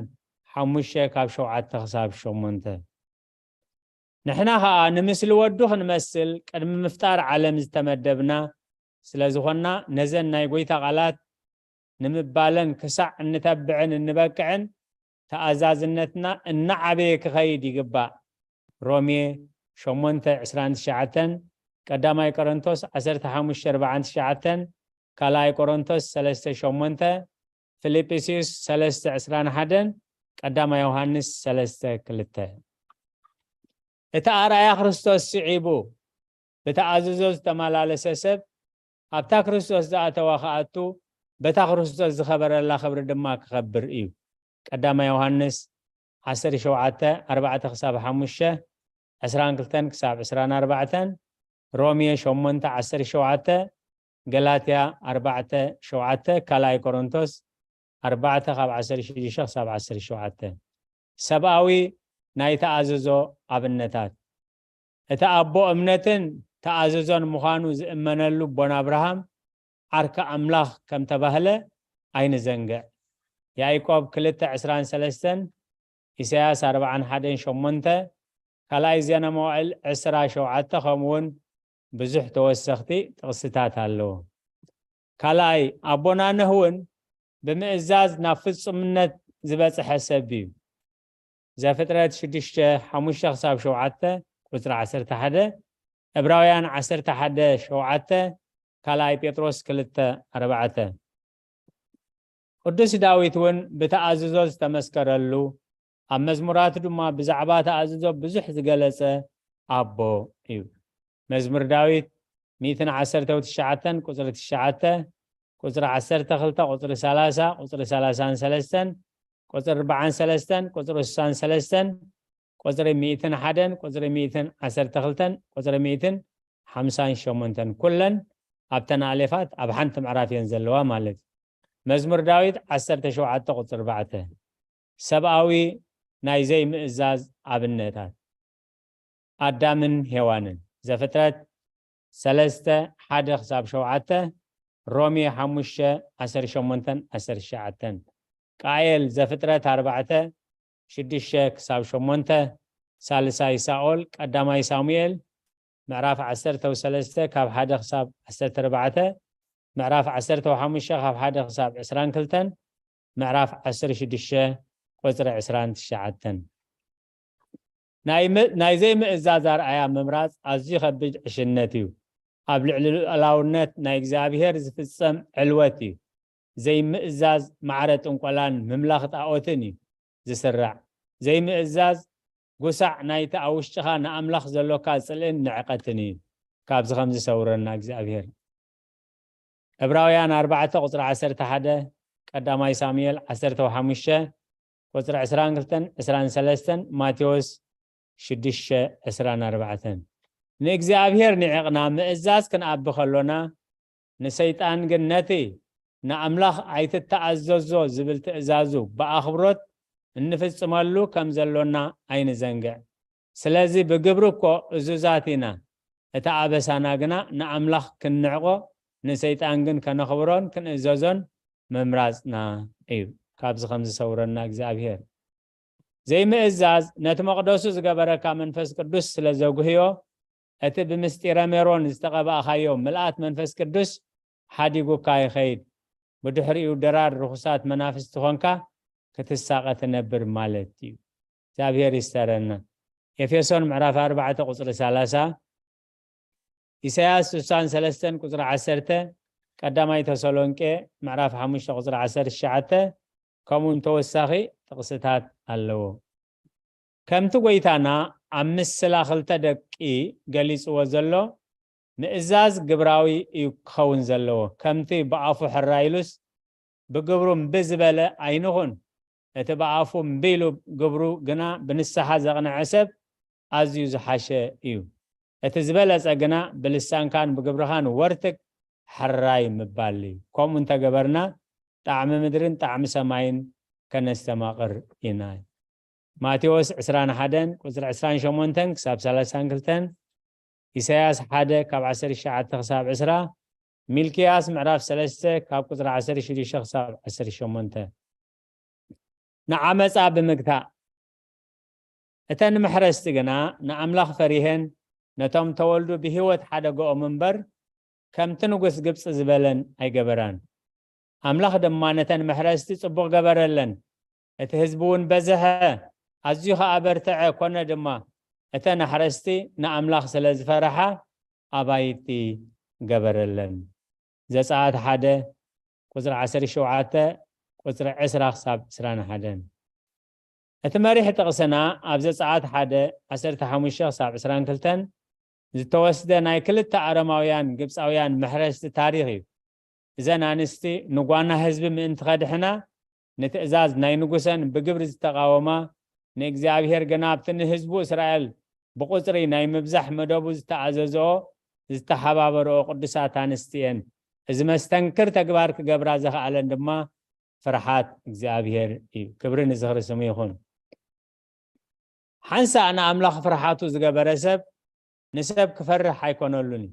ሓሙሽተ ካብ ሸውዓተ ክሳብ ሸሞንተ። ንሕና ኸኣ ንምስሊ ወዱ ክንመስል ቅድሚ ምፍጣር ዓለም ዝተመደብና ስለ ዝኾንና፣ ነዘን ናይ ጐይታ ቃላት ንምባለን ክሳዕ እንተብዕን እንበቅዕን ተኣዛዝነትና እናዓበየ ክኸይድ ይግባእ። ሮሜ ሸሞንተ ዕስራን ትሽዓተን፣ ቀዳማይ ቆሮንቶስ ዓሰርተ ሓሙሽተ ኣርባዓን ትሽዓተን፣ ካልኣይ ቆሮንቶስ ሰለስተ ሸሞንተ፣ ፊልጵስዩስ ሰለስተ ዕስራን ሓደን፣ ቀዳማይ ዮሃንስ ሰለስተ ክልተ። እቲ ኣርኣያ ክርስቶስ ስዒቡ ብተኣዝዞ ዝተመላለሰ ሰብ ኣብታ ክርስቶስ ዝኣተዋ ክኣቱ፣ በታ ክርስቶስ ዝኸበረላ ክብሪ ድማ ክኸብር እዩ። ቀዳማይ ዮሃንስ ዓሰርተ ሸውዓተ ኣርባዕተ ክሳብ ሓሙሽተ፣ ዕስራን ክልተን ክሳብ ዕስራን ኣርባዕተን፣ ሮሜ ሸሞንተ ዓሰርተ ሸውዓተ፣ ገላትያ ኣርባዕተ ሸውዓተ፣ ካልኣይ ቆሮንቶስ ኣርባዕተ ካብ ዓሰርተ ሽዱሽተ ክሳብ ዓሰርተ ሸውዓተ። ሰብኣዊ ናይ ተኣዝዞ ኣብነታት። እቲ ኣቦ እምነትን ተኣዝዞን ምዃኑ ዝእመነሉ ኣቦና ኣብርሃም ዓርኪ ኣምላኽ ከም ተባህለ ኣይንዘንግዕ። ያዕቆብ ክልተ ዕስራን ሰለስተን፣ ኢሳያስ ኣርባዓን ሓደን ሸሞንተ፣ ካልኣይ ዜና መዋዕል ዕስራ ሸውዓተ፣ ከምኡውን ብዙሕ ተወሰኽቲ ጥቕስታት ኣለዉ። ካልኣይ፣ ኣቦና ኖህ እውን ብምእዛዝ ናብ ፍጹምነት ዝበጽሐ ሰብ እዩ። ዘፍጥረት ሽዱሽተ ሓሙሽተ ክሳብ ሸውዓተ፣ ቁጽሪ ዓሰርተ ሓደ፣ ዕብራውያን ዓሰርተ ሓደ ሸውዓተ፣ ካልኣይ ጴጥሮስ ክልተ ኣርባዕተ። ቅዱስ ዳዊት እውን ብተኣዝዞ ዝተመስከረሉ፣ ኣብ መዝሙራቱ ድማ ብዛዕባ ተኣዝዞ ብዙሕ ዝገለጸ ኣቦ እዩ። መዝሙር ዳዊት ሚእትን ዓሰርተ ትሽዓተን ቁጽሪ ትሽዓተ፣ ቁጽሪ ዓሰርተ ክልተ፣ ቁጽሪ ሰላሳ፣ ቁጽሪ ሰላሳን ሰለስተን፣ ቁጽሪ ኣርባዓን ሰለስተን፣ ቁጽሪ ስሳን ሰለስተን፣ ቁጽሪ ሚእትን ሓደን፣ ቁጽሪ ሚእትን ዓሰርተ ክልተን፣ ቁጽሪ ሚእትን ሓምሳን ሸሞንተን፣ ኩለን ኣብተን ኣሌፋት ኣብ ሓንቲ ምዕራፍ እየን ዘለዋ ማለት እዩ። መዝሙር ዳዊት ዓሰርተ ሸውዓተ ቁጽሪ ኣርባዕተ። ሰብኣዊ ናይ ዘይምእዛዝ ኣብነታት። ኣዳምን ሄዋንን። ዘፍጥረት ሰለስተ ሓደ ክሳብ ሸውዓተ፣ ሮሜ ሓሙሽተ ዓሰርተ ሸሞንተን ዓሰርተ ትሽዓተን። ቃኤል። ዘፍጥረት ኣርባዕተ ሽዱሽተ ክሳብ ሸሞንተ፣ ሳልሳይ ሳኦል። ቀዳማይ ሳሙኤል ምዕራፍ ዓሰርተ ሰለስተ ካብ ሓደ ክሳብ ዓሰርተ ኣርባዕተ፣ ምዕራፍ ዓሰርተ ሓሙሽተ ካብ ሓደ ክሳብ ዕስራን ክልተን፣ ምዕራፍ ዓሰርተ ሽዱሽተ ቁጽሪ ዕስራን ትሽዓተን። ናይ ም-፣ ናይ ዘይምእዛዝ ኣርኣያ ምምራጽ ኣዝዩ ከቢድ ዕሽነት እዩ። ኣብ ልዕሊ ልኡላውነት ናይ እግዚኣብሔር ዝፍጸም ዕልወት እዩ። ዘይምእዛዝ ማዕረ ጥንቆላን ምምላኽ ጣኦትን እዩ ዝስራዕ። ዘይምእዛዝ ጉሳዕ ናይቲ ኣብ ውሽጥኻ ንኣምላኽ ዘሎካ ጽልእን ንዕቀትን እዩ። ካብዚ ከም ዝሰውረና እግዚኣብሔር። ዕብራውያን ኣርባዕተ ቁጽሪ ዓሰርተ ሓደ፣ ቀዳማይ ሳሙኤል ዓሰርተ ሓሙሽተ ቁጽሪ ዕስራን ክልተን፣ ዕስራን ሰለስተን፣ ማቴዎስ ሽዱሽተ ዕስራን ኣርባዕተን። ንእግዚኣብሔር ንዒቕና ምእዛዝ ክንኣቢ ከሎና፣ ንሰይጣን ግን ነቲ ንኣምላኽ ኣይትተኣዘዞ ዝብል ትእዛዙ ብኣኽብሮት እንፍጽመሉ ከም ዘሎና ኣይንዘንግዕ። ስለዚ ብግብሪ እኮ እዙዛት ኢና፣ እቲ ኣበሳና ግና ንኣምላኽ ክንንዕቆ፣ ንሰይጣን ግን ከነኽብሮን ክንእዘዞን ምምራጽና እዩ። ካብዚ ከም ዝሰውረና እግዚኣብሔር። ዘይምእዛዝ ነቲ መቕደሱ ዝገበረካ መንፈስ ቅዱስ ስለ ዘጉህዮ፣ እቲ ብምስጢረ ሜሮን ዝተቐባእካዮ ምልኣት መንፈስ ቅዱስ ሓዲጉካ ይኸይድ። ብድሕሪኡ ድራር ርኹሳት መናፍስቲ ኾንካ ክትሳቐ ትነብር ማለት እዩ። እግዚኣብሔር ይስተረና። ኤፌሶን ምዕራፍ ኣርባዕተ ቁጽሪ ሰላሳ፣ ኢሳያስ ስሳን ሰለስተን ቁጽሪ ዓሰርተ፣ ቀዳማይ ተሰሎንቄ ምዕራፍ ሓሙሽተ ቁጽሪ ዓሰርተ ትሽዓተ፣ ከምኡውን ተወሳኺ ጥቕስታት ኣለዎ። ከምቲ ጐይታና ኣብ ምስላ ክልተ ደቂ ገሊጽዎ ዘሎ፣ ምእዛዝ ግብራዊ እዩ ክኸውን ዘለዎ። ከምቲ ብኣፉ ሕራይ ኢሉስ ብግብሩ እምቢ ዝበለ ኣይንኹን። እቲ ብኣፉ እምቢ ኢሉ ግብሩ ግና ብንስሓ ዘቕንዐ ሰብ ኣዝዩ ዝሓሸ እዩ። እቲ ዝበለጸ ግና ብልሳንካን ብግብርኻን ወርትግ ሕራይ ምባል እዩ። ከምኡ እንተገበርና ጣዕሚ ምድርን ጣዕሚ ሰማይን ከነስተማቕር ኢና። ማቴዎስ ዕስራን ሓደን ቁጽሪ ዕስራን ሸሞንተን ክሳብ ሰላሳን ክልተን፣ ኢሳያስ ሓደ ካብ ዓሰርተ ትሽዓተ ክሳብ ዕስራ፣ ሚልክያስ ምዕራፍ ሰለስተ ካብ ቁጽሪ ዓሰርተ ሽዱሽተ ክሳብ ዓሰርተ ሸሞንተ። ንዓመጻ ብምግታእ። እተን መሕረስቲ ግና ንኣምላኽ ፈሪሄን ነቶም ተወልዱ ብህይወት ሓደገኦም እምበር ከምቲ ንጉስ ግብጺ ዝበለን ኣይገበራን። ኣምላኽ ድማ ነተን መሕረስቲ ጽቡቕ ገበረለን። እቲ ህዝቢ እውን በዝሐ፣ ኣዝዩ ኸኣ በርትዐ፣ ኮነ ድማ። እተን ኣሕረስቲ ንኣምላኽ ስለ ዝፈርሓ ኣባይቲ ገበረለን። ዘጸኣት ሓደ ቁጽሪ ዓሰርተ ሸውዓተ፣ ቁጽሪ ዕስራ ክሳብ ዕስራን ሓደን። እቲ መሪሕ ጥቕስና ኣብ ዘጸኣት ሓደ ዓሰርተ ሓሙሽተ ክሳብ ዕስራን ክልተን ዝተወስደ ናይ ክልተ ኣረማውያን ግብጻውያን መሕረስቲ ታሪኽ እዩ። እዘን ኣንስቲ ንጓና ህዝቢ ምእንቲ ኸድሕና ንትእዛዝ ናይ ንጉሰን ብግብሪ ዝተቓወማ፣ ንእግዚኣብሔር ግና ኣብቲ ንህዝቡ እስራኤል ብቑጽሪ ናይ ምብዛሕ መደቡ ዝተኣዘዝኦ ዝተሓባበርኦ ቅዱሳት ኣንስቲ እየን። እዚ መስተንክር ተግባር ክገብራ ዘኽኣለን ድማ ፍርሓት እግዚኣብሔር እዩ። ክብሪ ንዝኽሪ ስሙ ይኹን። ሓንሳእ ንኣምላኽ ፍርሓቱ ዝገበረ ሰብ ንሰብ ክፈርሕ ኣይኮነሉን እዩ።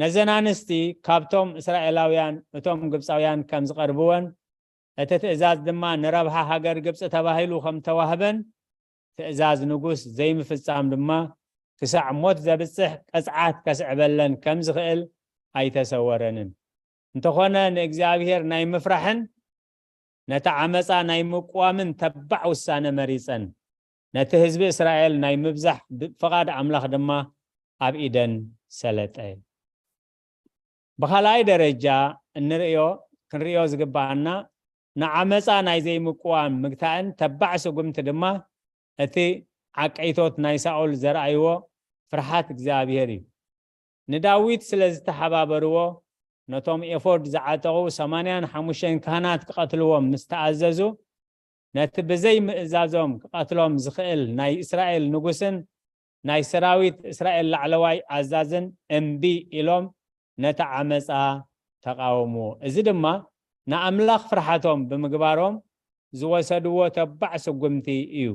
ነዘን ኣንስቲ ካብቶም እስራኤላውያን እቶም ግብፃውያን ከም ዝቐርብወን እቲ ትእዛዝ ድማ ንረብሓ ሃገር ግብፂ ተባሂሉ ከም ተዋህበን ትእዛዝ ንጉስ ዘይምፍጻም ድማ ክሳዕ ሞት ዘብጽሕ ቅጽዓት ከስዕበለን ከም ዝኽእል ኣይተሰወረንን። እንተኾነ ንእግዚኣብሔር ናይ ምፍራሕን ነቲ ዓመጻ ናይ ምቅዋምን ተባዕ ውሳነ መሪጸን። ነቲ ህዝቢ እስራኤል ናይ ምብዛሕ ፍቓድ ኣምላኽ ድማ ኣብ ኢደን ሰለጠ። ብኻልኣይ ደረጃ እንርእዮ፣ ክንርእዮ ዝግባኣና ንዓመጻ ናይ ዘይምቅዋም ምግታእን ተባዕ ስጉምቲ ድማ እቲ ዓቀይቶት ናይ ሳኦል ዘርኣይዎ ፍርሓት እግዚኣብሔር እዩ። ንዳዊት ስለ ዝተሓባበርዎ ነቶም ኤፎድ ዝዓጠቑ ሰማንያን ሓሙሽተን ካህናት ክቐትልዎም ምስ ተኣዘዙ፣ ነቲ ብዘይ ምእዛዞም ክቐትሎም ዝኽእል ናይ እስራኤል ንጉስን ናይ ሰራዊት እስራኤል ላዕለዋይ ኣዛዝን እምቢ ኢሎም ነቲ ዓመጻ ተቓወምዎ። እዚ ድማ ንኣምላኽ ፍርሓቶም ብምግባሮም ዝወሰድዎ ተባዕ ስጉምቲ እዩ።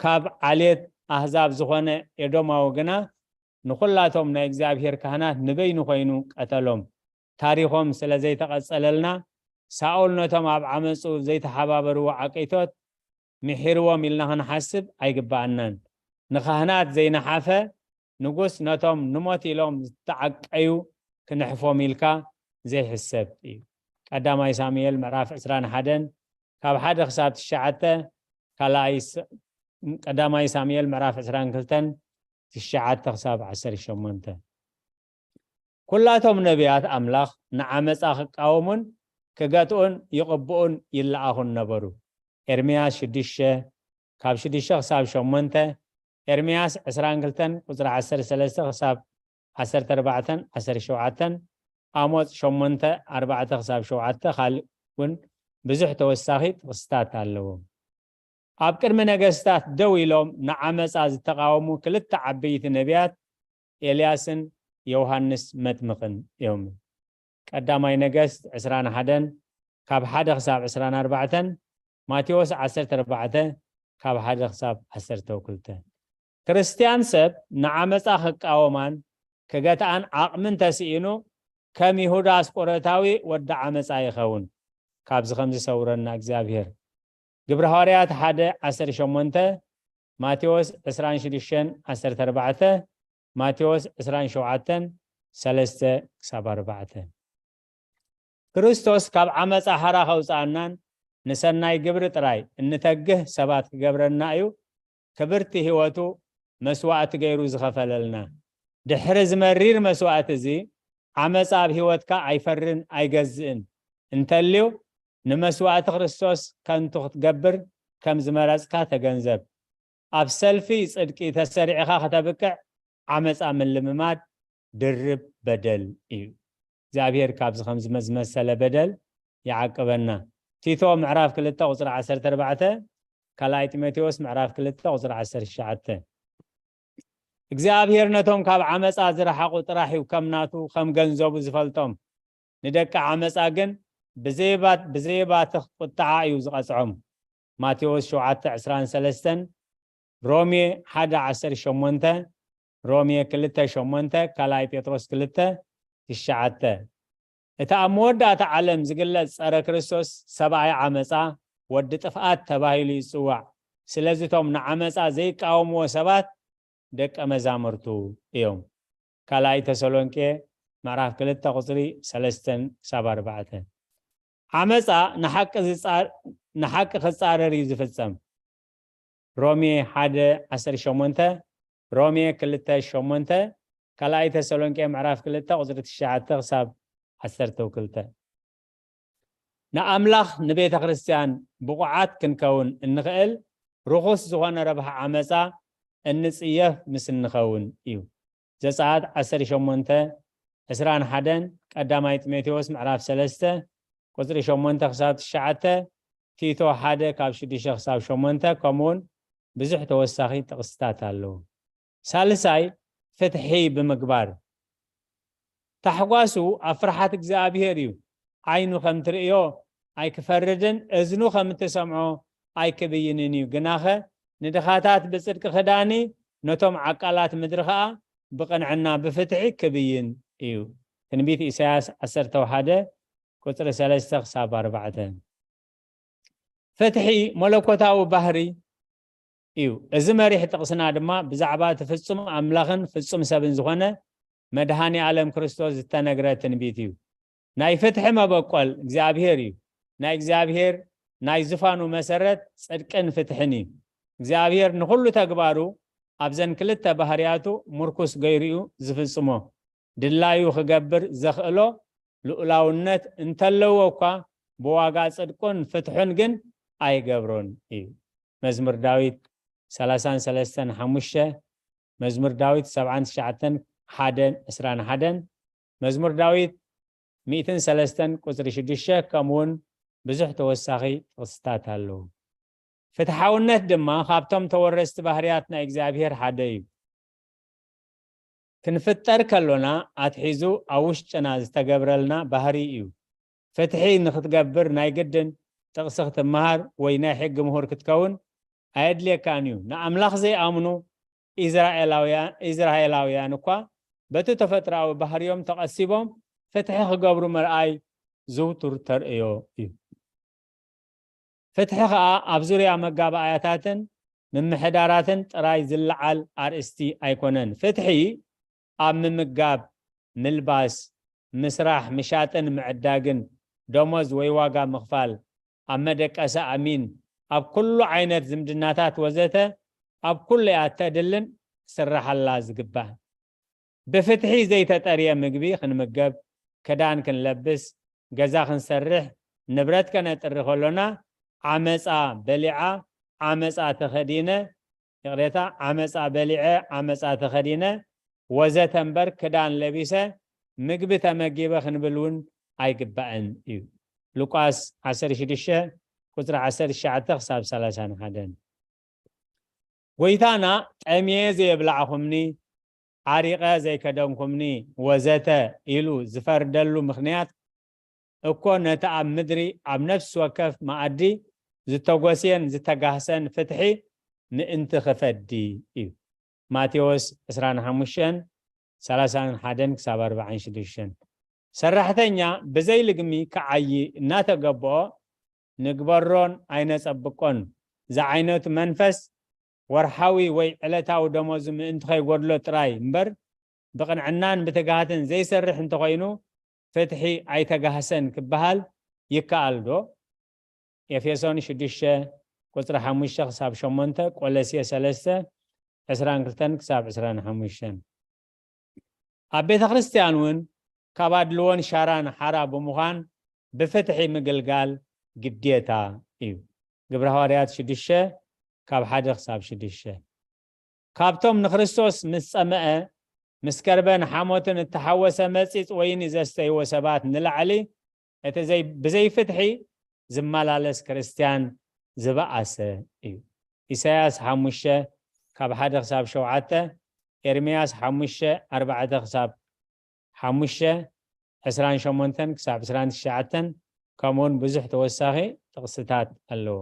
ካብ ዓሌት ኣህዛብ ዝኾነ ኤዶማዊ ግና ንኹላቶም ናይ እግዚኣብሔር ካህናት ንበይኑ ኮይኑ ቀተሎም። ታሪኾም ስለ ዘይተቐጸለልና ሳኦል ነቶም ኣብ ዓመጹ ዘይተሓባበርዎ ዓቀይቶት ምሒርዎም ኢልና ክንሓስብ ኣይግባኣናን። ንካህናት ዘይነሓፈ ንጉስ ነቶም ንሞት ኢሎም ዝተዓቀዩ ክንሕፎም ኢልካ ዘይሕሰብ እዩ። ቀዳማይ ሳሙኤል ምዕራፍ ዕስራን ሓደን ካብ ሓደ ክሳብ ትሽዓተ፣ ካልኣይ ስ-፣ ቀዳማይ ሳሙኤል ምዕራፍ ዕስራን ክልተን ትሽዓተ ክሳብ ዓሰርተ ሸሞንተ። ኩላቶም ነቢያት ኣምላኽ ንዓመጻ ክቃወሙን ክገትኡን ይቕብኡን ይለኣኹን ነበሩ። ኤርምያስ ሽዱሽተ ካብ ሽዱሽተ ክሳብ ሸሞንተ፣ ኤርምያስ ዕስራን ክልተን ቁጽሪ ዓሰርተ ሰለስተ ክሳብ ዓሰርተ ኣርባዕተን ዓሰርተ ሸውዓተን፣ ኣሞጽ ሸሞንተ ኣርባዕተ ክሳብ ሸውዓተ፣ ካልእ እውን ብዙሕ ተወሳኺ ጥቕስታት ኣለዎም። ኣብ ቅድሚ ነገስታት ደው ኢሎም ንዓመጻ ዝተቓወሙ ክልተ ዓበይቲ ነቢያት ኤልያስን ዮሃንስ መጥምቕን እዮም። ቀዳማይ ነገስት ዕስራን ሓደን ካብ ሓደ ክሳብ ዕስራን ኣርባዕተን፣ ማቴዎስ ዓሰርተ ኣርባዕተ ካብ ሓደ ክሳብ ዓሰርተ ክልተ። ክርስትያን ሰብ ንዓመጻ ክቃወማን ክገትኣን ዓቕሚ እንተስኢኑ ከም ይሁዳ ኣስቆሮታዊ ወዲ ዓመጻ ይኸውን። ካብዚ ከም ዝሰውረና እግዚኣብሔር። ግብሪ ሃዋርያት ሓደ ዓሰርተ ሸሞንተ፣ ማቴዎስ ዕስራን ሽዱሽተን ዓሰርተ ኣርባዕተ፣ ማቴዎስ ዕስራን ሸውዓተን ሰለስተ ክሳብ ኣርባዕተ። ክርስቶስ ካብ ዓመጻ ሓራ ከውጽኣናን ንሰናይ ግብሪ ጥራይ እንተግህ ሰባት ክገብረና እዩ። ክብርቲ ህይወቱ መስዋእቲ ገይሩ ዝኸፈለልና። ድሕሪ እዚ መሪር መስዋእቲ እዚ ዓመፃ ኣብ ህይወትካ ኣይፈርን ኣይገዝእን እንተልዩ፣ ንመስዋእቲ ክርስቶስ ከንቱ ክትገብር ከም ዝመረፅካ ተገንዘብ። ኣብ ሰልፊ ጽድቂ ተሰሪዕኻ ከተብቅዕ ዓመፃ ምልምማድ ድርብ በደል እዩ። እግዚኣብሔር ካብዚ ከምዚ ዝመሰለ በደል ይዓቅበና። ቲቶ ምዕራፍ ክልተ ቁፅሪ ዓሰርተ ኣርባዕተ፣ ካልኣይ ጢሞቴዎስ ምዕራፍ ክልተ ቁፅሪ ዓሰርተ ትሽዓተ። እግዚኣብሔር ነቶም ካብ ዓመፃ ዝረሓቑ ጥራሕ እዩ ከም ናቱ ከም ገንዘቡ ዝፈልጦም። ንደቂ ዓመፃ ግን ብዘይባ- ብዘየባትኽ ቁጥዓ እዩ ዝቐፅዖም። ማቴዎስ ሸውዓተ ዕስራን ሰለስተን፣ ሮሜ ሓደ ዓሰርተ ሸሞንተ፣ ሮሜ ክልተ ሸሞንተ፣ ካልኣይ ጴጥሮስ ክልተ ትሽዓተ። እቲ ኣብ መወዳእታ ዓለም ዝግለጽ ጸረ ክርስቶስ ሰብኣይ ዓመጻ ወዲ ጥፍኣት ተባሂሉ ይጽዋዕ። ስለዚ እቶም ንዓመጻ ዘይቃወምዎ ሰባት ደቀ መዛሙርቱ እዮም። ካልኣይ ተሰሎንቄ ምዕራፍ ክልተ ቁጽሪ ሰለስተን ክሳብ ኣርባዕተ። ዓመጻ ንሓቂ ዝጻ- ንሓቂ ክጻረር እዩ ዝፍጸም። ሮሜ ሓደ ዓሰርተ ሸሞንተ፣ ሮሜ ክልተ ሸሞንተ፣ ካልኣይ ተሰሎንቄ ምዕራፍ ክልተ ቁጽሪ ትሽዓተ ክሳብ ዓሰርተ ክልተ። ንኣምላኽ ንቤተ ክርስቲያን ብቑዓት ክንከውን እንኽእል ርኹስ ዝኾነ ረብሓ ዓመጻ እንጽየፍ ምስ እንኸውን እዩ። ዘጸኣት ዓሰርተ ሸሞንተ ዕስራን ሓደን፣ ቀዳማይ ጢሞቴዎስ ምዕራፍ ሰለስተ ቁጽሪ ሸሞንተ ክሳብ ትሽዓተ፣ ቲቶ ሓደ ካብ ሽዱሽተ ክሳብ ሸሞንተ፣ ከምኡውን ብዙሕ ተወሳኺ ጥቕስታት ኣለዉ። ሳልሳይ፣ ፍትሒ ብምግባር። ታሕጓሱ ኣብ ፍርሓት እግዚኣብሔር እዩ። ዓይኑ ከም ትርእዮ ኣይክፈርድን፣ እዝኑ ከም እትሰምዖ ኣይክብይንን እዩ። ግናኸ ንድኻታት ብጽድቂ ክዳኒ፣ ነቶም ዓቃላት ምድሪ ኸኣ ብቕንዕና ብፍትሒ ክብይን እዩ። ትንቢት ኢሳያስ ዓሰርተ ሓደ ቁጽሪ ሰለስተ ክሳብ ኣርባዕተ። ፍትሒ መለኮታዊ ባህሪ እዩ። እዚ መሪሕ ጥቕስና ድማ ብዛዕባ እቲ ፍጹም ኣምላኽን ፍጹም ሰብን ዝኾነ መድሃኒ ዓለም ክርስቶስ ዝተነግረ ትንቢት እዩ። ናይ ፍትሒ መበቆል እግዚኣብሔር እዩ። ናይ እግዚኣብሔር ናይ ዝፋኑ መሰረት ጽድቅን ፍትሕን እዩ። እግዚኣብሔር ንኹሉ ተግባሩ ኣብዘን ክልተ ባህርያቱ ምርኩስ ገይሩ እዩ ዝፍጽሞ። ድላዩ ክገብር ዘኽእሎ ልኡላውነት እንተለዎ እኳ ብዋጋ ጽድቁን ፍትሑን ግን ኣይገብሮን እዩ። መዝሙር ዳዊት ሰላሳን ሰለስተን ሓሙሽተ፣ መዝሙር ዳዊት ሰብዓን ትሽዓተን ሓደን ዕስራን ሓደን፣ መዝሙር ዳዊት ሚእትን ሰለስተን ቁጽሪ ሽዱሽተ፣ ከምኡውን ብዙሕ ተወሳኺ ጥቕስታት ኣለዉ። ፍትሓውነት ድማ ካብቶም ተወረስቲ ባህርያት ናይ እግዚኣብሔር ሓደ እዩ። ክንፍጠር ከሎና ኣትሒዙ ኣብ ውሽጥና ዝተገብረልና ባህሪ እዩ። ፍትሒ ንክትገብር ናይ ግድን ጥቕሲ ክትመሃር ወይ ናይ ሕጊ ምሁር ክትከውን ኣየድልየካን እዩ። ንኣምላኽ ዘይኣምኑ ኢዝራኤላውያን ኢዝራኤላውያን እኳ በቲ ተፈጥሮኣዊ ባህርዮም ተቐሲቦም ፍትሒ ክገብሩ ምርኣይ ዝውቱር ተርእዮ እዩ። ፍትሒ ኸኣ ኣብ ዙርያ መጋባእያታትን ምምሕዳራትን ጥራይ ዝለዓል ኣርእስቲ ኣይኮነን። ፍትሒ ኣብ ምምጋብ፣ ምልባስ፣ ምስራሕ፣ ምሻጥን ምዕዳግን፣ ደሞዝ ወይ ዋጋ ምኽፋል፣ ኣብ መደቀሲ ኣሚን፣ ኣብ ኩሉ ዓይነት ዝምድናታት ወዘተ ኣብ ኩሉ እያ እተድልን ክስረሓላ ዝግባእ። ብፍትሒ ዘይተጠርየ ምግቢ ክንምገብ፣ ክዳን ክንለብስ፣ ገዛ ክንሰርሕ፣ ንብረት ከነጥሪ ከሎና ዓመፃ በሊዓ ዓመፃ ተኸዲነ፣ ይቕሬታ፣ ዓመፃ በሊዐ ዓመፃ ተኸዲነ ወዘተ እምበር ክዳን ለቢሰ ምግቢ ተመጊበ ክንብል እውን ኣይግባእን እዩ። ሉቃስ ዓሰርተ ሽዱሽተ ቁፅሪ ዓሰርተ ትሽዓተ ክሳብ ሰላሳን ሓደን። ጎይታና ጠምየ ዘየብላዕኹምኒ፣ ዓሪቐ ዘይከደንኩምኒ ወዘተ ኢሉ ዝፈርደሉ ምኽንያት እኮ ነቲ ኣብ ምድሪ ኣብ ነፍሲ ወከፍ መኣዲ ዝተጎስየን ዝተጋህሰን ፍትሒ ምእንቲ ክፈዲ እዩ። ማቴዎስ ዕስራን ሓሙሽተን ሰላሳን ሓደን ክሳብ ኣርባዓን ሽዱሽተን። ሰራሕተኛ ብዘይ ልግሚ ክዓዪ እናተገብኦ ንግበሮን ኣይነጸብቆን ዝዓይነቱ መንፈስ ወርሓዊ ወይ ዕለታዊ ደሞዙ ምእንቲ ከይጎድሎ ጥራይ እምበር ብቕንዕናን ብትግሃትን ዘይሰርሕ እንተኾይኑ ፍትሒ ኣይተጋህሰን ክበሃል ይከኣል ዶ? ኤፌሶን ሽዱሽተ ቁጽሪ ሓሙሽተ ክሳብ ሸሞንተ፣ ቆለስየ ሰለስተ ዕስራን ክልተን ክሳብ ዕስራን ሓሙሽተን። ኣብ ቤተ ክርስቲያን እውን ካብ ኣድልዎን ሻራን ሓራ ብምዃን ብፍትሒ ምግልጋል ግዴታ እዩ። ግብረ ሃዋርያት ሽዱሽተ ካብ ሓደ ክሳብ ሽዱሽተ። ካብቶም ንክርስቶስ ምስ ጸመአ፣ ምስ ከርበን ሓሞትን እተሓወሰ መጺጽ ወይኒ ዘስተይዎ ሰባት ንላዕሊ፣ እቲ ዘይ-፣ ብዘይፍትሒ ዝመላለስ ክርስትያን ዝበኣሰ እዩ። ኢሳያስ ሓሙሽተ ካብ ሓደ ክሳብ ሸውዓተ፣ ኤርምያስ ሓሙሽተ ኣርባዕተ ክሳብ ሓሙሽተ፣ ዕስራን ሸሞንተን ክሳብ ዕስራን ትሽዓተን፣ ከምኡውን ብዙሕ ተወሳኺ ጥቕስታት ኣለዎ።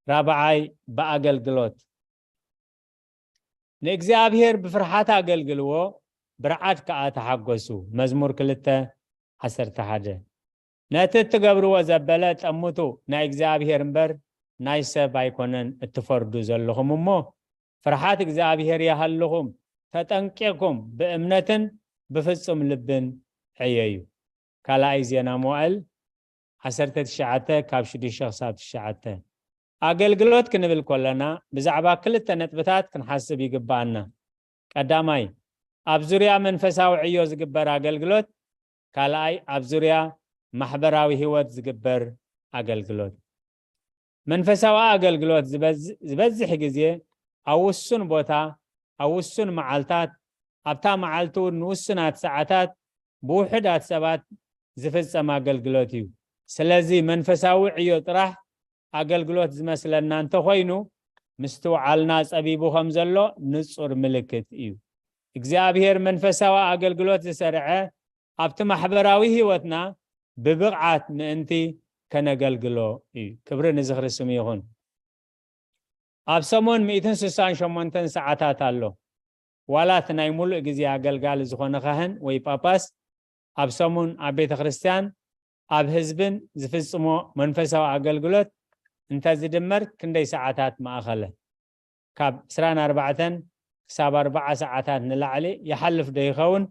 ራብዓይ፣ ብኣገልግሎት። ንእግዚኣብሔር ብፍርሓት ኣገልግልዎ፣ ብርዓድ ከኣ ተሓጎሱ። መዝሙር ክልተ ዓሰርተ ሓደ። ነቲ እትገብርዎ ዘበለ ጠምቱ፣ ናይ እግዚኣብሔር እምበር ናይ ሰብ ኣይኮነን እትፈርዱ ዘለኹም እሞ፣ ፍርሓት እግዚኣብሔር ይሃልኹም፣ ተጠንቂቕኩም ብእምነትን ብፍጹም ልብን ዕየዩ። ካልኣይ ዜና መዋእል ዓሰርተ ትሽዓተ ካብ ሽዱሽተ ክሳብ ትሽዓተ። ኣገልግሎት ክንብል ከለና ብዛዕባ ክልተ ነጥብታት ክንሓስብ ይግብኣና። ቀዳማይ፣ ኣብ ዙርያ መንፈሳዊ ዕዮ ዝግበር ኣገልግሎት፣ ካልኣይ፣ ኣብ ዙርያ ማሕበራዊ ህይወት ዝግበር ኣገልግሎት። መንፈሳዊ ኣገልግሎት ዝበዝ-፣ ዝበዝሕ ግዜ ኣብ ውሱን ቦታ፣ ኣብ ውሱን መዓልታት፣ ኣብታ መዓልቲ እውን ንውሱናት ሰዓታት ብውሑዳት ሰባት ዝፍጸም ኣገልግሎት እዩ። ስለዚ መንፈሳዊ ዕዮ ጥራሕ ኣገልግሎት ዝመስለና እንተኾይኑ፣ ምስትውዓልና ጸቢቡ ከም ዘሎ ንጹር ምልክት እዩ። እግዚኣብሔር መንፈሳዊ ኣገልግሎት ዝሰርዐ ኣብቲ ማሕበራዊ ህይወትና ብብቕዓት ምእንቲ ከነገልግሎ እዩ። ክብሪ ንዝኽሪ ስሙ ይኹን። ኣብ ሰሙን ሚእትን ስሳን ሸሞንተን ሰዓታት ኣሎ። ዋላ እቲ ናይ ሙሉእ ግዜ ኣገልጋሊ ዝኾነ ካህን ወይ ጳጳስ ኣብ ሰሙን ኣብ ቤተ ክርስቲያን ኣብ ህዝብን ዝፍጽሞ መንፈሳዊ ኣገልግሎት እንተ ዝድመር ክንደይ ሰዓታት ምኣኸለ? ካብ ዕስራን ኣርባዕተን ክሳብ ኣርብዓ ሰዓታት ንላዕሊ ይሓልፍ ዶ ይኸውን?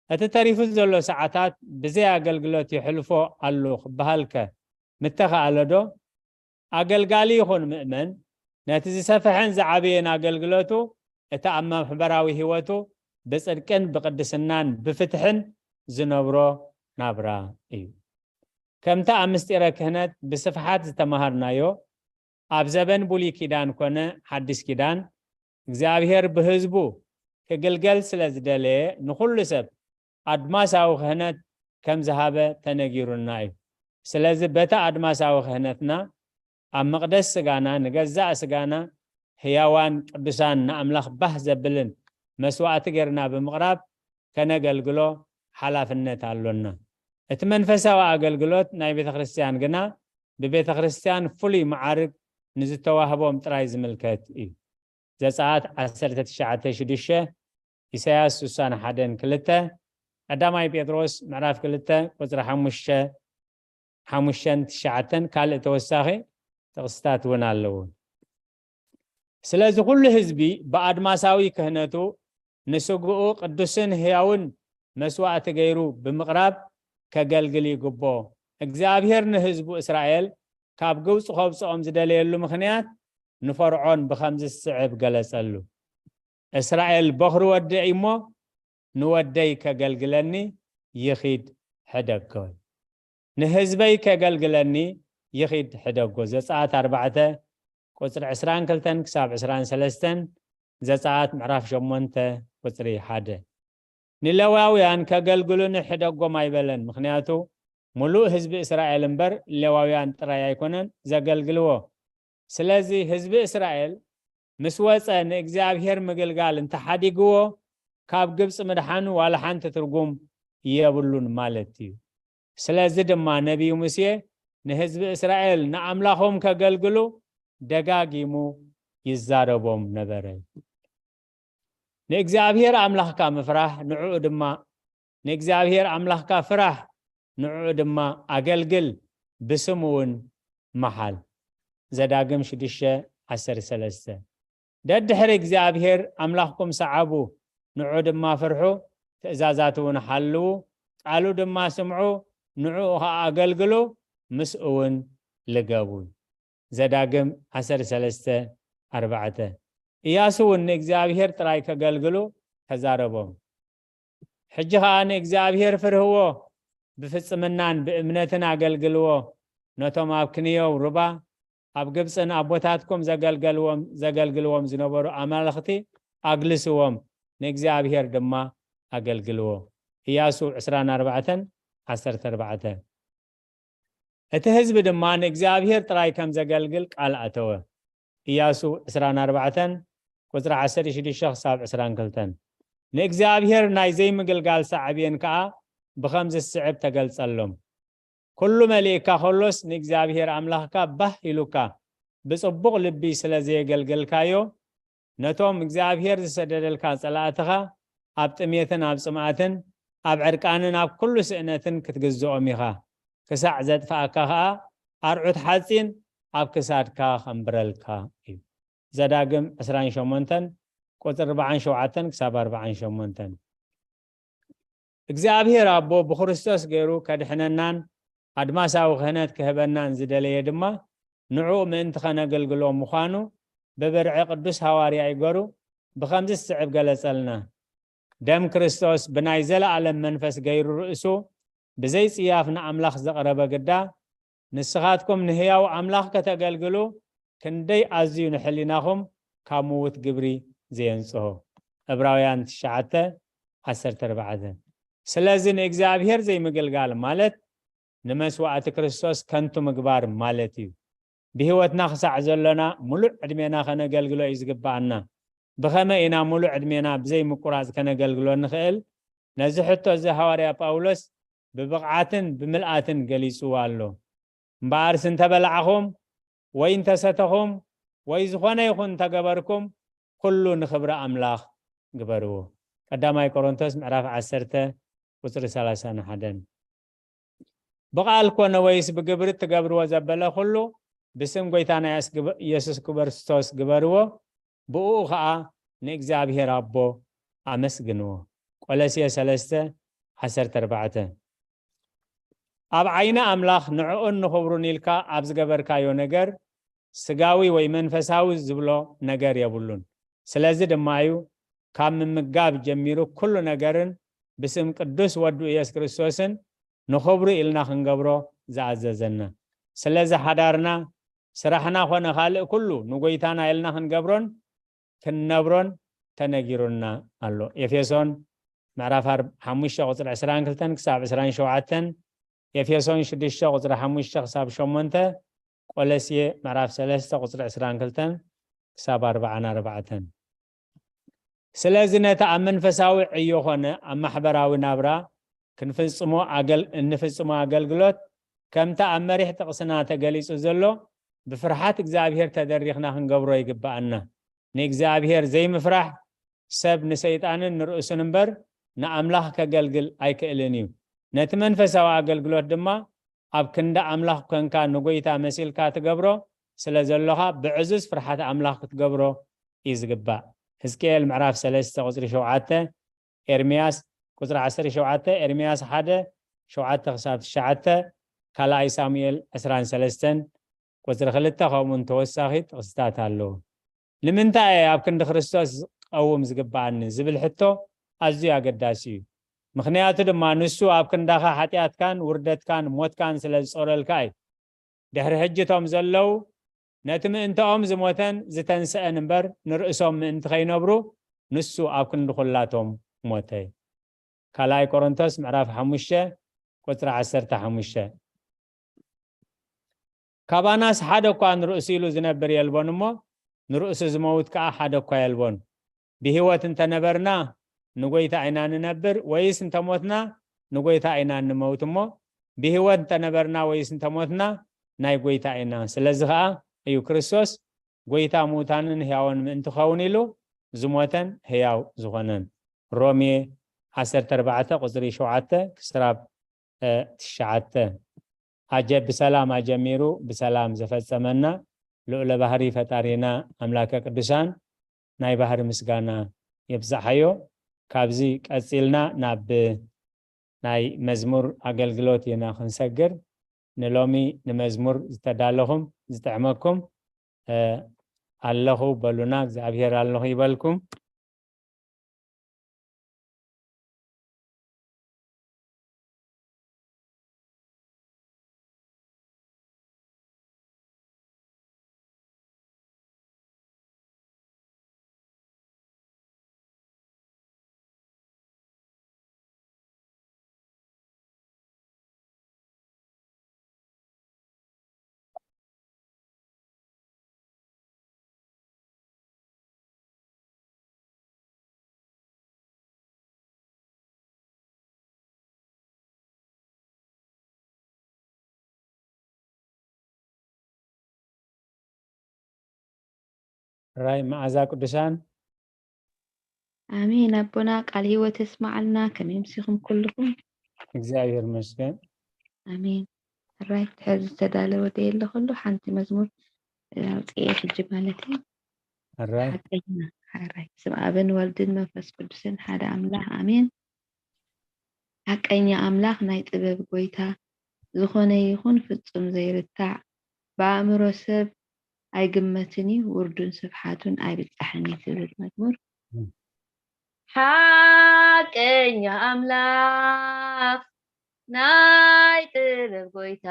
እቲ ተሪፉ ዘሎ ሰዓታት ብዘይ ኣገልግሎት የሕልፎ ኣሉ ክበሃልከ ምተኻእለ ዶ? ኣገልጋሊ ይኹን ምእመን ነቲ ዝሰፍሐን ዝዓበየን ኣገልግሎቱ እቲ ኣብ ማሕበራዊ ህይወቱ ብጽድቅን ብቅድስናን ብፍትሕን ዝነብሮ ናብራ እዩ። ከምቲ ኣብ ምስጢረ ክህነት ብስፍሓት ዝተማሃርናዮ፣ ኣብ ዘበን ብሉይ ኪዳን ኮነ ሓድሽ ኪዳን፣ እግዚኣብሔር ብህዝቡ ክግልገል ስለ ዝደለየ፣ ንኹሉ ሰብ ኣድማሳዊ ክህነት ከም ዝሃበ ተነጊሩና እዩ። ስለዚ በቲ ኣድማሳዊ ክህነትና ኣብ መቕደስ ስጋና፣ ንገዛእ ስጋና ህያዋን ቅዱሳን ንኣምላኽ ባህ ዘብልን መስዋዕቲ ጌርና ብምቕራብ ከነገልግሎ ሓላፍነት ኣሎና። እቲ መንፈሳዊ ኣገልግሎት ናይ ቤተ ክርስቲያን ግና ብቤተ ክርስቲያን ፍሉይ መዓርግ ንዝተዋህቦም ጥራይ ዝምልከት እዩ። ዘጸኣት ዓሰርተ ትሽዓተ ሽዱሽተ፣ ኢሳያስ ስሳን ሓደን ክልተ፣ ቀዳማይ ጴጥሮስ ምዕራፍ ክልተ ቁጽሪ ሓሙሽተ፣ ሓሙሽተን ትሽዓተን ካልእ ተወሳኺ ጥቕስታት እውን ኣለዉ። ስለዚ ኩሉ ህዝቢ ብኣድማሳዊ ክህነቱ ንስግኡ ቅዱስን ህያውን መስዋእቲ ገይሩ ብምቕራብ ከገልግል ይግቦ። እግዚኣብሔር ንህዝቡ እስራኤል ካብ ግብፂ ከውፅኦም ዝደለየሉ ምኽንያት ንፈርዖን ብኸምዚ ዝስዕብ ገለጸሉ። እስራኤል በኹሪ ወደይ እሞ ንወደይ ከገልግለኒ ይኺድ ሕደጎ። ንህዝበይ ከገልግለኒ ይኺድ ሕደጎ። ዘጸኣት ኣርባዕተ ቁጽሪ ዕስራን ክልተን ክሳብ ዕስራን ሰለስተን፣ ዘጸኣት ምዕራፍ ሸሞንተ ቁጽሪ ሓደ። ንሌዋውያን ከገልግሉኒ ሕደጎም ኣይበለን፣ ምኽንያቱ ምሉእ ህዝቢ እስራኤል እምበር ሌዋውያን ጥራይ ኣይኮነን ዘገልግልዎ። ስለዚ ህዝቢ እስራኤል ምስ ወጸ ንእግዚኣብሔር ምግልጋል እንተሓዲግዎ፣ ካብ ግብጺ ምድሓኑ ዋላ ሓንቲ ትርጉም የብሉን ማለት እዩ። ስለዚ ድማ ነቢዩ ሙሴ ንህዝቢ እስራኤል ንኣምላኾም ከገልግሉ ደጋጊሙ ይዛረቦም ነበረ። ንእግዚኣብሔር ኣምላኽካ ምፍራህ፣ ንዕኡ ድማ፣ ንእግዚኣብሔር ኣምላኽካ ፍራህ፣ ንዕኡ ድማ ኣገልግል፣ ብስሙ እውን መሓል። ዘዳግም ሽዱሽተ ዓሰርተ ሰለስተ። ደድሕሪ እግዚኣብሔር ኣምላኽኩም ሰዓቡ፣ ንዑ ድማ ፍርሑ፣ ትእዛዛቱ እውን ሓልዉ፣ ቃሉ ድማ ስምዑ፣ ንዕኡ ኸዓ ኣገልግሉ፣ ምስኡ እውን ልገቡ። ዘዳግም ዓሰርተ ሰለስተ ኣርባዕተ። ኢያሱ እውን ንእግዚኣብሔር ጥራይ ከገልግሉ ተዛረቦም። ሕጂ ኸኣ ንእግዚኣብሔር ፍርህዎ፣ ብፍጽምናን ብእምነትን ኣገልግልዎ። ነቶም ኣብ ክንዮው ሩባ ኣብ ግብጽን ኣቦታትኩም ዘገልገልዎም ዘገልግልዎም ዝነበሩ ኣማልኽቲ ኣግልስዎም፣ ንእግዚኣብሔር ድማ ኣገልግልዎ። ኢያሱ ዕስራን ኣርባዕተን ዓሰርተ ኣርባዕተ። እቲ ህዝቢ ድማ ንእግዚኣብሔር ጥራይ ከም ዘገልግል ቃል ኣተወ። ኢያሱ ዕስራን ኣርባዕተን ቁጽሪ ዓሰርተ ሽዱሽተ ክሳብ ዕስራን ክልተን። ንእግዚኣብሔር ናይ ዘይምግልጋል ሳዕቤን ከኣ ብኸምዚ ዝስዕብ ተገልጸሎም። ኩሉ መሊእካ ከሎስ ንእግዚኣብሔር ኣምላኽካ ባህ ኢሉካ ብጽቡቕ ልቢ ስለ ዘየገልገልካዮ፣ ነቶም እግዚኣብሔር ዝሰደደልካ ጸላእትኻ ኣብ ጥሜትን ኣብ ጽምኣትን ኣብ ዕርቃንን ኣብ ኩሉ ስእነትን ክትግዝኦም ኢኻ። ክሳዕ ዘጥፍኣካ ኸኣ ኣርዑት ሓጺን ኣብ ክሳድካ ኸንብረልካ እዩ። ዘዳግም ዕስራን ሸሞንተን ቁጽሪ ኣርባዓን ሸውዓተን ክሳብ ኣርባዓን ሸሞንተን። እግዚኣብሔር ኣቦ ብክርስቶስ ገይሩ ከድሕነናን ኣድማሳዊ ክህነት ክህበናን ዝደለየ ድማ ንዕኡ ምእንቲ ኸነገልግሎ ምዃኑ ብብርዒ ቅዱስ ሃዋርያ ይገሩ ብኸምዚ ዝስዕብ ገለጸልና። ደም ክርስቶስ ብናይ ዘለኣለም መንፈስ ገይሩ ርእሱ ብዘይ ጽያፍ ንኣምላኽ ዘቕረበ ግዳ፣ ንስኻትኩም ንህያው ኣምላኽ ከተገልግሉ ክንደይ ኣዝዩ ንሕሊናኹም ካብ ምዉት ግብሪ ዘየንጽሆ። ዕብራውያን ትሽዓተ ዓሰርተ ኣርባዕተ። ስለዚ ንእግዚኣብሔር ዘይምግልጋል ማለት ንመስዋእቲ ክርስቶስ ከንቱ ምግባር ማለት እዩ። ብህይወትና ክሳዕ ዘሎና ምሉእ ዕድሜና ከነገልግሎ እዩ ዝግብኣና። ብኸመይ ኢና ምሉእ ዕድሜና ብዘይ ምቁራጽ ከነገልግሎ ንኽእል? ነዚ ሕቶ እዚ ሃዋርያ ጳውሎስ ብብቕዓትን ብምልኣትን ገሊጽዎ ኣሎ። እምበኣርስ እንተበላዕኹም ወይ እንተሰተኹም ወይ ዝኾነ ይኹን እንተገበርኩም ኩሉ ንኽብሪ ኣምላኽ ግበርዎ። ቀዳማይ ቆሮንቶስ ምዕራፍ ዓሰርተ ቁጽሪ ሰላሳን ሓደን። ብቓል ኮነ ወይስ ብግብሪ እትገብርዎ ዘበለ ኩሉ ብስም ጎይታና የስ-፣ ግበ-፣ ኢየሱስ ክርስቶስ ግበርዎ፣ ብእኡ ኸኣ ንእግዚኣብሔር ኣቦ ኣመስግንዎ። ቆለስየ ሰለስተ ዓሰርተ ኣርባዕተ። ኣብ ዓይኒ ኣምላኽ ንዕኡን ንኽብሩን ኢልካ ኣብ ዝገበርካዮ ነገር ስጋዊ ወይ መንፈሳዊ ዝብሎ ነገር የብሉን። ስለዚ ድማ እዩ ካብ ምምጋብ ጀሚሩ ኩሉ ነገርን ብስም ቅዱስ ወዱ ኢየሱስ ክርስቶስን ንኽብሩ ኢልና ክንገብሮ ዝኣዘዘና። ስለዚ ሓዳርና፣ ስራሕና ኾነ ካልእ ኩሉ ንጎይታና ኢልና ክንገብሮን ክንነብሮን ተነጊሩና ኣሎ። ኤፌሶን ምዕራፍ ኣር-፣ ሓሙሽተ ቁጽሪ ዕስራን ክልተን ክሳብ ዕስራን ሸውዓተን፣ ኤፌሶን ሽዱሽተ ቁጽሪ ሓሙሽተ ክሳብ ሸሞንተ፣ ቆለስየ ምዕራፍ ሰለስተ ቁጽሪ ዕስራን ክልተን ክሳብ ኣርባዓን ኣርባዕተን። ስለዚ ነቲ ኣብ መንፈሳዊ ዕዮ ኾነ ኣብ ማሕበራዊ ናብራ ክንፍጽሞ ኣገል-፣ እንፍጽሞ ኣገልግሎት ከምቲ ኣብ መሪሕ ጥቕስና ተገሊጹ ዘሎ ብፍርሓት እግዚኣብሔር ተደሪኽና ክንገብሮ ይግብኣና። ንእግዚኣብሔር ዘይምፍራሕ ሰብ ንሰይጣንን ንርእሱን እምበር ንኣምላኽ ከገልግል ኣይክእልን እዩ። ነቲ መንፈሳዊ ኣገልግሎት ድማ ኣብ ክንዲ ኣምላኽ ኮንካ ንጎይታ መሲልካ ትገብሮ ስለ ዘሎኻ ብዕዙዝ ፍርሓት ኣምላኽ ክትገብሮ እዩ ዝግባእ። ሕዝቅኤል ምዕራፍ ሰለስተ ቁጽሪ ሸውዓተ፣ ኤርምያስ ቁጽሪ ዓሰርተ ሸውዓተ፣ ኤርምያስ ሓደ ሸውዓተ ክሳብ ትሽዓተ፣ ካልኣይ ሳሙኤል ዕስራን ሰለስተን ቁጽሪ ክልተ፣ ከምኡውን ተወሳኺ ጥቕስታት ኣለዉ። ንምንታይ እየ ኣብ ክንዲ ክርስቶስ ዝቐውም ዝግብኣኒ ዝብል ሕቶ ኣዝዩ ኣገዳሲ እዩ። ምኽንያቱ ድማ ንሱ ኣብ ክንዳኻ ሓጢኣትካን ውርደትካን ሞትካን ስለ ዝጾረልካ እዩ። ድሕሪ ሕጂ እቶም ዘለዉ ነቲ ምእንትኦም ዝሞተን ዝተንስአን እምበር ንርእሶም ምእንቲ ኸይነብሩ ንሱ ኣብ ክንዲ ኹላቶም ሞተ። ካልኣይ ቆሮንቶስ ምዕራፍ ሓሙሽተ ቁጽሪ ዓሰርተ ሓሙሽተ። ካባናስ ሓደ እኳ ንርእሱ ኢሉ ዝነብር የልቦን እሞ ንርእሱ ዝመውት ከኣ ሓደ እኳ የልቦን። ብህይወት እንተነበርና ንጎይታ ኢና ንነብር፣ ወይስ እንተሞትና ንጎይታ ኢና ንመውት እሞ ብህይወት እንተነበርና ወይስ እንተሞትና ናይ ጎይታ ኢና። ስለዚ ኸኣ እዩ ክርስቶስ ጎይታ ምዉታንን ህያውን ምእንቲ ኸውን ኢሉ ዝሞተን ህያው ዝኾነን። ሮሜ ዓሰርተ ኣርባዕተ ቁጽሪ ሸውዓተ ክስራብ፣ እ፣ ትሽዓተ። ኣጀ-፣ ብሰላም ኣጀሚሩ ብሰላም ዘፈጸመና ልዑለ ባህሪ ፈጣሪና ኣምላከ ቅዱሳን ናይ ባህሪ ምስጋና የብዝሓዮ። ካብዚ ቀጺልና ናብ ናይ መዝሙር ኣገልግሎት ኢና ክንሰግር። ንሎሚ ንመዝሙር ዝተዳለኹም ዝጥዕመኩም፣ እ፣ ኣለኹ በሉና፣ እግዚኣብሔር ኣለኹ ይበልኩም። ራይ መዓዛ ቅዱሳን። ኣሜን። ኣቦና ቃል ህይወት የስማዓልና። ከመይ ምሲኹም ኩልኹም? እግዚኣብሔር ይመስገን። ኣሜን። ሕራይ ትሕዚ ዝተዳለወ ደየለ ከሎ ሓንቲ መዝሙር ኣውፅኤ ሕጂ ማለት እዩ። ሕራይ ሓቀኛ ሕራይ ስም ኣብን ወልድን መንፈስ ቅዱስን ሓደ ኣምላኽ ኣሜን። ሓቀኛ ኣምላኽ ናይ ጥበብ ጎይታ ዝኾነ ይኹን ፍጹም ዘይርታዕ ብኣእምሮ ሰብ ኣይግመትን እዩ ውርዱን ስፍሓቱን ኣይብጻሕን እዩ ትብል መዝሙር። ሓቀኛ ኣምላኽ ናይ ጥበብ ጎይታ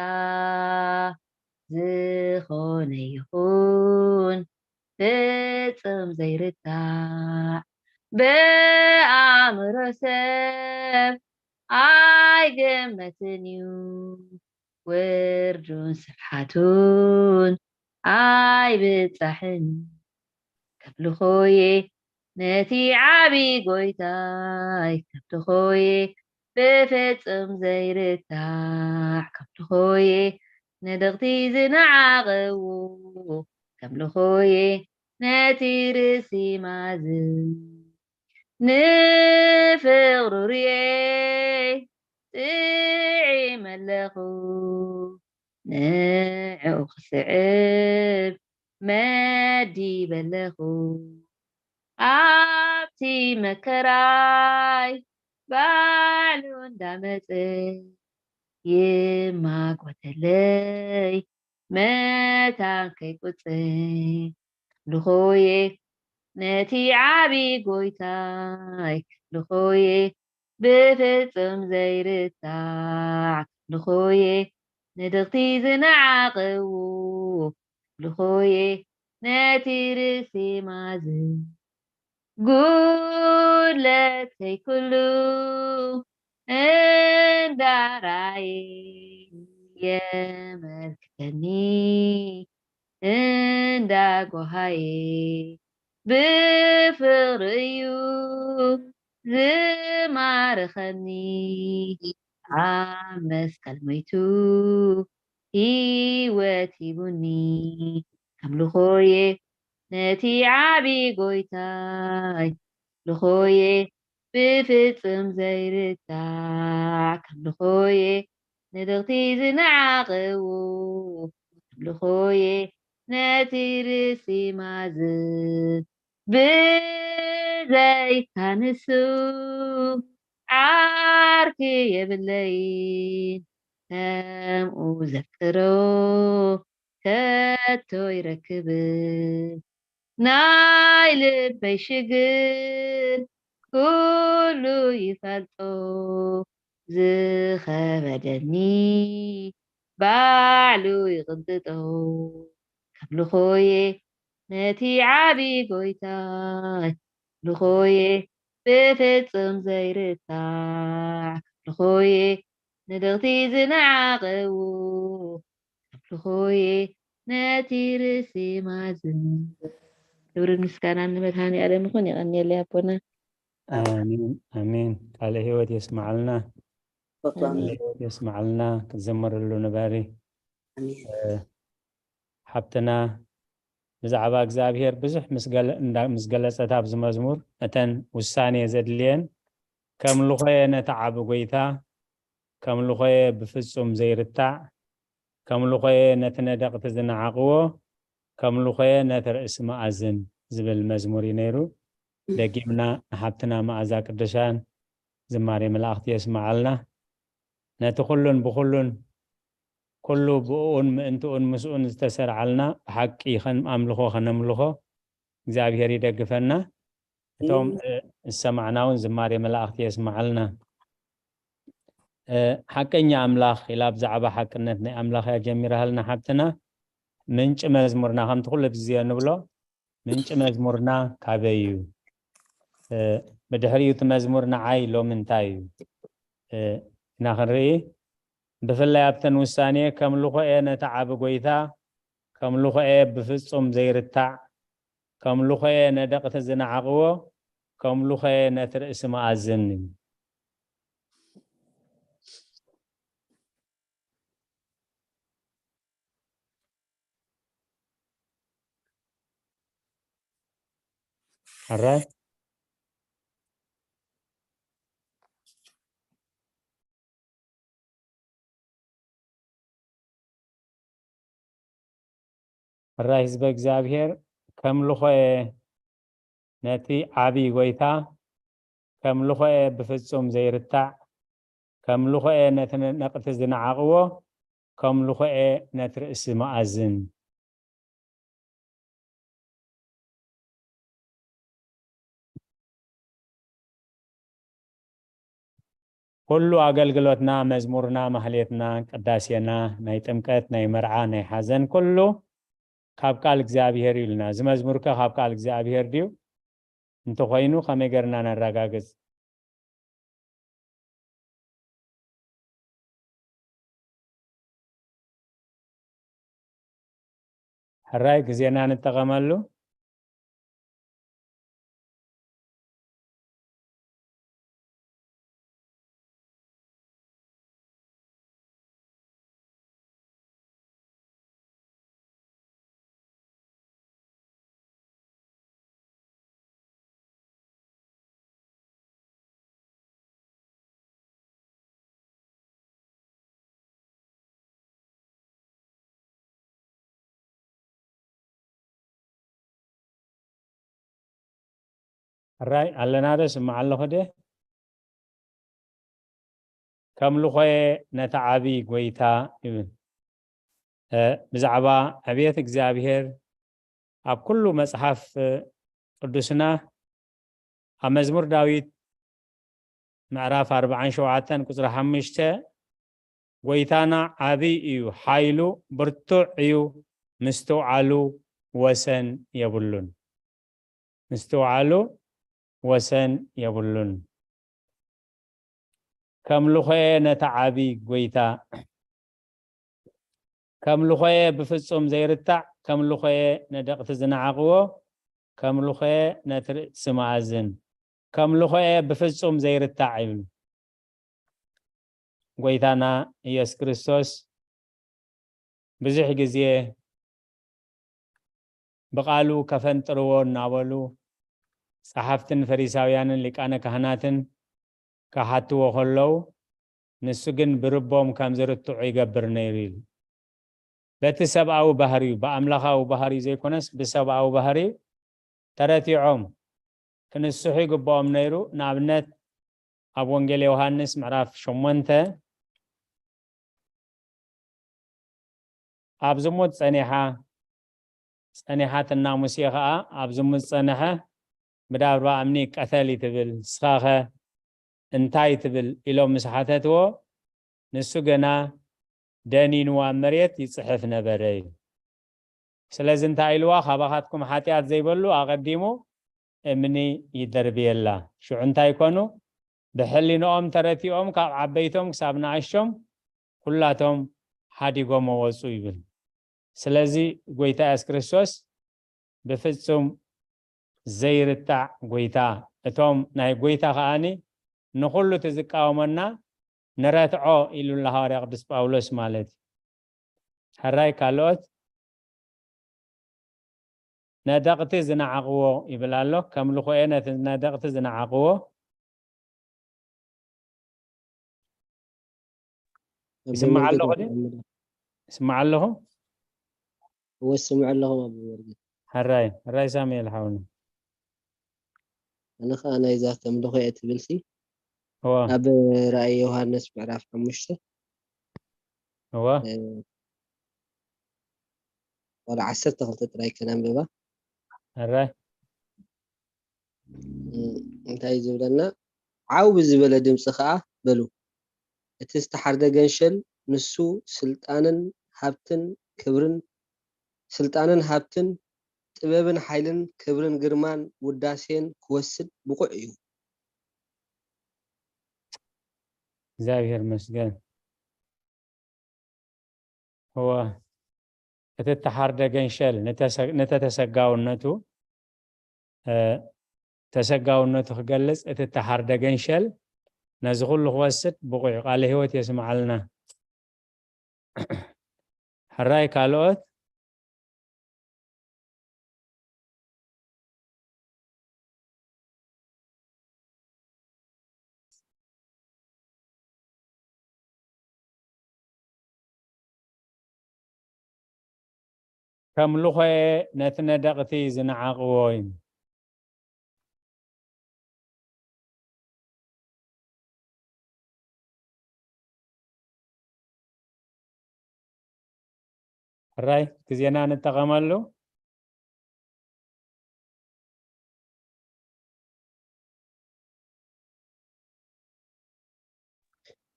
ዝኾነ ይኹን ፍጹም ዘይርታዕ ብኣእምሮ ሰብ ኣይግመትን እዩ ውርዱን ስፍሓቱን ኣይብጻሕን። ከምልኾየ ነቲ ዓቢ ጎይታይ ከምልኾየ ብፍጹም ዘይርታዕ ከምልኾየ ንድቕቲ ዝነዓቕዎ ከምልኾየ ነቲ ርእሲ ማዝን ንፍቕሩ ርየ ጥዒመ ኣለኹ ንዕኡ ክስዕብ መዲበ ኣለኹ ኣብቲ መከራይ ባዕሉ እንዳመጸ ይማጎተለይ መታን ከይቁጸ ልኾየ ነቲ ዓቢ ጎይታይ ልኾየ ብፍጹም ዘይርታዕ ልኾየ ንድቕቲ ዝነዓቕዎ ልኾየ ነቲ ርእሲ ማዝን ጉድለተይ ኩሉ እንዳራየ የመልክተኒ እንዳጎሃየ ብፍቕሪ እዩ ዝማርኸኒ ኣብ መስቀል ሞይቱ ህይወት ሂቡኒ ከምልኾየ ነቲ ዓቢ ጎይታይ ልኾየ ብፍጽም ዘይርታዕ ከምልኾየ ንድቕቲ ዝነዓቕዎ ከምልኾየ ነቲ ርእሲ ማዝን ብዘይካ ንሱ ዓርኪ የብለይን ከምኡ ዘፍቅሮ ከቶ ይረክብን ናይ ልበይ ሽግር ኩሉ ይፈልጦ ዝኸበደኒ ባዕሉ ይቕንጥጦ ከም ልኾየ ነቲ ዓቢ ጎይታይ ልኾየ ብፍጹም ዘይርታዕ ከም ልኾየ ንድቕቲ ዝነዓቕዎ ካብ ልኾየ ነቲ ርእሲ ማዝን ክብርን ምስጋናን ንመድሃኒ ኣለም ይኹን። የቐንየለይ ኣቦና። ኣሜን ኣሜን። ቃለ ህይወት የስማዓልና፣ ቃለ ህይወት የስማዓልና። ክትዘመረሉ ንባሪ ሓብትና ብዛዕባ እግዚኣብሔር ብዙሕ ምስ ገለጸት ኣብዚ መዝሙር እተን ውሳኔ ዘድልየን ከም ልኾየ ነቲ ዓቢ ጎይታ ከም ልኾየ ብፍጹም ዘይርታዕ ከም ልኾየ ነቲ ነደቕቲ ዝነዓቕዎ ከም ልኾየ ነቲ ርእሲ መኣዝን ዝብል መዝሙር እዩ ነይሩ። ደጊምና ንሓብትና መኣዛ ቅዱሳን ዝማሬ መላእኽቲ የስምዓልና። ነቲ ኩሉን ብኩሉን ኩሉ ብእኡን ምእንትኡን ምስኡን ዝተሰርዓልና ብሓቂ ከን ኣምልኾ ከነምልኾ እግዚኣብሔር ይደግፈና። እቶም ዝሰማዕና እውን ዝማሬ መላእኽቲ የስምዓልና። ሓቀኛ ኣምላኽ ኢላ ብዛዕባ ሓቅነት ናይ ኣምላኽ እያ ጀሚራሃልና ሓብትና። ምንጪ መዝሙርና ከምቲ ኩሉ ግዜ ንብሎ ምንጪ መዝሙርና ካበይ እዩ? ብድሕሪኡ እቲ መዝሙር ንዓይ ሎሚ እንታይ እዩ? ኢና ክንርኢ። ብፍላይ ኣብተን ውሳኔ ከም ልኾ እየ ነቲ ዓቢ ጎይታ ከም ልኾ እየ ብፍጹም ዘይርታዕ ከም ልኾ እየ ነደቕቲ ዝነዓቕዎ ከም ልኾ እየ ነቲ ርእሲ መኣዝን እዩ። ሕራይ። ሕራይ ህዝበ እግዚኣብሔር፣ ከም ልኾ እየ ነቲ ዓቢ ጐይታ፣ ከም ልኾ እየ ብፍጹም ዘይርታዕ፣ ከም ልኾ እየ ነቲ ነቕቲ ዝነዓቕዎ፣ ከም ልኾ እየ ነቲ ርእሲ መኣዝን። ኩሉ ኣገልግሎትና፣ መዝሙርና፣ ማህሌትና፣ ቅዳሴና፣ ናይ ጥምቀት፣ ናይ መርዓ፣ ናይ ሓዘን፣ ኩሉ ካብ ቃል እግዚኣብሔር እዩ ኢልና። እዚ መዝሙርከ ካብ ቃል እግዚኣብሔር ድዩ? እንተኾይኑ ከመይ ገርና ነረጋግጽ? ሕራይ ግዜና ንጠቐመሉ። ሕራይ ኣለና ዶ? ስምዕ ኣለኹ ደ? ከም ልኾየ ነቲ ዓቢ ጐይታ ይብል። እ፣ ብዛዕባ ዕብየት እግዚኣብሔር ኣብ ኩሉ መጽሓፍ፣ እ፣ ቅዱስና ኣብ መዝሙር ዳዊት ምዕራፍ ኣርብዓን ሸውዓተን ቁጽሪ ሓሙሽተ፣ "ጐይታና ዓቢ እዩ፣ ሓይሉ ብርቱዕ እዩ፣ ምስትውዓሉ ወሰን የብሉን።" ምስትውዓሉ ወሰን የብሉን። ከም ልኾየ ነቲ ዓቢ ጐይታ፣ ከም ልኾየ ብፍጹም ዘይርታዕ፣ ከም ልኾየ ነደቕቲ ዝነዓቕዎ፣ ከም ልኾየ ነቲ ርእሲ መኣዝን፣ ከም ልኾየ ብፍጹም ዘይርታዕ ይብሉ። ጐይታና ኢየሱስ ክርስቶስ ብዙሕ ግዜ ብቓሉ ከፈንጥርዎ እናበሉ ጸሓፍትን ፈሪሳውያንን ሊቃነ ካህናትን ክሓትዎ ከለዉ፣ ንሱ ግን ብርቦም ከም ዝርትዑ ይገብር ነይሩ ኢሉ። በቲ ሰብኣዊ ባህሪኡ፣ ብኣምላኻዊ ባህሪኡ ዘይኮነስ ብሰብኣዊ ባህሪኡ ተረቲዖም ክንስሑ ይግብኦም ነይሩ። ንኣብነት ኣብ ወንጌል ዮሃንስ ምዕራፍ ሸሞንተ፣ ኣብ ዝሙት ጸኒሓ፣ ጸኒሓትና ሙሴ ኸኣ ኣብ ዝሙት ጸንሐ፣ ብዳርባ እምኒ ቀተል እዩ ትብል፣ ንስኻኸ እንታይ ትብል? ኢሎም ምስ ሓተትዎ፣ ንሱ ገና ደኒኑ ኣብ መሬት ይጽሕፍ ነበረ እዩ። ስለዚ እንታይ ኢልዋ? "ካባኻትኩም ሓጢኣት ዘይበሉ ኣቐዲሙ እምኒ ይደርብየላ።" ሽዑ እንታይ ኮኑ? ብሕሊንኦም ተረቲኦም፣ ካብ ዓበይቶም ክሳብ ንኣሽቶም ኩላቶም ሓዲጎም ወጹ ይብል። ስለዚ ጐይታ የሱስ ክርስቶስ ብፍጹም ዘይርታዕ ጐይታ፣ እቶም ናይ ጐይታ ከኣኒ ንኹሉ እቲ ዝቃወመና ንረትዖ ኢሉላ ሃዋርያ ቅዱስ ጳውሎስ ማለት እዩ። ሕራይ ካልኦት ነደቕቲ ዝነዓቕዎ ይብል ኣሎ። ከም ልኾኤ ነቲ ነደቕቲ ዝነዓቕዎ። ኣብ ይስማዕ መንገዲ ኣለኹ ድዩ? ይስማዕ ኣለኹ? እወ፣ ይስማዕ ኣለኹ ኣብ መንገዲ። ሕራይ፣ ሕራይ ሳሙኤል ሓውና። ኣነ ኸኣ ናይዛ ከም ልኾኤ ትብልሲ፣ እወ። ኣብ ራእይ ዮሃንስ ምዕራፍ ሓሙሽተ፣ እወ። እ፣ ዋላ ዓሰርተ ክልተ ጥራይ ከነንብባ። ሕራይ። እ፣ እንታይ ዝብለና? ዓው ብዝበለ ድምፂ ኸኣ በሉ፣ "እቲ ዝተሓርደ ገንሸል ንሱ ስልጣንን ሃብትን ክብርን፣ ስልጣንን ሃብትን ጥበብን ሓይልን ክብርን ግርማን ውዳሴን ክወስድ ብቑዕ እዩ።" እግዚኣብሔር ይመስገን። እወ፣ እቲ እተሓርደ ገንሸል ንተሰ-፣ ንተተሰጋውነቱ፣ እ፣ ተሰጋውነቱ ክገልጽ፣ እቲ እተሓርደ ገንሸል ነዚ ኩሉ ክወስድ ብቑዕ እዩ። ቃለ ህይወት የስምዓልና። ሕራይ ካልኦት? ከም ልኾኤ ነቲ ነደቕቲ ዝነዓቕዎ እዩ። ሕራይ ግዜና ንጠቐመሉ።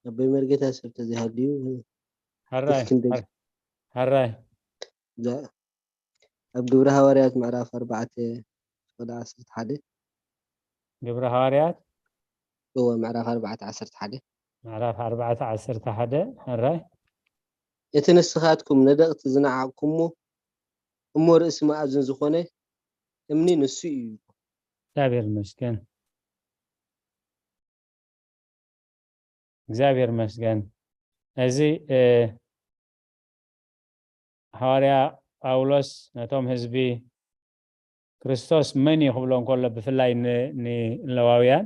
ኣቦይ መርጌታ ሰብ ተዘይሃልዩ ሕራይ እስክንድር ሕራይ እዛ ኣብ ግብረ ሃዋርያት ምዕራፍ ኣርባዕተ ወደ ዓሰርተ ሓደ ግብረ ሃዋርያት እወ ምዕራፍ ኣርባዕተ ዓሰርተ ሓደ ምዕራፍ ኣርባዕተ ዓሰርተ ሓደ ሕራይ እቲ ንስኻትኩም ነደቕቲ ዝነዓቕኩሞ እሞ ርእሲ መኣዝን ዝኾነ እምኒ ንሱ እዩ። እግዚኣብሔር ይመስገን። እግዚኣብሔር ይመስገን። እዚ እ፣ ሃዋርያ ጳውሎስ ነቶም ህዝቢ ክርስቶስ መን እዩ ክብሎ እንከሎ ብፍላይ ን- ንለዋውያን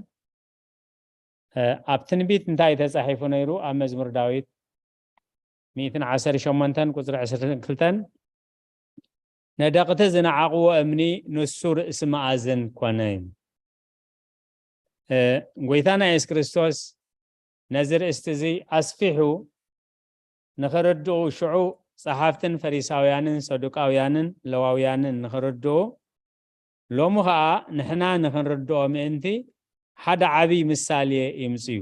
እ፣ ኣብ ትንቢት እንታይ ተጻሒፉ ነይሩ? ኣብ መዝሙር ዳዊት ሚእትን ዓሰርተ ሸሞንተን ቁጽሪ ዕስራን ክልተን ነደቕቲ ዝነዓቕዎ እምኒ ንሱ ርእሲ መኣዝን ኮነ። እ፣ ጎይታና የሱስ ክርስቶስ ነዚ ርእስቲ እዚ ኣስፊሑ ንኽርድኡ ሽዑ ጸሓፍትን ፈሪሳውያንን ሰዱቃውያንን ለዋውያንን ንኽርድኡ ሎሚ ኸኣ ንሕና ንኽንርድኦ ምእንቲ ሓደ ዓብዪ ምሳሌ ይምጽዩ።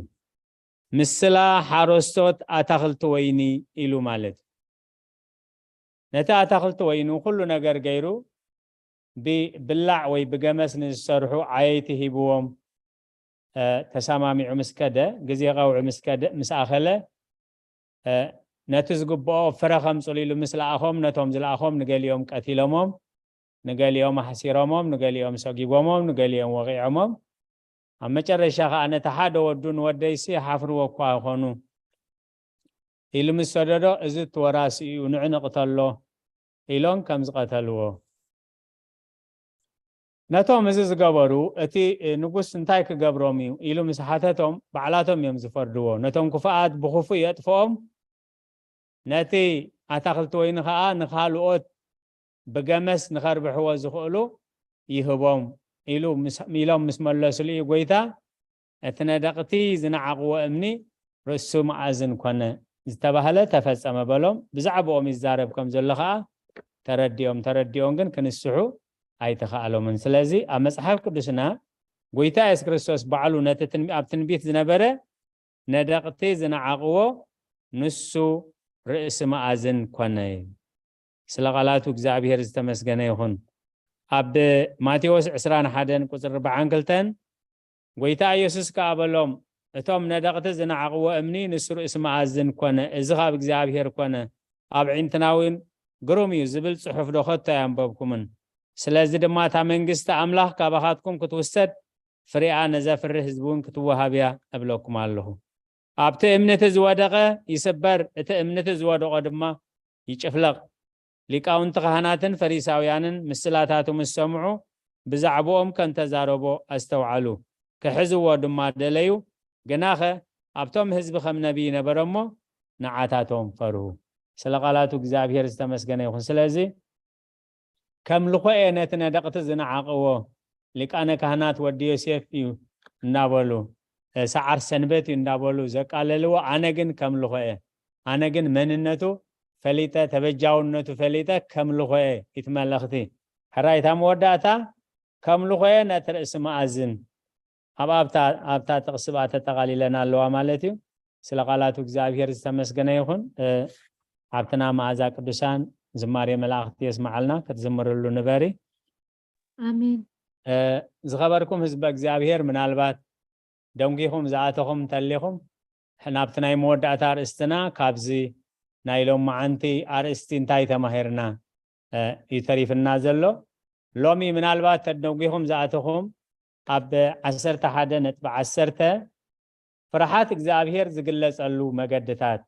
ምስላ ሓረስቶት ኣታኽልቲ ወይኒ ኢሉ ማለት እዩ። ነቲ ኣታኽልቲ ወይኑ ኩሉ ነገር ገይሩ ብብላዕ ወይ ብገመስ ንዝሰርሑ ዓየይቲ ሂብዎም ተሰማሚዑ ምስ ከደ ግዜ ቀውዒ ምስ ከደ ምስ ኣኸለ ነቲ ዝግብኦ ፍረ ከምፅሉ ኢሉ ምስ ለኣኾም ነቶም ዝለኣኾም ንገሊኦም ቀቲሎሞም ንገሊኦም ኣሕሲሮሞም ንገሊኦም ሰጊጎሞም ንገሊኦም ወቒዖሞም ኣብ መጨረሻ ከዓ ነቲ ሓደ ወዱ ንወደይሲ ሓፍርዎ እኳ ይኾኑ ኢሉ ምስ ሰደዶ እዚ እቲ ወራሲ እዩ ንዑ ንቕተሎ ኢሎም ከም ዝቐተልዎ ነቶም እዚ ዝገበሩ እቲ ንጉስ እንታይ ክገብሮም እዩ ኢሉ ምስ ሓተቶም ባዕላቶም እዮም ዝፈርድዎ ነቶም ክፉኣት ብክፉእ የጥፍኦም ነቲ ኣታኽልቲ ወይኒ ከዓ ንካልኦት ብገመስ ንኸርብሕዎ ዝኽእሉ ይህቦም ኢሉ ኢሎም ምስ መለስሉ እዩ ጎይታ እቲ ነደቕቲ ዝነዓቕዎ እምኒ ርእሱ መኣዝን ኮነ ዝተባህለ ተፈጸመ በሎም ብዛዕባኦም ይዛረብ ከም ዘሎ ከዓ ተረዲኦም ተረዲኦም ግን ክንስሑ ኣይተኻእሎምን ስለዚ ኣብ መጽሓፍ ቅዱስና ጎይታ የሱስ ክርስቶስ ባዕሉ ነቲ ኣብ ትንቢት ዝነበረ ነደቕቲ ዝነዓቕዎ ንሱ ርእሲ መኣዝን ኮነ ስለ ቃላቱ እግዚኣብሔር ዝተመስገነ ይኹን ኣብ ማቴዎስ ዕስራን ሓደን ቁፅሪ ኣርባዓን ክልተን ጎይታ ኢየሱስ ከኣ በሎም እቶም ነደቕቲ ዝነዓቕዎ እምኒ ንሱ ርእሲ መኣዝን ኮነ እዚ ካብ እግዚኣብሔር ኮነ ኣብ ዒንትና እውን ግሩም እዩ ዝብል ጽሑፍ ዶ ከቶ ኣየንበብኩምን ስለዚ ድማ እታ መንግስቲ ኣምላኽ ካባኻትኩም ክትውሰድ ፍሬኣ ነዘፍሪ ህዝቢ እውን ክትወሃብ እያ እብለኩም ኣለኹ ኣብቲ እምኒ እቲ ዝወደቐ ይስበር እቲ እምኒ እቲ ዝወደቖ ድማ ይጭፍለቕ ሊቃውንቲ ካህናትን ፈሪሳውያንን ምስላታቱ ምስ ሰምዑ ብዛዕባኦም ከም ተዛረቦ ኣስተውዓሉ ክሕዝዎ ድማ ደለዩ ግናኸ ኣብቶም ህዝቢ ከም ነቢይ ነበረ እሞ ንዓታቶም ፈርሁ ስለ ቃላቱ እግዚኣብሔር ዝተመስገነ ይኹን ስለዚ ከም ልኾኤ ነቲ ነደቕቲ ዝነዓቕዎ ሊቃነ ካህናት ወዲ ዮሴፍ እዩ እናበሉ ሰዓር ሰንበት እዩ እናበሉ ዘቃለልዎ ኣነ ግን ከም ልኾኤ ኣነ ግን መንነቱ ፈሊጠ ተበጃውነቱ ፈሊጠ ከም ልኾኤ እቲ መልእኽቲ ሕራይ እታ መወዳእታ ከም ልኾኤ ነቲ ርእሲ መኣዝን ኣብ ኣብታ ኣብታ ጥቕሲ ብኣ ተጠቓሊለን ኣለዋ ማለት እዩ ስለ ቃላቱ እግዚኣብሔር ዝተመስገነ ይኹን ኣብትና መዓዛ ቅዱሳን ዝማሬ መላእኽቲ የስመዓልና ክትዝምርሉ ንበሪ ኣሜን ዝኸበርኩም ህዝበ እግዚኣብሔር ምናልባት ደንጊኹም ዝኣተኹም እንተሊኹም ናብቲ ናይ መወዳእታ ኣርእስትና ካብዚ ናይ ሎም መዓንቲ ኣርእስቲ እንታይ ተማሂርና እዩ ተሪፍና ዘሎ ሎሚ ምናልባት ተደንጊኹም ዝኣተኹም ኣብ ዓሰርተ ሓደ ነጥቢ ዓሰርተ ፍርሓት እግዚኣብሔር ዝግለጸሉ መገድታት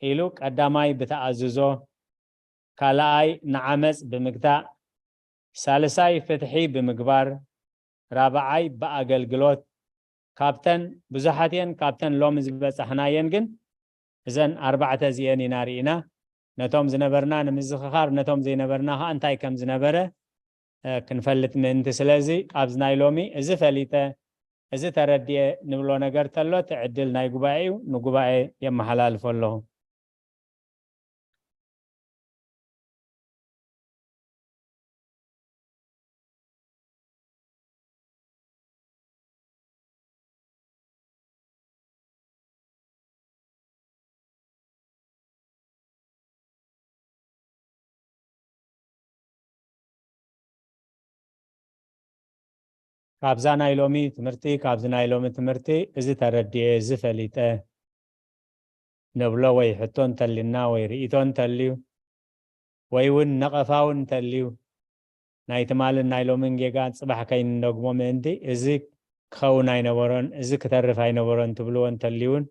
ኢሉ ቀዳማይ ብተኣዝዞ ካልኣይ ንዓመፅ ብምግታእ ሳልሳይ ፍትሒ ብምግባር ራብዓይ ብኣገልግሎት ካብተን ብዙሓት እየን ካብተን ሎሚ ዝበፃሕናየን ግን እዘን ኣርባዕተ እዚኤን ኢና ርኢና ነቶም ዝነበርና ንምዝኽኻር፣ ነቶም ዘይነበርና ኸዓ እንታይ ከም ዝነበረ፣ እ፣ ክንፈልጥ ምእንቲ። ስለዚ ኣብዚ ናይ ሎሚ እዚ ፈሊጠ፣ እዚ ተረዲኤ ንብሎ ነገር ተሎ፣ እቲ ዕድል ናይ ጉባኤ እዩ፣ ንጉባኤ የመሓላልፎ ኣለኹ። ካብዛ ናይ ሎሚ ትምህርቲ፣ ካብዚ ናይ ሎሚ ትምህርቲ እዚ ተረዲኤ፣ እዚ ፈሊጠ ንብሎ ወይ ሕቶ እንተልና ወይ ርእይቶ እንተልዩ ወይ እውን ነቐፋ እውን እንተልዩ ናይ ትማልን ናይ ሎምን ጌጋ ጽባሕ ከይንደግሞ ምእንቲ እዚ ክኸውን ኣይነበሮን፣ እዚ ክተርፍ ኣይነበሮን ትብልዎ እንተልዩ እውን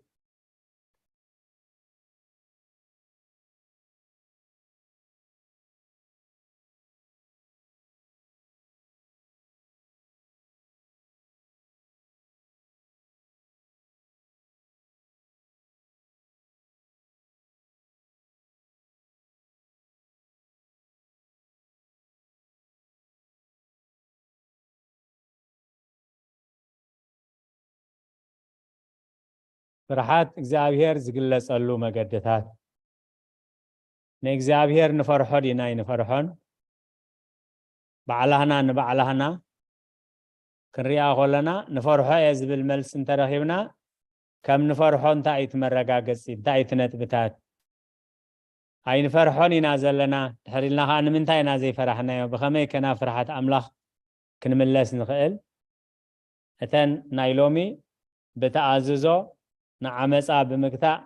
ፍርሓት እግዚኣብሔር ዝግለጸሉ መገድታት። ንእግዚኣብሔር ንፈርሖ ዲና ኣይንፈርሖን? ባዕላህና ንባዕላህና ክንሪኣ ከለና፣ ንፈርሖ እየ ዝብል መልሲ እንተረኺብና፣ ከም ንፈርሖ እንታይ እዩ እቲ መረጋገጺ? እንታይ እዩ እቲ ነጥብታት? ኣይንፈርሖን ኢና ዘለና። ድሕር ኢልና ኸዓ ንምንታይ ኢና ዘይፈራሕናዮ? ብኸመይ ከ ናብ ፍርሓት ኣምላኽ ክንምለስ ንኽእል? እተን ናይ ሎሚ ብተኣዝዞ ንዓመጻ ብምግታእ፣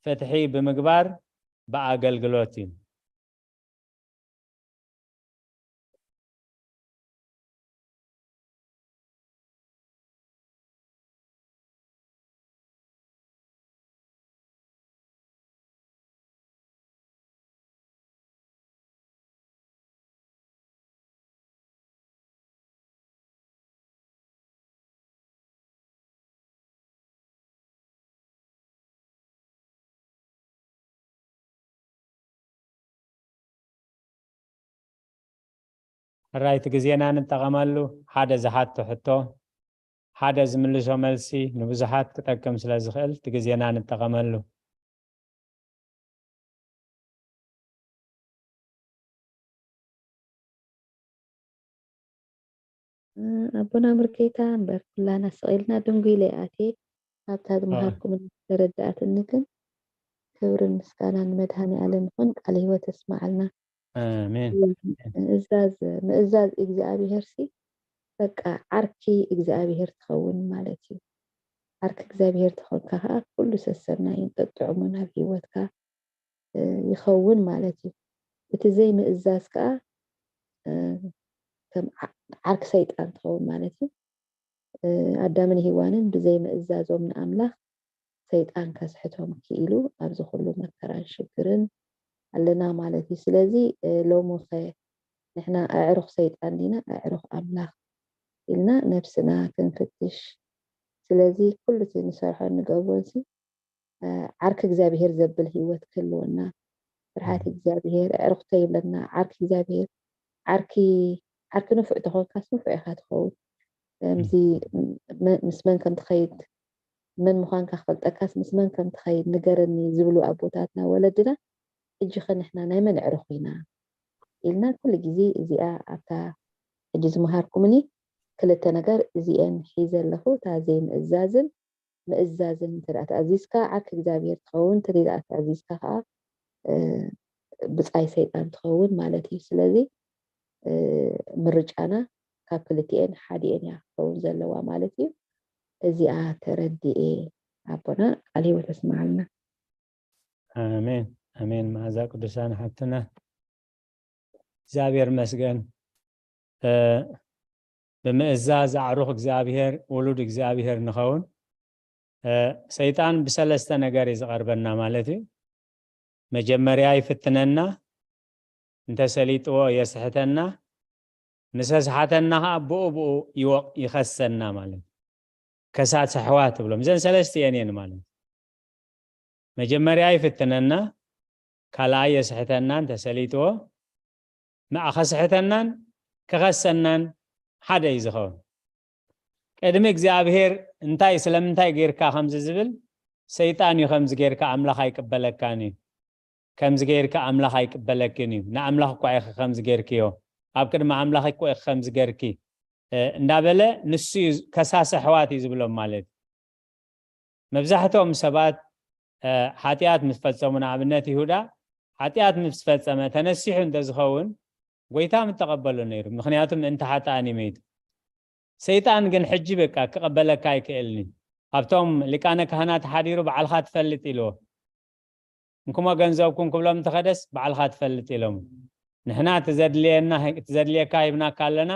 ፍትሒ ብምግባር፣ ብኣገልግሎት እዩ። ሕራይ እቲ ግዜና ንጠቐመሉ። ሓደ ዝሓቶ ሕቶ፣ ሓደ ዝምልሶ መልሲ ንብዙሓት ክጠቅም ስለ ዝኽእል እቲ ግዜና ንጠቐመሉ። ኣቦና ምርጌታ እምበር ኩላና ስቕ ኢልና ድንጉይለ ኣትየ ኣብታ ዝመሃርኩምን ተረዳእትኒ ግን ክብርን ምስጋናን ንመድሃኒ ኣለም ይኹን ቃል ህይወት እስማዓልና ኣሜን ምእዛዝ ምእዛዝ እግዚኣብሔር ሲ በቃ ዓርኪ እግዚኣብሔር ትኸውን ማለት እዩ ዓርኪ እግዚኣብሔር ተኾንካ ከዓ ኩሉ ሰሰናይን ጥጥዑሙን ኣብ ህይወትካ ይኸውን ማለት እዩ። እቲ ዘይምእዛዝ ከኣ ከም ዓርኪ ሰይጣን ትኸውን ማለት እዩ። ኣዳምን ሄዋንን ብዘይምእዛዞም ንኣምላኽ ሰይጣን ከስሕቶም ክኢሉ ኣብዚ ኩሉ መከራን ሽግርን ኣለና ማለት እዩ። ስለዚ ሎሚ ኸ ንሕና ኣዕሩኽ ሰይጣን ዲና ኣዕሩኽ ኣምላኽ ኢልና ነብስና ክንፍትሽ። ስለዚ ኩሉ እቲ ንሰርሖን ንገብሮን ሲ ዓርኪ እግዚኣብሄር ዘብል ህይወት ክህልወና ፍርሃት እግዚኣብሄር ኣዕሩኽቶ ይብለና ዓርኪ እግዚኣብሄር ዓርኪ ዓርኪ ንፉዕ ተኾንካስ ንፉዕ ኢኻ ትኸውን ምስ መን ከም ትኸይድ መን ምዃንካ ክፈልጠካስ ምስ መን ከም ትኸይድ ንገረኒ ዝብሉ ኣቦታትና ወለድና ሕጂ ኸ ንሕና ናይ መን ኣዕሩኽ ኢና ኢልና ኩሉ ግዜ እዚኣ ኣብታ ሕጂ ዝመሃርኩምኒ ክልተ ነገር እዚኤን ሒዘ ኣለኹ እታ ዘይምእዛዝን ምእዛዝን እንተ ተኣዚዝካ ዓርኪ እግዚኣብሔር ትኸውን እንተ ዘይተኣዚዝካ ከዓ ብፃይ ሰይጣን ትኸውን ማለት እዩ ስለዚ ምርጫና ካብ ክልቲኤን ሓዲኤን እያ ክትኸውን ዘለዋ ማለት እዩ እዚኣ ተረዲኤ ኣቦና ቃል ህይወት ኣስምዓልና ኣሜን ኣሜን መዓዛ ቅዱሳን ሓብትና እግዚኣብሔር መስገን ብምእዛዝ ኣዕሩኽ እግዚኣብሔር ውሉድ እግዚኣብሔር ንኸውን ሰይጣን ብሰለስተ ነገር እዩ ዝቐርበና ማለት እዩ መጀመርያ ይፍትነና እንተሰሊጥዎ የስሕተና ምሰስሓተና ከዓ ብኡ ብኡ ይኸሰና ማለት ከሳት ኣሕዋት ትብሎም እዘን ሰለስተ እየን እየን ማለት መጀመርያ ይፍትነና ካልኣይ የስሕተናን ተሰሊጥዎ፣ ንዓ ከስሕተናን ክኸሰናን ሓደ እዩ ዝኸውን። ቅድሚ እግዚኣብሔር እንታይ፣ ስለምንታይ ጌርካ ከምዚ ዝብል፣ ሰይጣን እዩ። ከምዚ ጌርካ ኣምላኽ ኣይቅበለካን እዩ፣ ከምዚ ጌርካ ኣምላኽ ኣይቅበለክን እዩ፣ ንኣምላኽ እኳ ኢኺ ከምዚ ጌርክዮ፣ ኣብ ቅድሚ ኣምላኽ እኮ ኢኺ ከምዚ ጌርኪ፣ እ፣ እንዳበለ ንሱ እዩ ከሳሲ ኣሕዋት እዩ ዝብሎም ማለት እዩ። መብዛሕትኦም ሰባት፣ እ፣ ሓጢኣት ምስ ፈጸሙ፣ ንኣብነት ይሁዳ ሓጢኣት ምስ ፈጸመ ተነሲሑ እንተዝኸውን፣ ጎይታ ምተቐበሎ ነይሩ፣ ምኽንያቱ ምእንቲ ሓጥኣን እዩ መይቱ። ሰይጣን ግን ሕጂ በቃ ክቐበለካ ኣይክእልን እዩ። ኣብቶም ሊቃነ ካህናት ሓዲሩ ባዕልኻ ትፈልጥ ኢልዎ። እንኩሞ ገንዘብኩም ክብሎም እንተኸደስ ባዕልኻ ትፈልጥ ኢሎም። ንሕና እቲ ዘድልየና፣ እቲ ዘድልየካ ሂብናካ ኣለና፣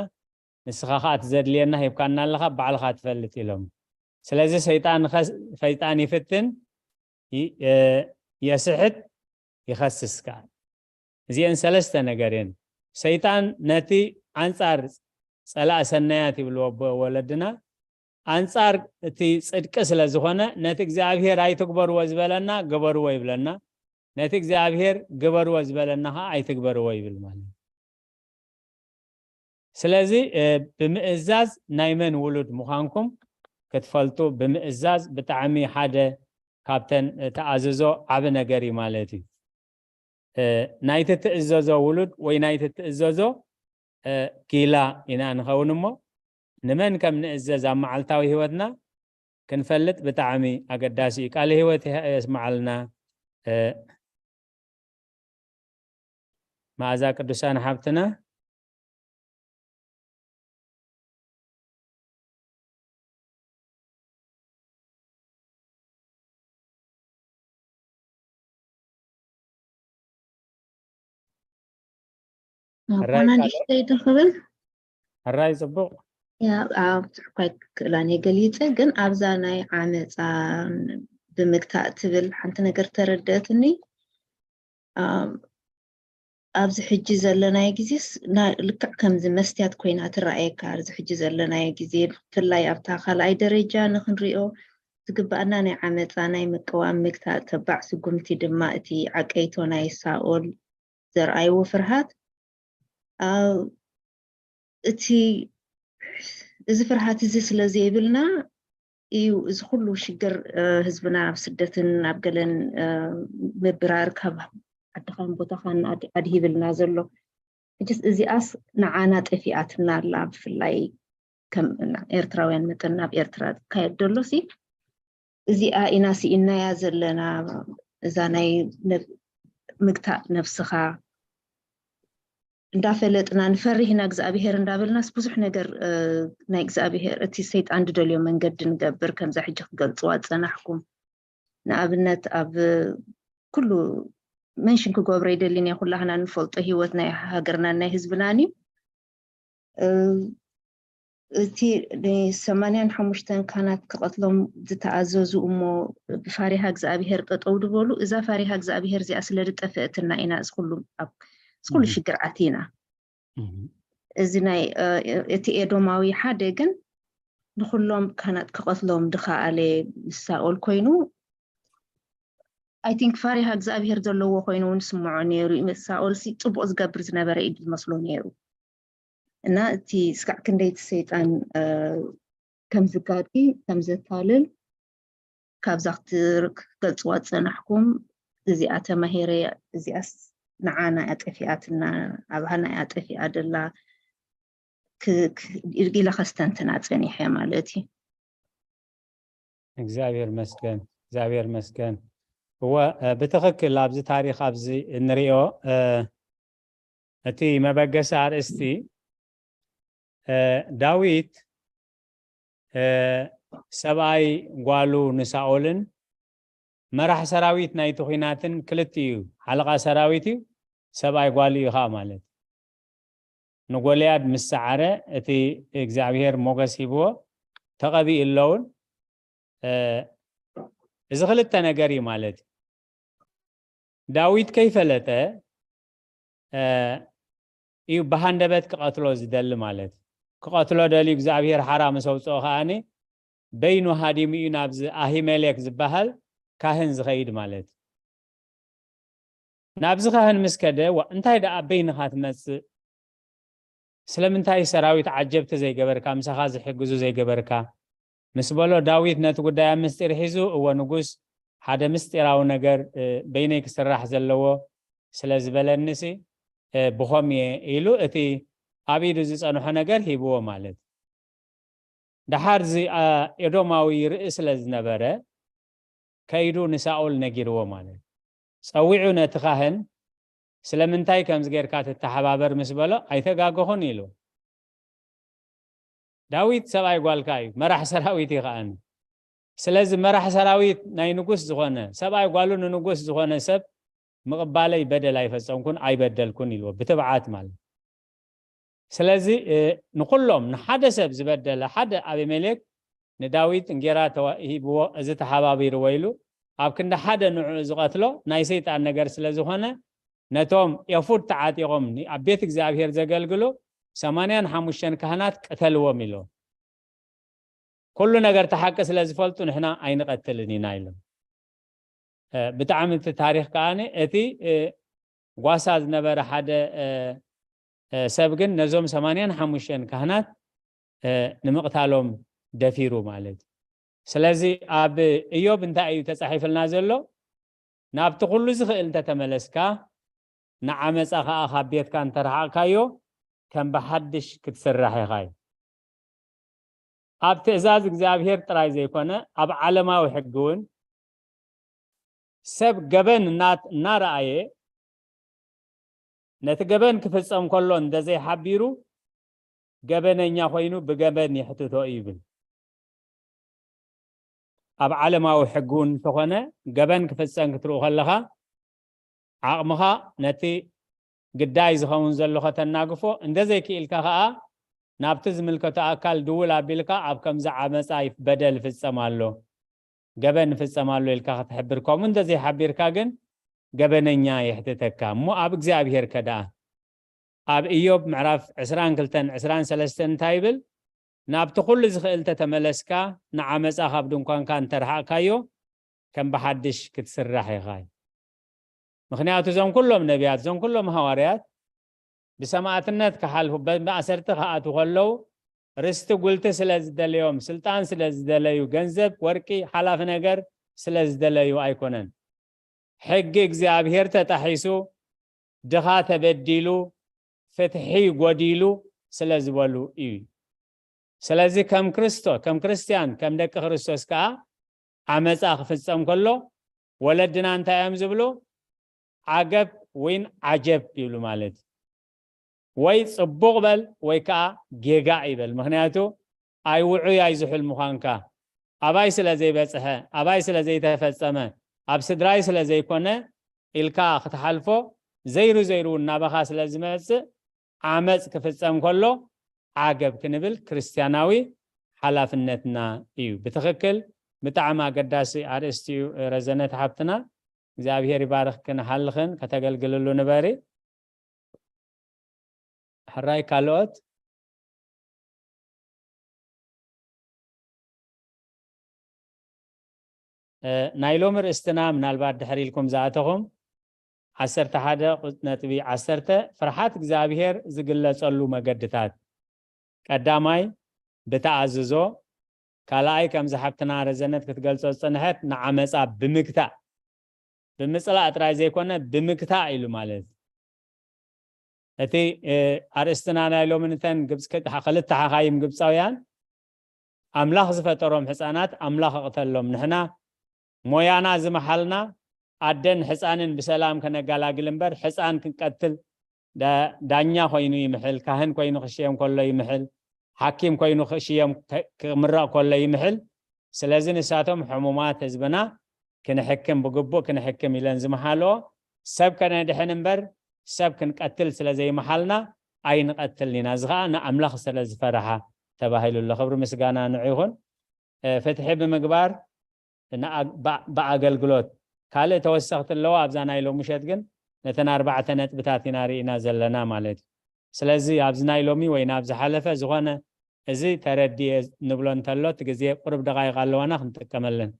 ንስኻ ኸኣ እቲ ዘድልየና ሂብካና ኣለኻ፣ ባዕልኻ ትፈልጥ ኢሎም። ስለዚ ሰይጣን ኸስ-፣ ሰይጣን ይፍትን፣ ይ-፣ እ፣ የስሕት፣ ይኸስስ ከኣ። እዚአን ሰለስተ ነገር እየን። ሰይጣን ነቲ ኣንጻር ጸላእ ሰናያት ይብልዎ ኣቦ ወለድና፣ ኣንጻር እቲ ጽድቂ ስለ ዝኾነ፣ ነቲ እግዚኣብሔር ኣይትግበርዎ ዝበለና ግበርዎ ይብለና፣ ነቲ እግዚኣብሔር ግበርዎ ዝበለና ኸዓ ኣይትግበርዎ ይብል ማለት እዩ። ስለዚ፣ እ፣ ብምእዛዝ ናይ መን ውሉድ ምዃንኩም ክትፈልጡ፣ ብምእዛዝ ብጣዕሚ ሓደ ካብተን፣ እ፣ ተኣዝዞ ዓቢ ነገር እዩ ማለት እዩ። እ፣ ናይቲ ትእዘዞ ውሉድ ወይ ናይቲ ትእዘዞ፣ እ፣ ጊላ ኢና ንኸውን እሞ፣ ንመን ከም ንእዘዝ ኣብ መዓልታዊ ህይወትና ክንፈልጥ ብጣዕሚ ኣገዳሲ እዩ። ቃለ ህይወት የስምዓልና። እ፣ መኣዛ ቅዱሳን ሓብትና። ኣቦና ሕራይ ንእሽተይ ትኽብል? ሕራይ ጽቡቕ። ያ፣ ኣብ ጽሑፋይ ክክእላን እየ ገሊጸ፣ ግን ኣብዛ ናይ ዓመጻ ብምግታእ ትብል ሓንቲ ነገር ተረደእትኒ። ኣም፣ ኣብዚ ሕጂ ዘለናዮ ግዜስ ና-፣ ልክዕ ከምዚ መስትያት ኮይና ትረኣየካ። ኣብዚ ሕጂ ዘለናዮ ግዜ፣ ብፍላይ ኣብታ ካልኣይ ደረጃ ንኽንሪኦ ዝግባኣና ናይ ዓመጻ፣ ናይ ምቅዋም፣ ምግታእ፣ ተባዕ ስጉምቲ ድማ እቲ ዓቀይቶ ናይ ሳኦል ዘርኣይዎ ፍርሃት፣ ኣብ እቲ፣ እዚ ፍርሃት እዚ ስለ ዘይብልና እዩ እዚ ኩሉ ሽግር፣ እ፣ ህዝብና ኣብ ስደትን ኣብ ገለን፣ እ፣ ምብራር ካብ ዓድኻን ቦታኻን ኣድ-፣ ኣድሂብልና ዘሎ። ሕጅስ እዚኣስ ንዓና ጠፊኣትና ኣላ፣ ብፍላይ ከም ኤርትራውያን መጠን ኣብ ኤርትራ ዝካየድ ዘሎ ሲ እዚኣ ኢና ስኢናያ ዘለና። እዛ ናይ ነብ-፣ ምግታእ ነብስኻ እንዳፈለጥና ንፈርህ ኢና እግዚኣብሄር እንዳበልናስ ብዙሕ ነገር፣ እ፣ ናይ እግዚኣብሄር እቲ ሰይጣን ዝደልዮ መንገዲ ንገብር። ከምዛ ሕጂ ክገልጽዋ ዝጸናሕኩም ንኣብነት ኣብ ኩሉ መንሽን ክገብሮ ይደልን እየ፣ ኩላህና ንፈልጦ ህይወት ናይ ሃገርናን ናይ ህዝብናን እዩ። እ፣ እቲ ንሰማንያን ሓሙሽተን ካህናት ክቐትሎም ዝተኣዘዙ እሞ ብፋሪሃ እግዚኣብሄር ጠጠው ዝበሉ፣ እዛ ፋሪሃ እግዚኣብሄር እዚኣ ስለ ዝጠፍአትና ኢና እዚ ኩሉ ኣብ፣ እዚ ኩሉ እም። ሽግር ኣቲና። እም። እዚ ናይ፣ እ፣ እቲ ኤዶማዊ ሓደ ግን ንኹሎም ካህናት ክቐትሎም ድኸኣለ ምስ ሳኦል ኮይኑ፣ I think ፋሪሃ እግዚኣብሄር ዘለዎ ኮይኑ እውን ስምዖ ነይሩ እዩ። ምስ ሳኦል ሲ ጽቡቕ ዝገብር ዝነበረ እዩ ዝመስሎ ነይሩ። እና እቲ ስካዕ ክንደይ እቲ ሰይጣን፣ እ፣ ከም ዝጋጢ፣ ከም ዘታልል ካብዛ ክትር-፣ ክትገልጽዋ ዝጸናሕኩም እዚኣ ተማሂረ፣ እዚኣስ ንዓና እያ ጠፊኣትና፣ ኣባህና እያ ጠፊኣ ደላ ክ-፣ ክ-፣ ኢለ ከስተንትና ጸኒሐ ማለት እዩ። እግዚኣብሔር መስገን፣ እግዚኣብሔር መስገን። እወ፣ እ፣ ብትኽክል ኣብዚ ታሪኽ ኣብዚ እንሪኦ፣ እ፣ እቲ መበገሲ ኣርእስቲ፣ እ፣ ዳዊት፣ እ፣ ሰብኣይ ጓሉ ንሳኦልን መራሕ ሰራዊት ናይቲ ኲናትን ክልቲኡ፣ ሓለቓ ሰራዊት እዩ፣ ሰብኣይ ጓሉ እዩ ኸኣ ማለት እዩ። ንጎልያድ ምስ ሰዓረ፣ እቲ እግዚኣብሔር ሞገስ ሂብዎ፣ ተቐቢኡ ኣሎ እውን። እ፣ እዚ ክልተ ነገር እዩ ማለት እዩ። ዳዊት ከይፈለጠ፣ እ፣ እዩ ብሃንደበት ክቐትሎ ዝደሊ ማለት እዩ። ክቐትሎ ደልዩ እግዚኣብሔር ሓራ ምስ ኣውፅኦ ከኣኒ፣ በይኑ ሃዲሙ እዩ ናብዚ ኣሂሜሌክ ዝበሃል ካህን ዝኸይድ ማለት እዩ። ናብዚ ካህን ምስ ከደ፣ "ዋ፣ እንታይ ደኣ በይንኻ ትመጽእ? ስለምንታይ ሰራዊት ዓጀብቲ ዘይገበርካ፣ ምሳኻ ዝሕግዙ ዘይገበርካ?" ምስ በሎ፣ ዳዊት ነቲ ጉዳይ ኣብ ምስጢር ሒዙ፣ "እወ ንጉስ፣ ሓደ ምስጢራዊ ነገር፣ እ፣ በይነይ ክስራሕ ዘለዎ ስለ ዝበለኒሲ፣ እ፣ ብኸም እየ" ኢሉ እቲ ኣብ ኢዱ ዝጸንሖ ነገር ሂብዎ ማለት። ደሓር እዚ፣ አ፣ ኤዶማዊ ይርኢ ስለ ዝነበረ፣ ከይዱ ንሳኦል ነጊርዎ ማለት። ጸዊዑ ነቲ ካህን፣ "ስለምንታይ ከምዚ ጌርካ ትተሓባበር?" ምስ በሎ፣ "ኣይተጋገኹን" ኢሉ። ዳዊት ሰብኣይ ጓልካ እዩ፣ መራሕ ሰራዊት እዩ ከኣኒ። ስለዚ መራሕ ሰራዊት ናይ ንጉስ ዝኾነ፣ ሰብኣይ ጓሉ ንንጉስ ዝኾነ ሰብ ምቕባለይ በደል ኣይፈጸምኩን፣ ኣይበደልኩን ኢልዎ፣ ብትብዓት ማለት። ስለዚ፣ እ፣ ንኹሎም፣ ንሓደ ሰብ ዝበደለ ሓደ ኣቢሜሌክ ንዳዊት እንጌራ ተዋ-፣ ሂብዎ፣ እዚ ተሓባቢርዎ ኢሉ፣ ኣብ ክንዲ ሓደ ንዕኡ ዝቐትሎ ናይ ሰይጣን ነገር ስለ ዝኾነ፣ ነቶም ኤፉድ ተዓጢቖም ን-፣ ኣብ ቤት እግዚኣብሔር ዘገልግሉ ሰማንያን ሓሙሽተን ካህናት ቅተልዎም ኢሉ። ኩሉ ነገር እቲ ሓቂ ስለ ዝፈልጡ ንሕና ኣይንቐትልን ኢና ኢሎም። እ፣ ብጣዕሚ እቲ ታሪኽ ከኣ እቲ፣ እ፣ ጓሳ ዝነበረ ሓደ፣ እ፣ እ፣ ሰብ ግን ነዞም ሰማንያን ሓሙሽተን ካህናት፣ እ፣ ንምቕታሎም ደፊሩ ማለት እዩ። ስለዚ ኣብ እዮብ እንታይ እዩ ተጻሒፍልና ዘሎ? "ናብቲ ኩሉ ዝኽእል እንተተመለስካ፣ ንዓመጻ ከኣ ካብ ቤትካ እንተረሓቕካዮ፣ ከም ብሓድሽ ክትስራሕ ኢኻ" እዩ። ኣብ ትእዛዝ እግዚኣብሔር ጥራይ ዘይኮነ፣ ኣብ ዓለማዊ ሕጊ እውን ሰብ ገበን እና-፣ እናረኣየ፣ ነቲ ገበን ክፍጸም ከሎ እንተዘይሓቢሩ፣ ገበነኛ ኮይኑ ብገበን የሕትቶ እዩ ይብል። ኣብ ዓለማዊ ሕጊ እውን እንተኾነ፣ ገበን ክፍጸም ክትርኢ ከለኻ፣ ዓቕምኻ ነቲ ግዳይ ዝኸውን ዘሎ ከተናግፎ፣ እንተዘይክኢልካ ከኣ ናብቲ ዝምልከቶ ኣካል ድውል ኣቢልካ፣ ኣብ ከምዚ ዓመጻ ይፍ-፣ በደል ይፍጸም ኣሎ፣ ገበን ይፍጸም ኣሎ ኢልካ ክትሕብር፣ ከምኡ እንተዘይሓቢርካ ግን ገበነኛ የሕትተካ። እሞ ኣብ እግዚኣብሔር ከ ደኣ? ኣብ ኢዮብ ምዕራፍ ዕስራን ክልተን ዕስራን ሰለስተን እንታይ ይብል? "ናብቲ ኩሉ ዝኽእል ተተመለስካ፣ ንዓመጻ ካብ ድንኳንካ እንተርሓቕካዮ፣ ከም ብሓድሽ ክትስራሕ ኢኻ" እዩ። ምኽንያቱ እዞም ኩሎም ነቢያት፣ እዞም ኩሎም ሃዋርያት ብሰማዕትነት ክሓልፉ፣ ብ-፣ ብኣሰርቲ ክኣትዉ ከለዉ፣ ርስቲ ጉልቲ ስለ ዝደለዮም፣ ስልጣን ስለ ዝደለዩ፣ ገንዘብ፣ ወርቂ፣ ሓላፊ ነገር ስለ ዝደለዩ ኣይኮነን። ሕጊ እግዚኣብሔር ተጣሒሱ፣ ድኻ ተበዲሉ፣ ፍትሒ ጎዲሉ ስለ ዝበሉ እዩ። ስለዚ ከም ክርስቶ-፣ ከም ክርስትያን፣ ከም ደቂ ክርስቶስ ከኣ ዓመጻ ክፍጸም ከሎ ወለድና እንታይ እዮም ዝብሉ? ዓገብ ወይን ዓጀብ ይብሉ ማለት እዩ። ወይ ጽቡቕ በል ወይ ከኣ ጌጋ ይበል። ምኽንያቱ ኣይውዑይ ኣይዝሑል ምዃንካ፣ ኣባይ ስለ ዘይበጽሐ፣ ኣባይ ስለ ዘይተፈጸመ፣ ኣብ ስድራይ ስለ ዘይኮነ ኢልካ ክትሓልፎ፣ ዘይሩ ዘይሩ እናበኻ ስለ ዝመጽእ፣ ዓመጽ ክፍጸም ከሎ ዓገብ ክንብል ክርስትያናዊ ሓላፍነትና እዩ። ብትኽክል ብጣዕሚ ኣገዳሲ ኣርእስቲ እዩ ረዘነት ሓብትና። እግዚኣብሔር ይባርኽክን ሓልኽን፣ ከተገልግልሉ ንበሪ። ሕራይ ካልኦት? እ፣ ናይ ሎሚ ርእስትና ምናልባት ድሕር ኢልኩም ዝኣተኹም ዓሰርተ ሓደ ቁ-፣ ነጥቢ ዓሰርተ፣ ፍርሓት እግዚኣብሔር ዝግለጸሉ መገድታት። ቀዳማይ ብተኣዝዞ፣ ካልኣይ ከምዚ ሓብትና ረዘነት ክትገልጾ ዝጸንሐት ንዓመጻ ብምግታእ፣ ብምጽላእ ጥራይ ዘይኮነ ብምግታእ ኢሉ ማለት። እቲ፣ እ፣ ኣርእስትና ናይ ሎሚ ንተን ግብጽ-፣ ክልተ ሓኻይም ግብጻውያን ኣምላኽ ዝፈጠሮም ሕጻናት ኣምላኽ እቕተሎም። ንሕና ሞያና ዝመሓልና ኣደን ሕጻንን ብሰላም ከነጋላግል እምበር ሕጻን ክንቀትል ዳ-፣ ዳኛ ኮይኑ ይምሕል፣ ካህን ኮይኑ ክሽየም ከሎ ይምሕል፣ ሓኪም ኮይኑ ክሽየም ከ-፣ ክምረቕ ከሎ ይምሕል። ስለዚ ንሳቶም ሕሙማት ህዝብና ክንሕክም ብግቡእ ክንሕክም ኢለን ዝመሃልኦ ሰብ ከነድሕን እምበር ሰብ ክንቀትል ስለ ዘይመሓልና ኣይንቐትልን ኢና። እዚ ኸኣ ንኣምላኽ ስለ ዝፈርሓ ተባሂሉ ኣሎ። ክብሪ ምስጋና ንዑ ይኹን። እ፣ ፍትሒ ብምግባር ንኣ-፣ ብኣ-፣ ብኣገልግሎት ካልእ ተወሰኽቲ ኣለዎ። ኣብዛ ናይ ሎሚ ምሸት ግን ነተን ኣርባዕተ ነጥብታት ኢና ርኢና ዘለና ማለት እዩ። ስለዚ ኣብዚ ናይ ሎሚ ወይ ናብ ዝሓለፈ ዝኾነ እዚ ተረድየ ንብሎ እንተሎ እቲ ግዜ ቁሩብ ደቓይቕ ኣለዋና ክንጥቀመለን።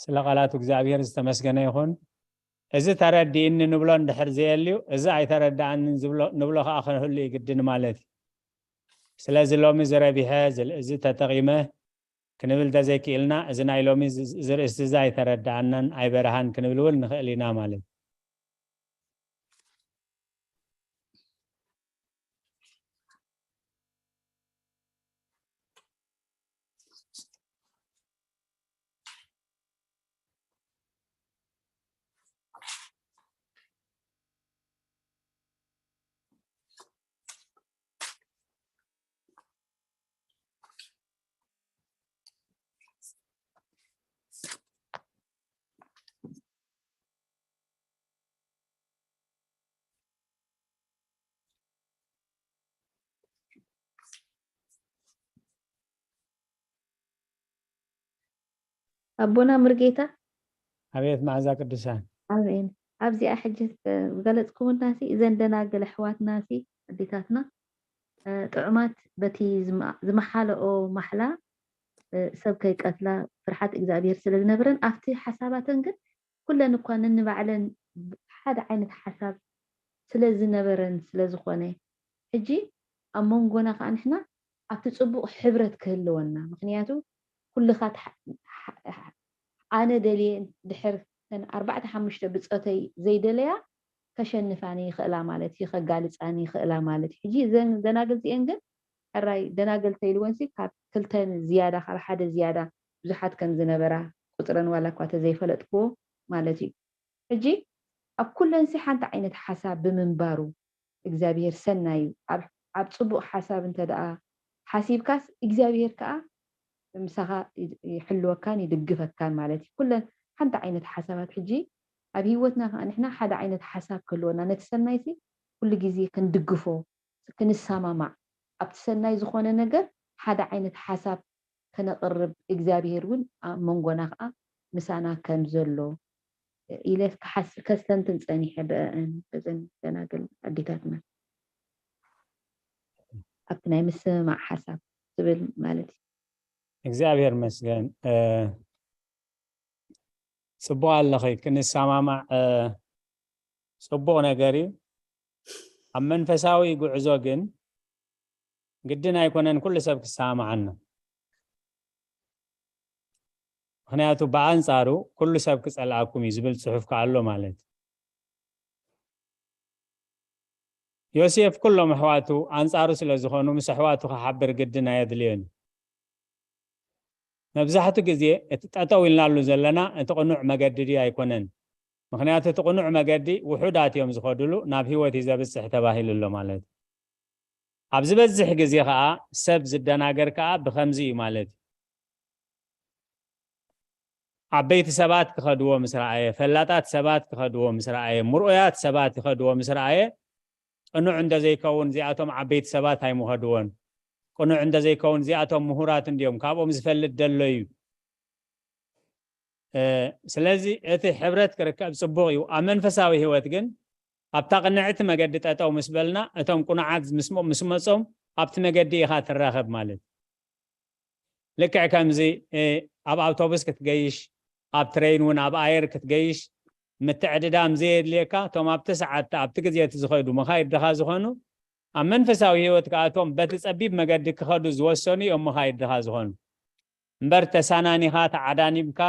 ስለ ቃላቱ እግዚኣብሔር ዝተመስገነ ይኹን። እዚ ተረዲእኒ ንብሎ እንድሕር ዘየልዩ፣ እዚ ኣይተረዳእንን ዝብሎ፣ ንብሎ ከኣ ክንህሉ እዩ ግድን ማለት እዩ። ስለዚ ሎሚ እዚ ረቢሐ፣ እዚ፣ እዚ ተጠቒመ ክንብል እንተዘይክኢልና፣ እዚ ናይ ሎሚ ዝ-፣ እዚ ርእስቲ እዚ ኣይተረዳእናን ኣይበርሃን ክንብል እውን ንኽእል ኢና ማለት እዩ። ኣቦና ምርጌታ። ኣቤት መዓዛ ቅዱሳን። ኣሜን። ኣብዚኣ ሕጂ ዝገለጽኩምናሲ እዘን ደናግል ኣሕዋትናሲ ኣዴታትና፣ እ፣ ጥዑማት በቲ ዝማ-፣ ዝመሓለኦ ማሕላ፣ እ፣ ሰብ ከይቀትላ ፍርሓት እግዚኣብሔር ስለ ዝነበረን ኣብቲ ሓሳባተን ግን ኩለን እኳ ነንባዕለን ሓደ ዓይነት ሓሳብ ስለ ዝነበረን ስለ ዝኾነ፣ ሕጂ ኣብ መንጎና ከኣ ንሕና ኣብቲ ጽቡቕ ሕብረት ክህልወና። ምኽንያቱ ኩልኻ ትሓ-፣ ሓ-፣ ሓ-፣ ኣነ ደልየ ድሕር እተን ኣርባዕተ ሓሙሽተ ብጾተይ ዘይደለያ ከሸንፋኒ ይኽእላ ማለት እዩ፣ ከጋልጻኒ ይኽእላ ማለት እዩ። ሕጂ እዘን ደናግል እዚኤን ግን ሕራይ ደናግል ተይልወንሲ ካብ ክልተ ዝያዳ፣ ካብ ሓደ ዝያዳ ብዙሓት ከም ዝነበራ ቁጽረን ዋላ እኳ ተዘይፈለጥክዎ ማለት እዩ። ሕጂ ኣብ ኩለንሲ ሓንቲ ዓይነት ሓሳብ ብምንባሩ እግዚኣብሔር ሰናይ እዩ። ኣብ፣ ኣብ ጽቡቕ ሓሳብ እንተ ደኣ ሓሲብካስ እግዚኣብሔር ከኣ ምሳኻ ይ-፣ ይሕልወካን ይድግፈካን ማለት እዩ። ኩለን ሓንቲ ዓይነት ሓሳባት ሕጂ ኣብ ህይወትና ከኣ ንሕና ሓደ ዓይነት ሓሳብ ክህልወና ነቲ ሰናይሲ ኩሉ ግዜ ክንድግፎ ክንሰማማዕ ኣብቲ ሰናይ ዝኾነ ነገር ሓደ ዓይነት ሓሳብ ከነቕርብ እግዚኣብሔር እውን ኣብ መንጎና ከኣ ምሳና ከም ዘሎ ኢለ ክሓስ-፣ ከስተንትን ጸኒሐ ብአን በዘን ደናግል ኣዴታትና ኣብቲ ናይ ምስምማዕ ሓሳብ ዝብል ማለት እዩ። እግዚኣብሔር መስገን። እ፣ ጽቡቕ ኣለኺ፣ ክንሰማማዕ፣ እ፣ ጽቡቕ ነገር እዩ። ኣብ መንፈሳዊ ጉዕዞ ግን ግድን ኣይኮነን ኩሉ ሰብ ክሰማማዓና። ምኽንያቱ ብኣንጻሩ ኩሉ ሰብ ክጸልኣኩም እዩ ዝብል ጽሑፍ ከኣ ኣሎ ማለት እዩ። ዮሴፍ ኩሎም ኣሕዋቱ ኣንጻሩ ስለ ዝኾኑ ምስ ኣሕዋቱ ክሓብር ግድን ኣየድልዮን እዩ። መብዛሕቱ ግዜ እቲ ጠጠው ኢልናሉ ዘለና እቲ ቅኑዕ መገዲ ድዩ ኣይኮነን? ምኽንያቱ እቲ ቅኑዕ መገዲ ውሑዳት እዮም ዝኸድሉ፣ ናብ ህይወት እዩ ዘብጽሕ ተባሂሉ ኣሎ ማለት እዩ። ኣብ ዝበዝሕ ግዜ ኸኣ ሰብ ዝደናገር ከኣ ብኸምዚ እዩ ማለት እዩ። ዓበይቲ ሰባት ክኸድዎ ምስ ረኣየ፣ ፈላጣት ሰባት ክኸድዎ ምስ ረኣየ፣ ምርኡያት ሰባት ክኸድዎ ምስ ረኣየ፣ ቅኑዕ እንተዘይከውን እዚኣቶም ዓበይቲ ሰባት ኣይምኸድዎን። ቅኑዕ እንተዘይከውን እዚኣቶም ምሁራት እንድዮም፣ ካብኦም ዝፈልጥ ደሎ እዩ። እ፣ ስለዚ እቲ ሕብረት ክርከብ ጽቡቕ እዩ። ኣብ መንፈሳዊ ህይወት ግን ኣብታ ቅንዕቲ መገዲ ጠጠው ምስ በልና፣ እቶም ቅኑዓት ምስ፣ ምስ መጾም ኣብቲ መገዲ ኢኻ ትራኸብ ማለት እዩ። ልክዕ ከምዚ፣ እ፣ ኣብ ኣውቶቡስ ክትገይሽ፣ ኣብ ትሬን እውን ኣብ ኣየር ክትገይሽ ምትዕድዳም ዘየድልየካ፣ እቶም ኣብቲ ሰዓት ኣብቲ ግዜ እቲ ዝኸዱ መኻይድ ድኻ ዝኾኑ፣ ኣብ መንፈሳዊ ህይወት ከኣ እቶም በቲ ጸቢብ መገዲ ክኸዱ ዝወሰኑ እዮም መኻይድ ድኻ ዝኾኑ። እምበር ተሳናኒኻ ተዓዳኒብካ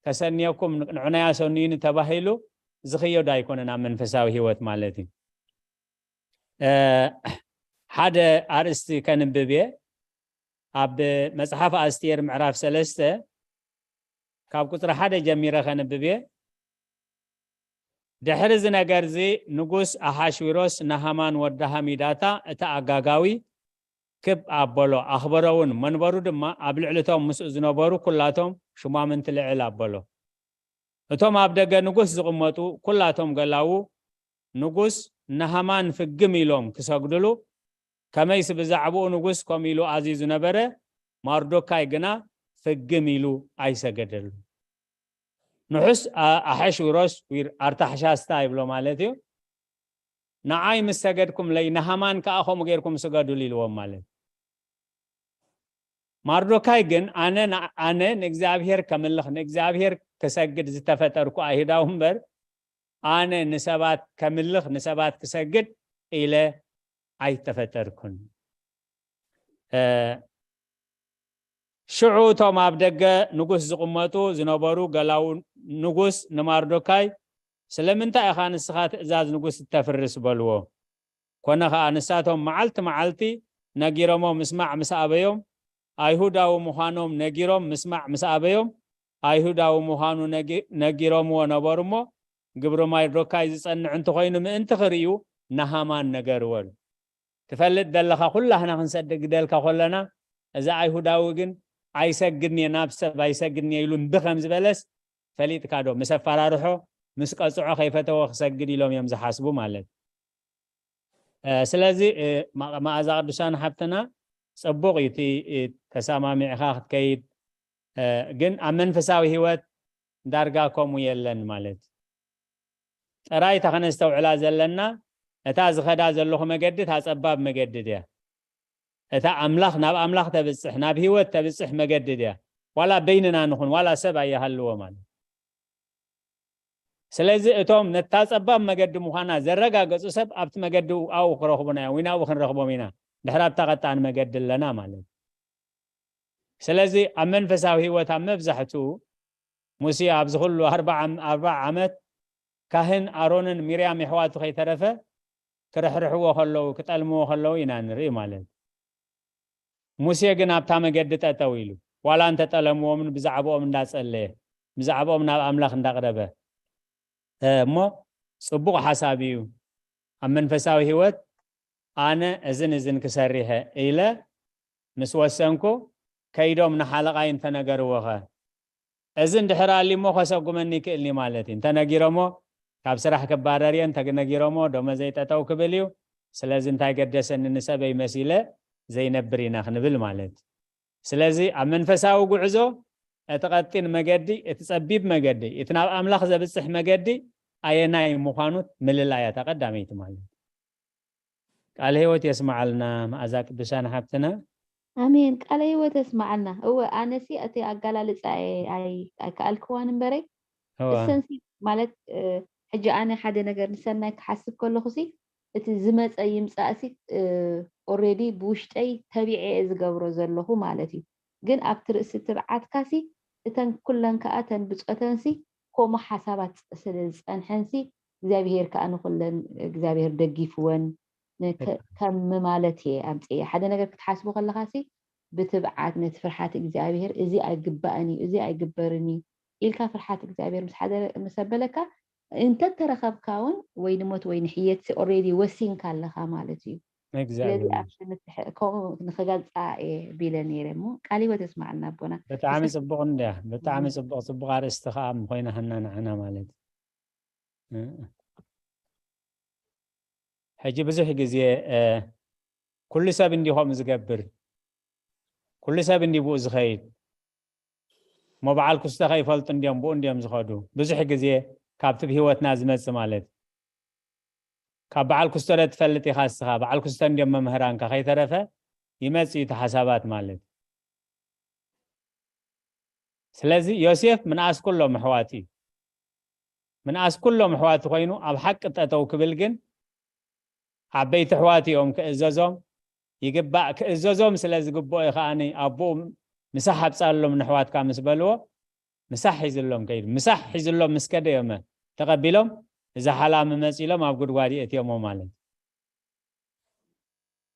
ተሰንየኩም ንዑናይ ኣሰንዩኒ ተባሂሉ ዝኽየድ ኣይኮነን ኣብ መንፈሳዊ ህይወት ማለት እዩ። እ፣ ሓደ ኣርእስቲ ከንብብ እየ። ኣብ መጽሓፍ ኣስቴር ምዕራፍ ሰለስተ ካብ ቁጽሪ ሓደ ጀሚረ ከንብብ እየ። ድሕሪ እዚ ነገር እዚ ንጉስ ኣሓሽዊሮስ ንሃማን ወዲ ሃሚዳታ እቲ ኣጋጋዊ ክብ ኣበሎ፣ ኣኽበሮ እውን፣ መንበሩ ድማ ኣብ ልዕሊ እቶም ምስኡ ዝነበሩ ኩላቶም ሹማምንቲ ልዕል ኣበሎ። እቶም ኣብ ደገ ንጉስ ዝቕመጡ ኩላቶም ገላዉ ንጉስ ንሃማን ፍግም ኢሎም ክሰግድሉ፣ ከመይሲ ብዛዕባኡ ንጉስ ከምኡ ኢሉ ኣዚዙ ነበረ፣ ማርዶካይ ግና ፍግም ኢሉ ኣይሰገደሉ። ንሑስ ኣ-፣ ኣሐሽውሮስ ዊር ኣርታሕሻስታ ይብሎ ማለት እዩ። ንዓይ ምስ ሰገድኩምለይ ንሃማን ከኣ ከምኡ ጌርኩም ስገዱሉ ኢልዎም ማለት እዩ። ማርዶካይ ግን ኣነ ን-፣ ኣነ ንእግዚኣብሔር ከምልኽ፣ ንእግዚኣብሔር ክሰግድ ዝተፈጠርኩ ኣይሁዳዊ እምበር፣ ኣነ ንሰባት ከምልኽ፣ ንሰባት ክሰግድ ኢለ ኣይተፈጠርኩን። ሽዑ እቶም ኣብ ደገ ንጉስ ዝቕመጡ ዝነበሩ ገላዉ ንጉስ ንማርዶካይ፣ ስለምንታይ ኢኻ ንስኻ ትእዛዝ ንጉስ እተፍርስ? በልዎ። ኮነ ኸኣ ንሳቶም መዓልቲ መዓልቲ ነጊሮሞ ምስማዕ ምስ ኣበዮም፣ ኣይሁዳዊ ምዃኖም ነጊሮም ምስማዕ ምስ ኣበዮም፣ ኣይሁዳዊ ምዃኑ ነጊሮምዎ ነበሩ እሞ፣ ግብሪ ማርዶካይ ዝጸንዕ እንተኾይኑ ምእንቲ ክርእዩ ንሃማን ነገርዎ። ትፈልጥ ዘለኻ ኩላህና ክንሰድግ ግደልካ ኮለና፣ እዚ ኣይሁዳዊ ግን ኣይሰግድን እየ፣ ናብ ሰብ ኣይሰግድን እየ ኢሉ እምቢ ከም ዝበለስ ፈሊጥካ ዶ? ምስ ኣፈራርሖ፣ ምስ ቀጽዖ ከይፈተወ ክሰግድ ኢሎም እዮም ዝሓስቡ ማለት። ስለዚ መኣዛ ቅዱሳን ሓብትና፣ ጽቡቕ እዩ እቲ ተሰማሚዕኻ ክትከይድ፣ ግን ኣብ መንፈሳዊ ህይወት ዳርጋ ከምኡ የለን ማለት። ጥራይ እታ ከነስተውዕላ ዘለና፣ እታ ዝኸዳ ዘለኹ መገዲ እታ ጸባብ መገዲ ድያ? እታ ኣምላኽ፣ ናብ ኣምላኽ ተብጽሕ፣ ናብ ህይወት ተብጽሕ መገዲ ድያ? ዋላ በይንና ንኹን ዋላ ሰብ ኣየሃልዎ ማለት። ስለዚ እቶም ነታ ጸባብ መገዲ ምዃና ዘረጋገጹ ሰብ ኣብቲ መገዲ ኣብኡ ክረኽቡና እዮም ወይ ናብኡ ክንረኽቦም ኢና። ድሕር ኣብታ ቀጣን መገዲ ኣለና ማለት። ስለዚ ኣብ መንፈሳዊ ህይወት ኣብ መብዛሕትኡ ሙሴ ኣብዚ ኩሉ ኣርባዓ ዓመት ካህን ኣሮንን ሚርያም የሕዋቱ ከይተረፈ ክርሕርሕዎ ከለዉ፣ ክጠልምዎ ከለዉ ኢና ንርኢ ማለት። ሙሴ ግን ኣብታ መገዲ ጠጠው ኢሉ፣ ዋላ እንተጠለምዎምን ብዛዕባኦም እንዳጸለየ፣ ብዛዕባኦም ናብ ኣምላኽ እንዳቕረበ፣ እሞ ጽቡቕ ሓሳብ እዩ። ኣብ መንፈሳዊ ህይወት ኣነ እዝን እዝን ክሰሪሐ ኢለ ምስ ወሰንኩ፣ ከይዶም ንሓለቓይ እንተነገርዎኸ? እዚ እንድሕር ኣሊሞ ከሰጉመኒ ይክእልኒ ማለት እዩ። እንተነጊሮሞ ካብ ስራሕ ክባረር እየ፣ እንተነጊሮሞ ደሞዘይ ጠጠው ክብል እዩ። ስለዚ እንታይ ገደሰኒ፣ ንሰበይ መሲለ ዘይነብር ኢና ክንብል ማለት። ስለዚ ኣብ መንፈሳዊ ጉዕዞ እቲ ቀጢን መገዲ፣ እቲ ጸቢብ መገዲ፣ እቲ ናብ ኣምላኽ ዘብጽሕ መገዲ ኣየናይ ምዃኑ ምልላይ እያ እታ ቀዳመይቲ ማለት። ቃለ ህይወት የስምዓልና መኣዛ ቅዱሳን ሓብትና። ኣሜን። ቃለ ህይወት የስምዓልና። እወ፣ ኣነሲ እቲ ኣገላልጻ እየ ኣይ-፣ ኣይከኣልክዋን እምበረይ። እወ። እሰንሲ ማለት፣ እ፣ ሕጂ ኣነ ሓደ ነገር ንሰናይ ክሓስብ ከለኹሲ፣ እቲ ዝመጸ ይምጻእሲ፣ እ፣ ኦሬዲ ብውሽጠይ ተቢዐ እየ ዝገብሮ ዘለኹ ማለት እዩ። ግን ኣብቲ ርእሲ ትብዓትካሲ፣ እተን ኩለን ከኣ እተን ብጾተንሲ፣ ከምኡ ሓሳባት ስለ ዝጸንሐንሲ፣ እግዚኣብሄር ከኣ ንኹለን እግዚኣብሄር ደጊፍወን፣ ን-፣ ከ-፣ ከም ምማለት እየ ኣምጽኤ። ሓደ ነገር ክትሓስቦ ከለኻሲ፣ ብትብዓት ነቲ ፍርሓት እግዚኣብሄር፣ "እዚ ኣይግባእን እዩ፣ እዚ ኣይግበርን እዩ" ኢልካ ፍርሓት እግዚኣብሄር ምስ ሓደረ፣ ምስ ኣበለካ፣ እንተተረኸብካ እውን ወይ ንሞት ወይ ንሕየትሲ ኦሬዲ ወሲንካ ኣለኻ ማለት እዩ። ስለዚ እግዚኣብሄር። ኣብዚ ምትሕ-፣ ከምኡ ንኽገልጻ እየ ቢለ ነይረ እሞ፣ ቃል ህይወት የስምዓልና ኣቦና። ብጣዕሚ እስከ ጽቡቕ እንድያ፣ ብጣዕሚ እም። ጽቡቕ፣ ጽቡቕ ኣርእስቲ ከኣ ኮይና ሃና ንዓና ማለት። እ። ሕጂ ብዙሕ ግዜ፣ እ፣ ኩሉ ሰብ እንዲዩ ከምኡ ዝገብር፣ ኩሉ ሰብ እንዲዩ ብኡ ዝኸይድ፣ እሞ በዓል ክስቶ ከይፈልጡ እንዲዮም ብኡ እንዲዮም ዝኸዱ። ብዙሕ ግዜ ካብቲ ብህይወትና ዝመጽእ ማለት፣ ካብ በዓል ክስቶ ዶ ትፈልጥ ኢኻ እስኻ? በዓል ክስቶ እንዲዮም መምህራንካ፣ ከይተረፈ ይመጽእ እዩ እቲ ሓሳባት ማለት። ስለዚ ዮሴፍ ምንኣስ ኩሎም ኣሕዋት እዩ። ምንኣስ ኩሎም ኣሕዋት ኮይኑ ኣብ ሓቂ ጠጠው ክብል ግን ዓበይቲ ኣሕዋት እዮም ክእዘዞም ይግባእ። ክእዘዞም ስለ ዝግብኦ እዩ ከኣ ኣቦኡ ምሳሕ ኣብጻሎም ንኣሕዋትካ ምስ በልዎ ምሳሕ ሒዝሎም ከይዱ። ምሳሕ ሒዝሎም ምስ ከደ እዮም ተቐቢሎም እዛ ሓላሚ መጺሎም ኣብ ጉድጓድ የእትዮሞ ማለት።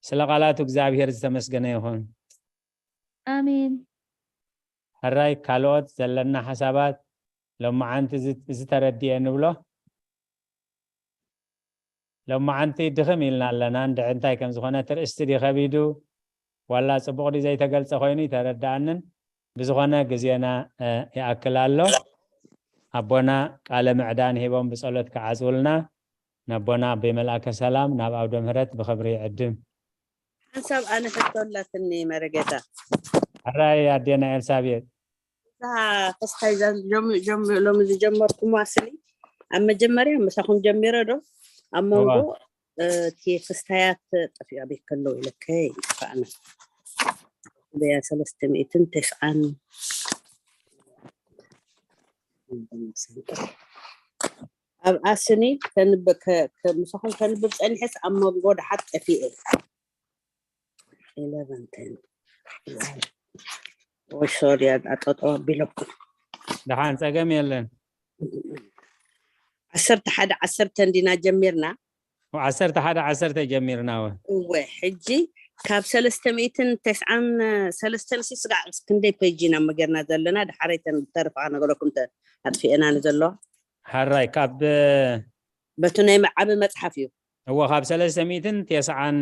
ስለ ቃላቱ እግዚኣብሔር ዝተመስገነ ይኹን። ኣሜን። ሕራይ ካልኦት ዘለና ሓሳባት ሎማዓንቲ እዚ፣ እዚ ተረዲኤ ንብሎ። ሎማዓንቲ ድኽም ኢልና ኣለና። እንድዒ እንታይ ከም ዝኾነ ትርእስቲ ድዩ ከቢዱ ዋላ ጽቡቕ ድዩ ዘይተገልጸ ኮይኑ ይተረድኣንን። ብዝኾነ ግዜና፣ እ፣ ይኣክል ኣሎ። ኣቦና ቃለ ምዕዳን ሂቦም ብጸሎት ክዓጽውልና ነቦና ኣቦይ መልኣከ ሰላም ናብ ኣውደ ምህረት ብኽብሪ ይዕድም። ሓንሳብ ኣነ ሕቶ ኣላትኒ መረገታ። ሕራይ ኣዴና ኤልሳቤጥ። እዛ ክስታይ እዛ ጀም-፣ ጀም-፣ ሎሚ ዝጀመርኩማ ስሊ ኣብ መጀመርያ ምሳኹም ጀሚረ ዶ? ኣብ መንጎ፣ እዋ። እ፣ እቲ ክስታያት ጠፊኡ ኣበይ ከለዉ ኢለከ ይጥፋእና። በያ ሰለስተ ሚእትን ተስዓን ኣብ ኣስኒ ከንብ- ከ- ከ- ምሳኹም ከንብብ ጸኒሐስ ኣብ መንጎ ደሓት ጠፊኤ። Eleven ten። ወይ ሶሪ፣ ኣጠጠው ኣቢለኩም። ደሓን፣ ጸገም የለን። ዓሰርተ ሓደ ዓሰርተ እንዲና ጀሚርና። ዓሰርተ ሓደ ዓሰርተ ጀሚርና ወ እወ፣ ሕጂ ካብ ሰለስተ ሚእትን ተስዓን ሰለስተን ሲ ስጋዕ ክንደይ ፔጅ ኢና መገርና ዘለና? ድሓረይ ተን ተርፋ ነገረኩም ኣጥፊኤና ንዘለዋ። ሓራይ ካብ በቱ ናይ መዓቢ መጽሓፍ እዩ። እወ ካብ ሰለስተ ሚእትን ተስዓን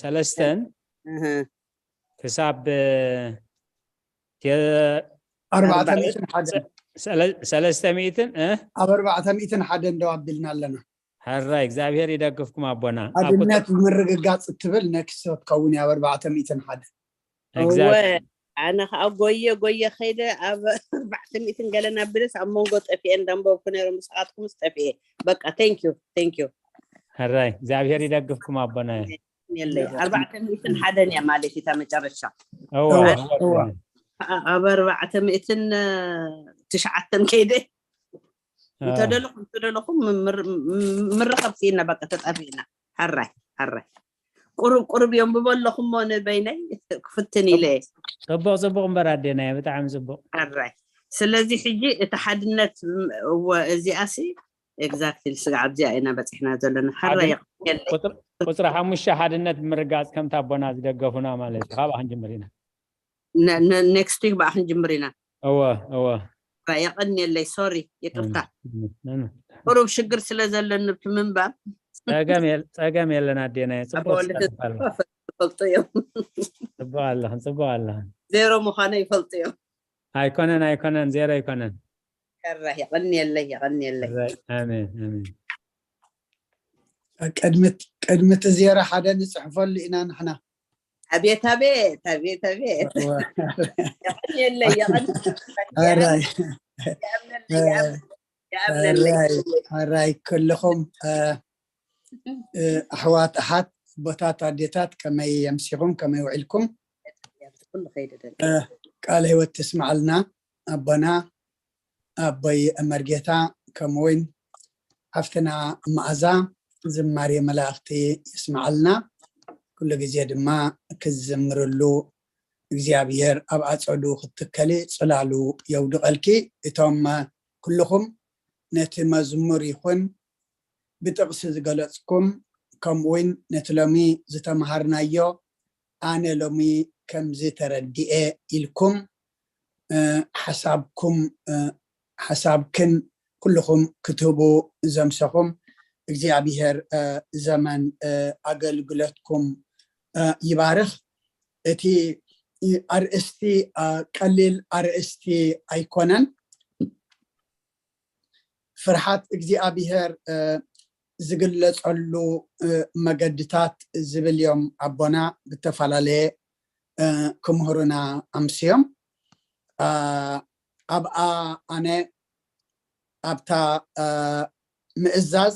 ሰለስተን እህ፣ ክሳብ ተ- ኣርባዕተ ሚእትን ሓደ ሰለ- ሰለስተ ሚእትን እ? ኣብ ኣርባዕተ ሚእትን ሓደ እንደው ኣቢልና ኣለና። ሓራይ እግዚኣብሔር ይደግፍኩም ኣቦና። ኣብ ቁጽሪ- ሓድነት ብምርግጋፅ እትብል ነክስቶ ትኸውን እያ ኣብ ኣርባዕተ ሚእትን ሓደ። እወ እግዚኣብሔር ኣነ ከዓ ጎየ ጎየ ከይደ ኣብ ኣርባዕተ ሚእትን ገለን ኣቢለስ ኣብ መንጎ ጠፊኤ እንዳንበብኩ ነይሩ። ምስኻትኩምስ ጠፊኤ። በቃ thank you thank you። ሕራይ እግዚኣብሔር ይደግፍኩም ኣቦና። የለይ ኣርባዕተ ሚእትን ሓደን እያ ማለት እታ መጨረሻ። እወ እወ፣ እወ እወ። ኣብ ኣርባዕተ ሚእትን ትሽዓተን ከይደ እንተደለኹም እንተደለኹም ምር- ምርኸብ ክኢልና በቃ ተጠሪእና። ሓራይ ሓራይ ቁሩብ ቁሩብ እዮም ብበለኹም እሞ ንበይነይ ክፍትን ኢለ እየ። ጽቡቕ ጽቡቕ እምበር ኣዴና ብጣዕሚ ጽቡቕ። ሓራይ ስለዚ ሕጂ እቲ ሓድነት ም- እወ እዚኣሲ exactly ስጋዕ ኣብዚኣ ኢና በፂሕና ዘለና። ሓራይ ሓድነት ቁፅሪ ሓሙሽተ ሓድነት ብምርጋፅ ከምታ ኣቦና ዝደገፉና ማለት እዩ። ካብኣ ክንጅምር ኢና። next week ብኣ ክንጅምር ኢና። እወ እወ የቐንየለይ ሶሪ ይቅርታ። ቁሩብ ሽግር ስለ ዘለኒ እቲ ምንባብ ጸገም የለን ኣዴና። ጽቡቅ ይፈልጡ እዮም። ጽቡቅ ኣለኽን ጽቡቅ ኣለኽን። ዜሮ ምዃነ ይፈልጡ እዮም። ኣይኮነን ኣይኮነን ዜሮ ኣይኮነን። ከራህ የቐንየለይ የቐንየለይ። ኣሜን ኣሜን። ቅድሚ እቲ ዜሮ ሓደ ንፅሕፈሉ ኢና ንሕና። ኣቤት ኣቤት ኣቤት ኣቤት። የቐንየለይ የቐንየለይ። ሕራይ ክልኹም ኣሕዋት ኣሓት ኣቦታት ኣዴታት ከመይ የምሲኹም ከመይ ውዒልኩም? ቃለ ህይወት ተስምዓልና ኣቦና ኣቦይ መርጌታ ከምኡውን ሓፍትና መኣዛ ዝማሬ መላእኽቲ የስምዓልና። ኩሉ ግዜ ድማ ክዝምርሉ እግዚኣብሔር ኣብ ኣጸዱ ክትትከሊ ጽላሉ የውድቐልኪ። እቶም ኩልኹም ነቲ መዝሙር ይኹን ብጥቕሲ ዝገለጽኩም ከምኡውን ነቲ ሎሚ ዝተምሃርናዮ ኣነ ሎሚ ከምዚ ተረዲኤ ኢልኩም ሓሳብኩም ሓሳብክን ኩልኹም ክትህቡ ዘምሰኹም እግዚኣብሔር ዘመን ኣገልግሎትኩም ይባርኽ። እቲ ኣርእስቲ ቀሊል ኣርእስቲ ኣይኮነን። ፍርሓት እግዚኣብሔር ዝግለጸሉ መገድታት ዝብል እዮም ኣቦና ብተፈላለየ ክምህሩና ኣምስዮም። ኣብኣ ኣነ ኣብታ ምእዛዝ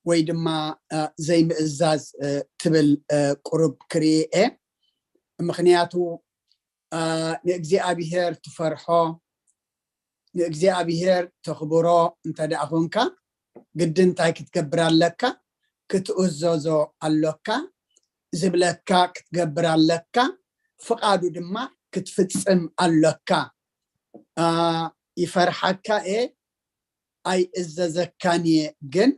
ወይ ድማ ዘይምእዛዝ ትብል ቁሩብ ክርኢ እየ። ምኽንያቱ ንእግዚኣብሔር ትፈርሖ ንእግዚኣብሔር ተኽብሮ እንተ ደኣ ኾንካ ግዲ እንታይ ክትገብር ኣለካ? ክትእዘዞ ኣሎካ። ዝብለካ ክትገብር ኣለካ። ፍቓዱ ድማ ክትፍጽም ኣሎካ። ይፈርሓካ እየ ኣይእዘዘካን እየ ግን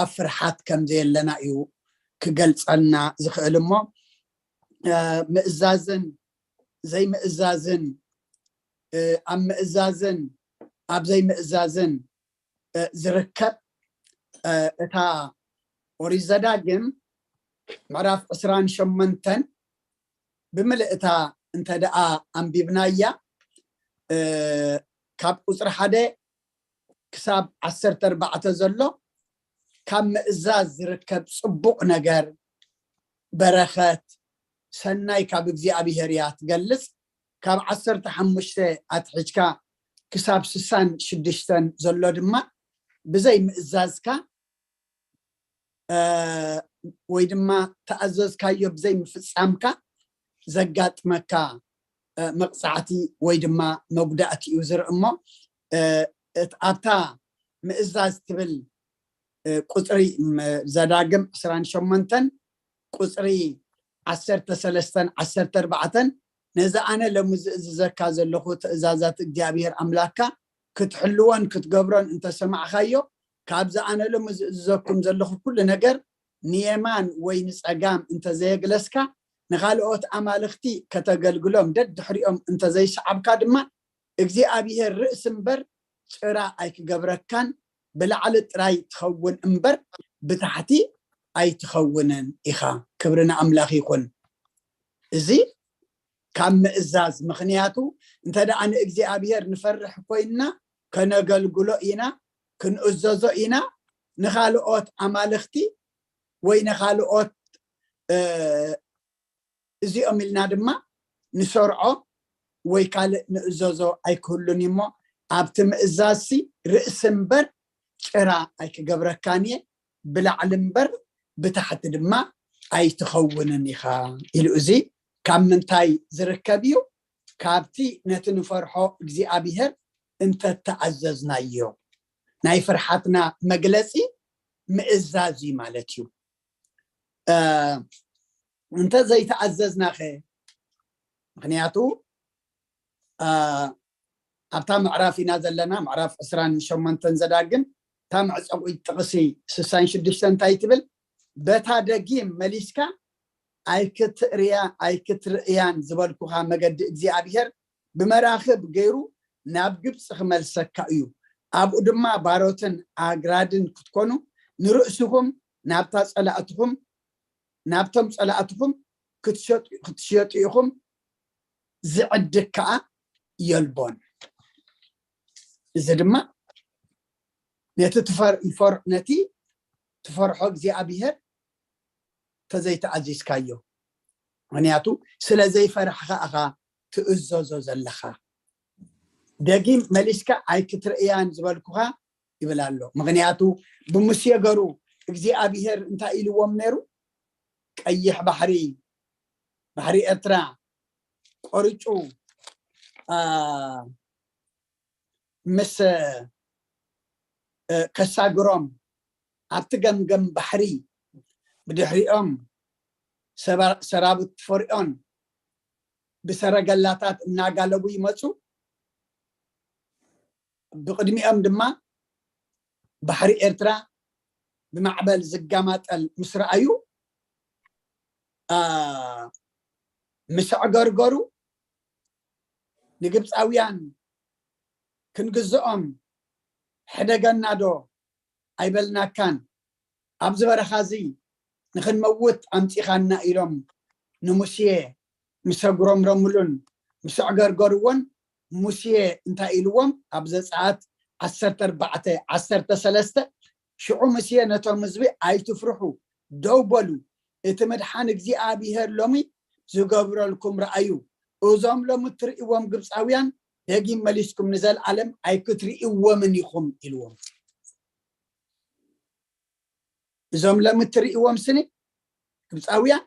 ኣብ ፍርሓት ከም ዘየለና እዩ ክገልጸልና ዝኽእል እሞ ምእዛዝን ዘይምእዛዝን ኣብ ምእዛዝን ኣብ ዘይምእዛዝን ዝርከብ እታ ኦሪት ዘዳግም ምዕራፍ ዕስራን ሸሞንተን ብምልእታ እንተ ደኣ ኣንቢብናያ ካብ ቁፅሪ ሓደ ክሳብ ዓሰርተ ኣርባዕተ ዘሎ ካብ ምእዛዝ ዝርከብ ፅቡቕ ነገር በረኸት ሰናይ ካብ እግዚኣብሔር እያ ትገልፅ። ካብ ዓሰርተ ሓሙሽተ ኣትሒዝካ ክሳብ ስሳን ሽዱሽተን ዘሎ ድማ ብዘይ ምእዛዝካ ወይ ድማ ተኣዘዝካዮ ብዘይ ምፍፃምካ ዘጋጥመካ መቕፃዕቲ ወይ ድማ መጉዳእቲ እዩ ዝርኢ እሞ ኣብታ ምእዛዝ ትብል ቁፅሪ፣ ዘዳግም ዕስራን ሸሞንተን ቁፅሪ ዓሰርተ ሰለስተን ዓሰርተ ኣርባዕተን፣ ነዚ ኣነ ሎሚ ዝእዝዘካ ዘለኹ ትእዛዛት እግዚኣብሔር ኣምላካ ክትሕልዎን ክትገብሮን እንተሰማዕካዮ፣ ካብዚ ኣነ ሎሚ ዝእዝዘኩም ዘለኹ ኩሉ ነገር ንየማን ወይ ንጸጋም እንተዘየግለስካ፣ ንኻልኦት ኣማልኽቲ ከተገልግሎም ደድሕሪኦም እንተዘይሰዓብካ ድማ፣ እግዚኣብሔር ርእሲ እምበር ጭራ ኣይክገብረካን፣ ብላዕሊ ጥራይ ትኸውን እምበር ብታሕቲ ኣይትኸውንን ኢኻ። ክብሪ ንኣምላኽ ይኹን። እዚ ካብ ምእዛዝ፣ ምኽንያቱ እንተ ደኣ ንእግዚኣብሔር ንፈርሕ ኮይንና፣ ከነገልግሎ ኢና፣ ክንእዘዞ ኢና። ንኻልኦት ኣማልኽቲ ወይ ንኻልኦት እዚኦም ኢልና ድማ ንሰርዖ ወይ ካልእ ንእዘዞ ኣይክህሉን እዩ። እሞ ኣብቲ ምእዛዝሲ ርእሲ እምበር ጭራ ኣይክገብረካን እየ፣ ብላዕሊ እምበር ብታሕቲ ድማ ኣይትኸውንን ኢኻ ኢሉ። እዚ ካብ ምንታይ ዝርከብ እዩ? ካብቲ ነቲ ንፈርሖ እግዚኣብሔር እንተተኣዘዝናዮ። ናይ ፍርሓትና መግለጺ ምእዛዝ እዩ ማለት እዩ። እንተ ዘይተኣዘዝናኸ? ምኽንያቱ ኣብታ ምዕራፍ ኢና ዘለና፣ ምዕራፍ ዕስራን ሸሞንተን ዘዳግም፣ እታ መዕጸዊ ጥቕሲ ስሳን ሽዱሽተ እንታይ ትብል? በታ ደጊም መሊስካ ኣይክትርእያ ኣይክትርእያን ዝበልኩኻ መገዲ እግዚኣብሔር ብመራኽብ ገይሩ ናብ ግብፂ ክመልሰካ እዩ። ኣብኡ ድማ ባሮትን ኣግራድን ክትኮኑ፣ ንርእስኹም ናብታ ጸላእትኹም ናብቶም ጸላእትኹም ክትሸጡ ኢኹም፣ ዝዕድግ ከኣ የልቦን። እዚ ድማ ነቲ ነቲ ትፈርሖ እግዚኣብሔር ተዘይተኣዚዝካዮ፣ ምክንያቱ ስለ ዘይፈራሕካ ኢኻ ትእዘዞ ዘለኻ። ደጊም መሊስካ ኣይክትርእያን ዝበልኩኻ ይብል ኣሎ። ምክንያቱ ብሙሴ ገሩ እግዚኣብሔር እንታይ ኢልዎም ነይሩ? ቀይሕ ባሕሪ፣ ባሕሪ ኤርትራ ቆርጩ ምስ ከሳግሮም ኣብቲ ገምገም ባሕሪ ብድሕሪኦም ሰራብት ፈርዖን ብሰረገላታት እናጋለቡ ይመፁ። ብቕድሚኦም ድማ ባሕሪ ኤርትራ ብማዕበል ዝጋማጠል ምስ ረኣዩ፣ ምስ ኣዕገርገሩ፣ ንግብፃውያን ክንግዝኦም ሕደገና ዶ ኣይበልናካን? ኣብዚ በረኻ እዚ ንኽንመውት ኣምፂኻና ኢሎም ንሙሴ ምስ ኣጉረምረምሉን ምስ ኣዕገርገርዎን፣ ሙሴ እንታይ ኢልዎም? ኣብ ዘጸኣት ዓሰርተ ኣርባዕተ ዓሰርተ ሰለስተ፣ ሽዑ ሙሴ ነቶም ህዝቢ፣ ኣይትፍርሑ፣ ደው በሉ፣ እቲ ምድሓን እግዚኣብሄር ሎሚ ዝገብረልኩም ረኣዩ። እዞም ሎሚ እትርእይዎም ግብጻውያን ደጊም መሊስኩም ንዘለኣለም ኣይክትርእይዎምን ኢኹም ኢልዎም። እዞም ሎሚ እትርእይዎም ስኒ ግብጻውያን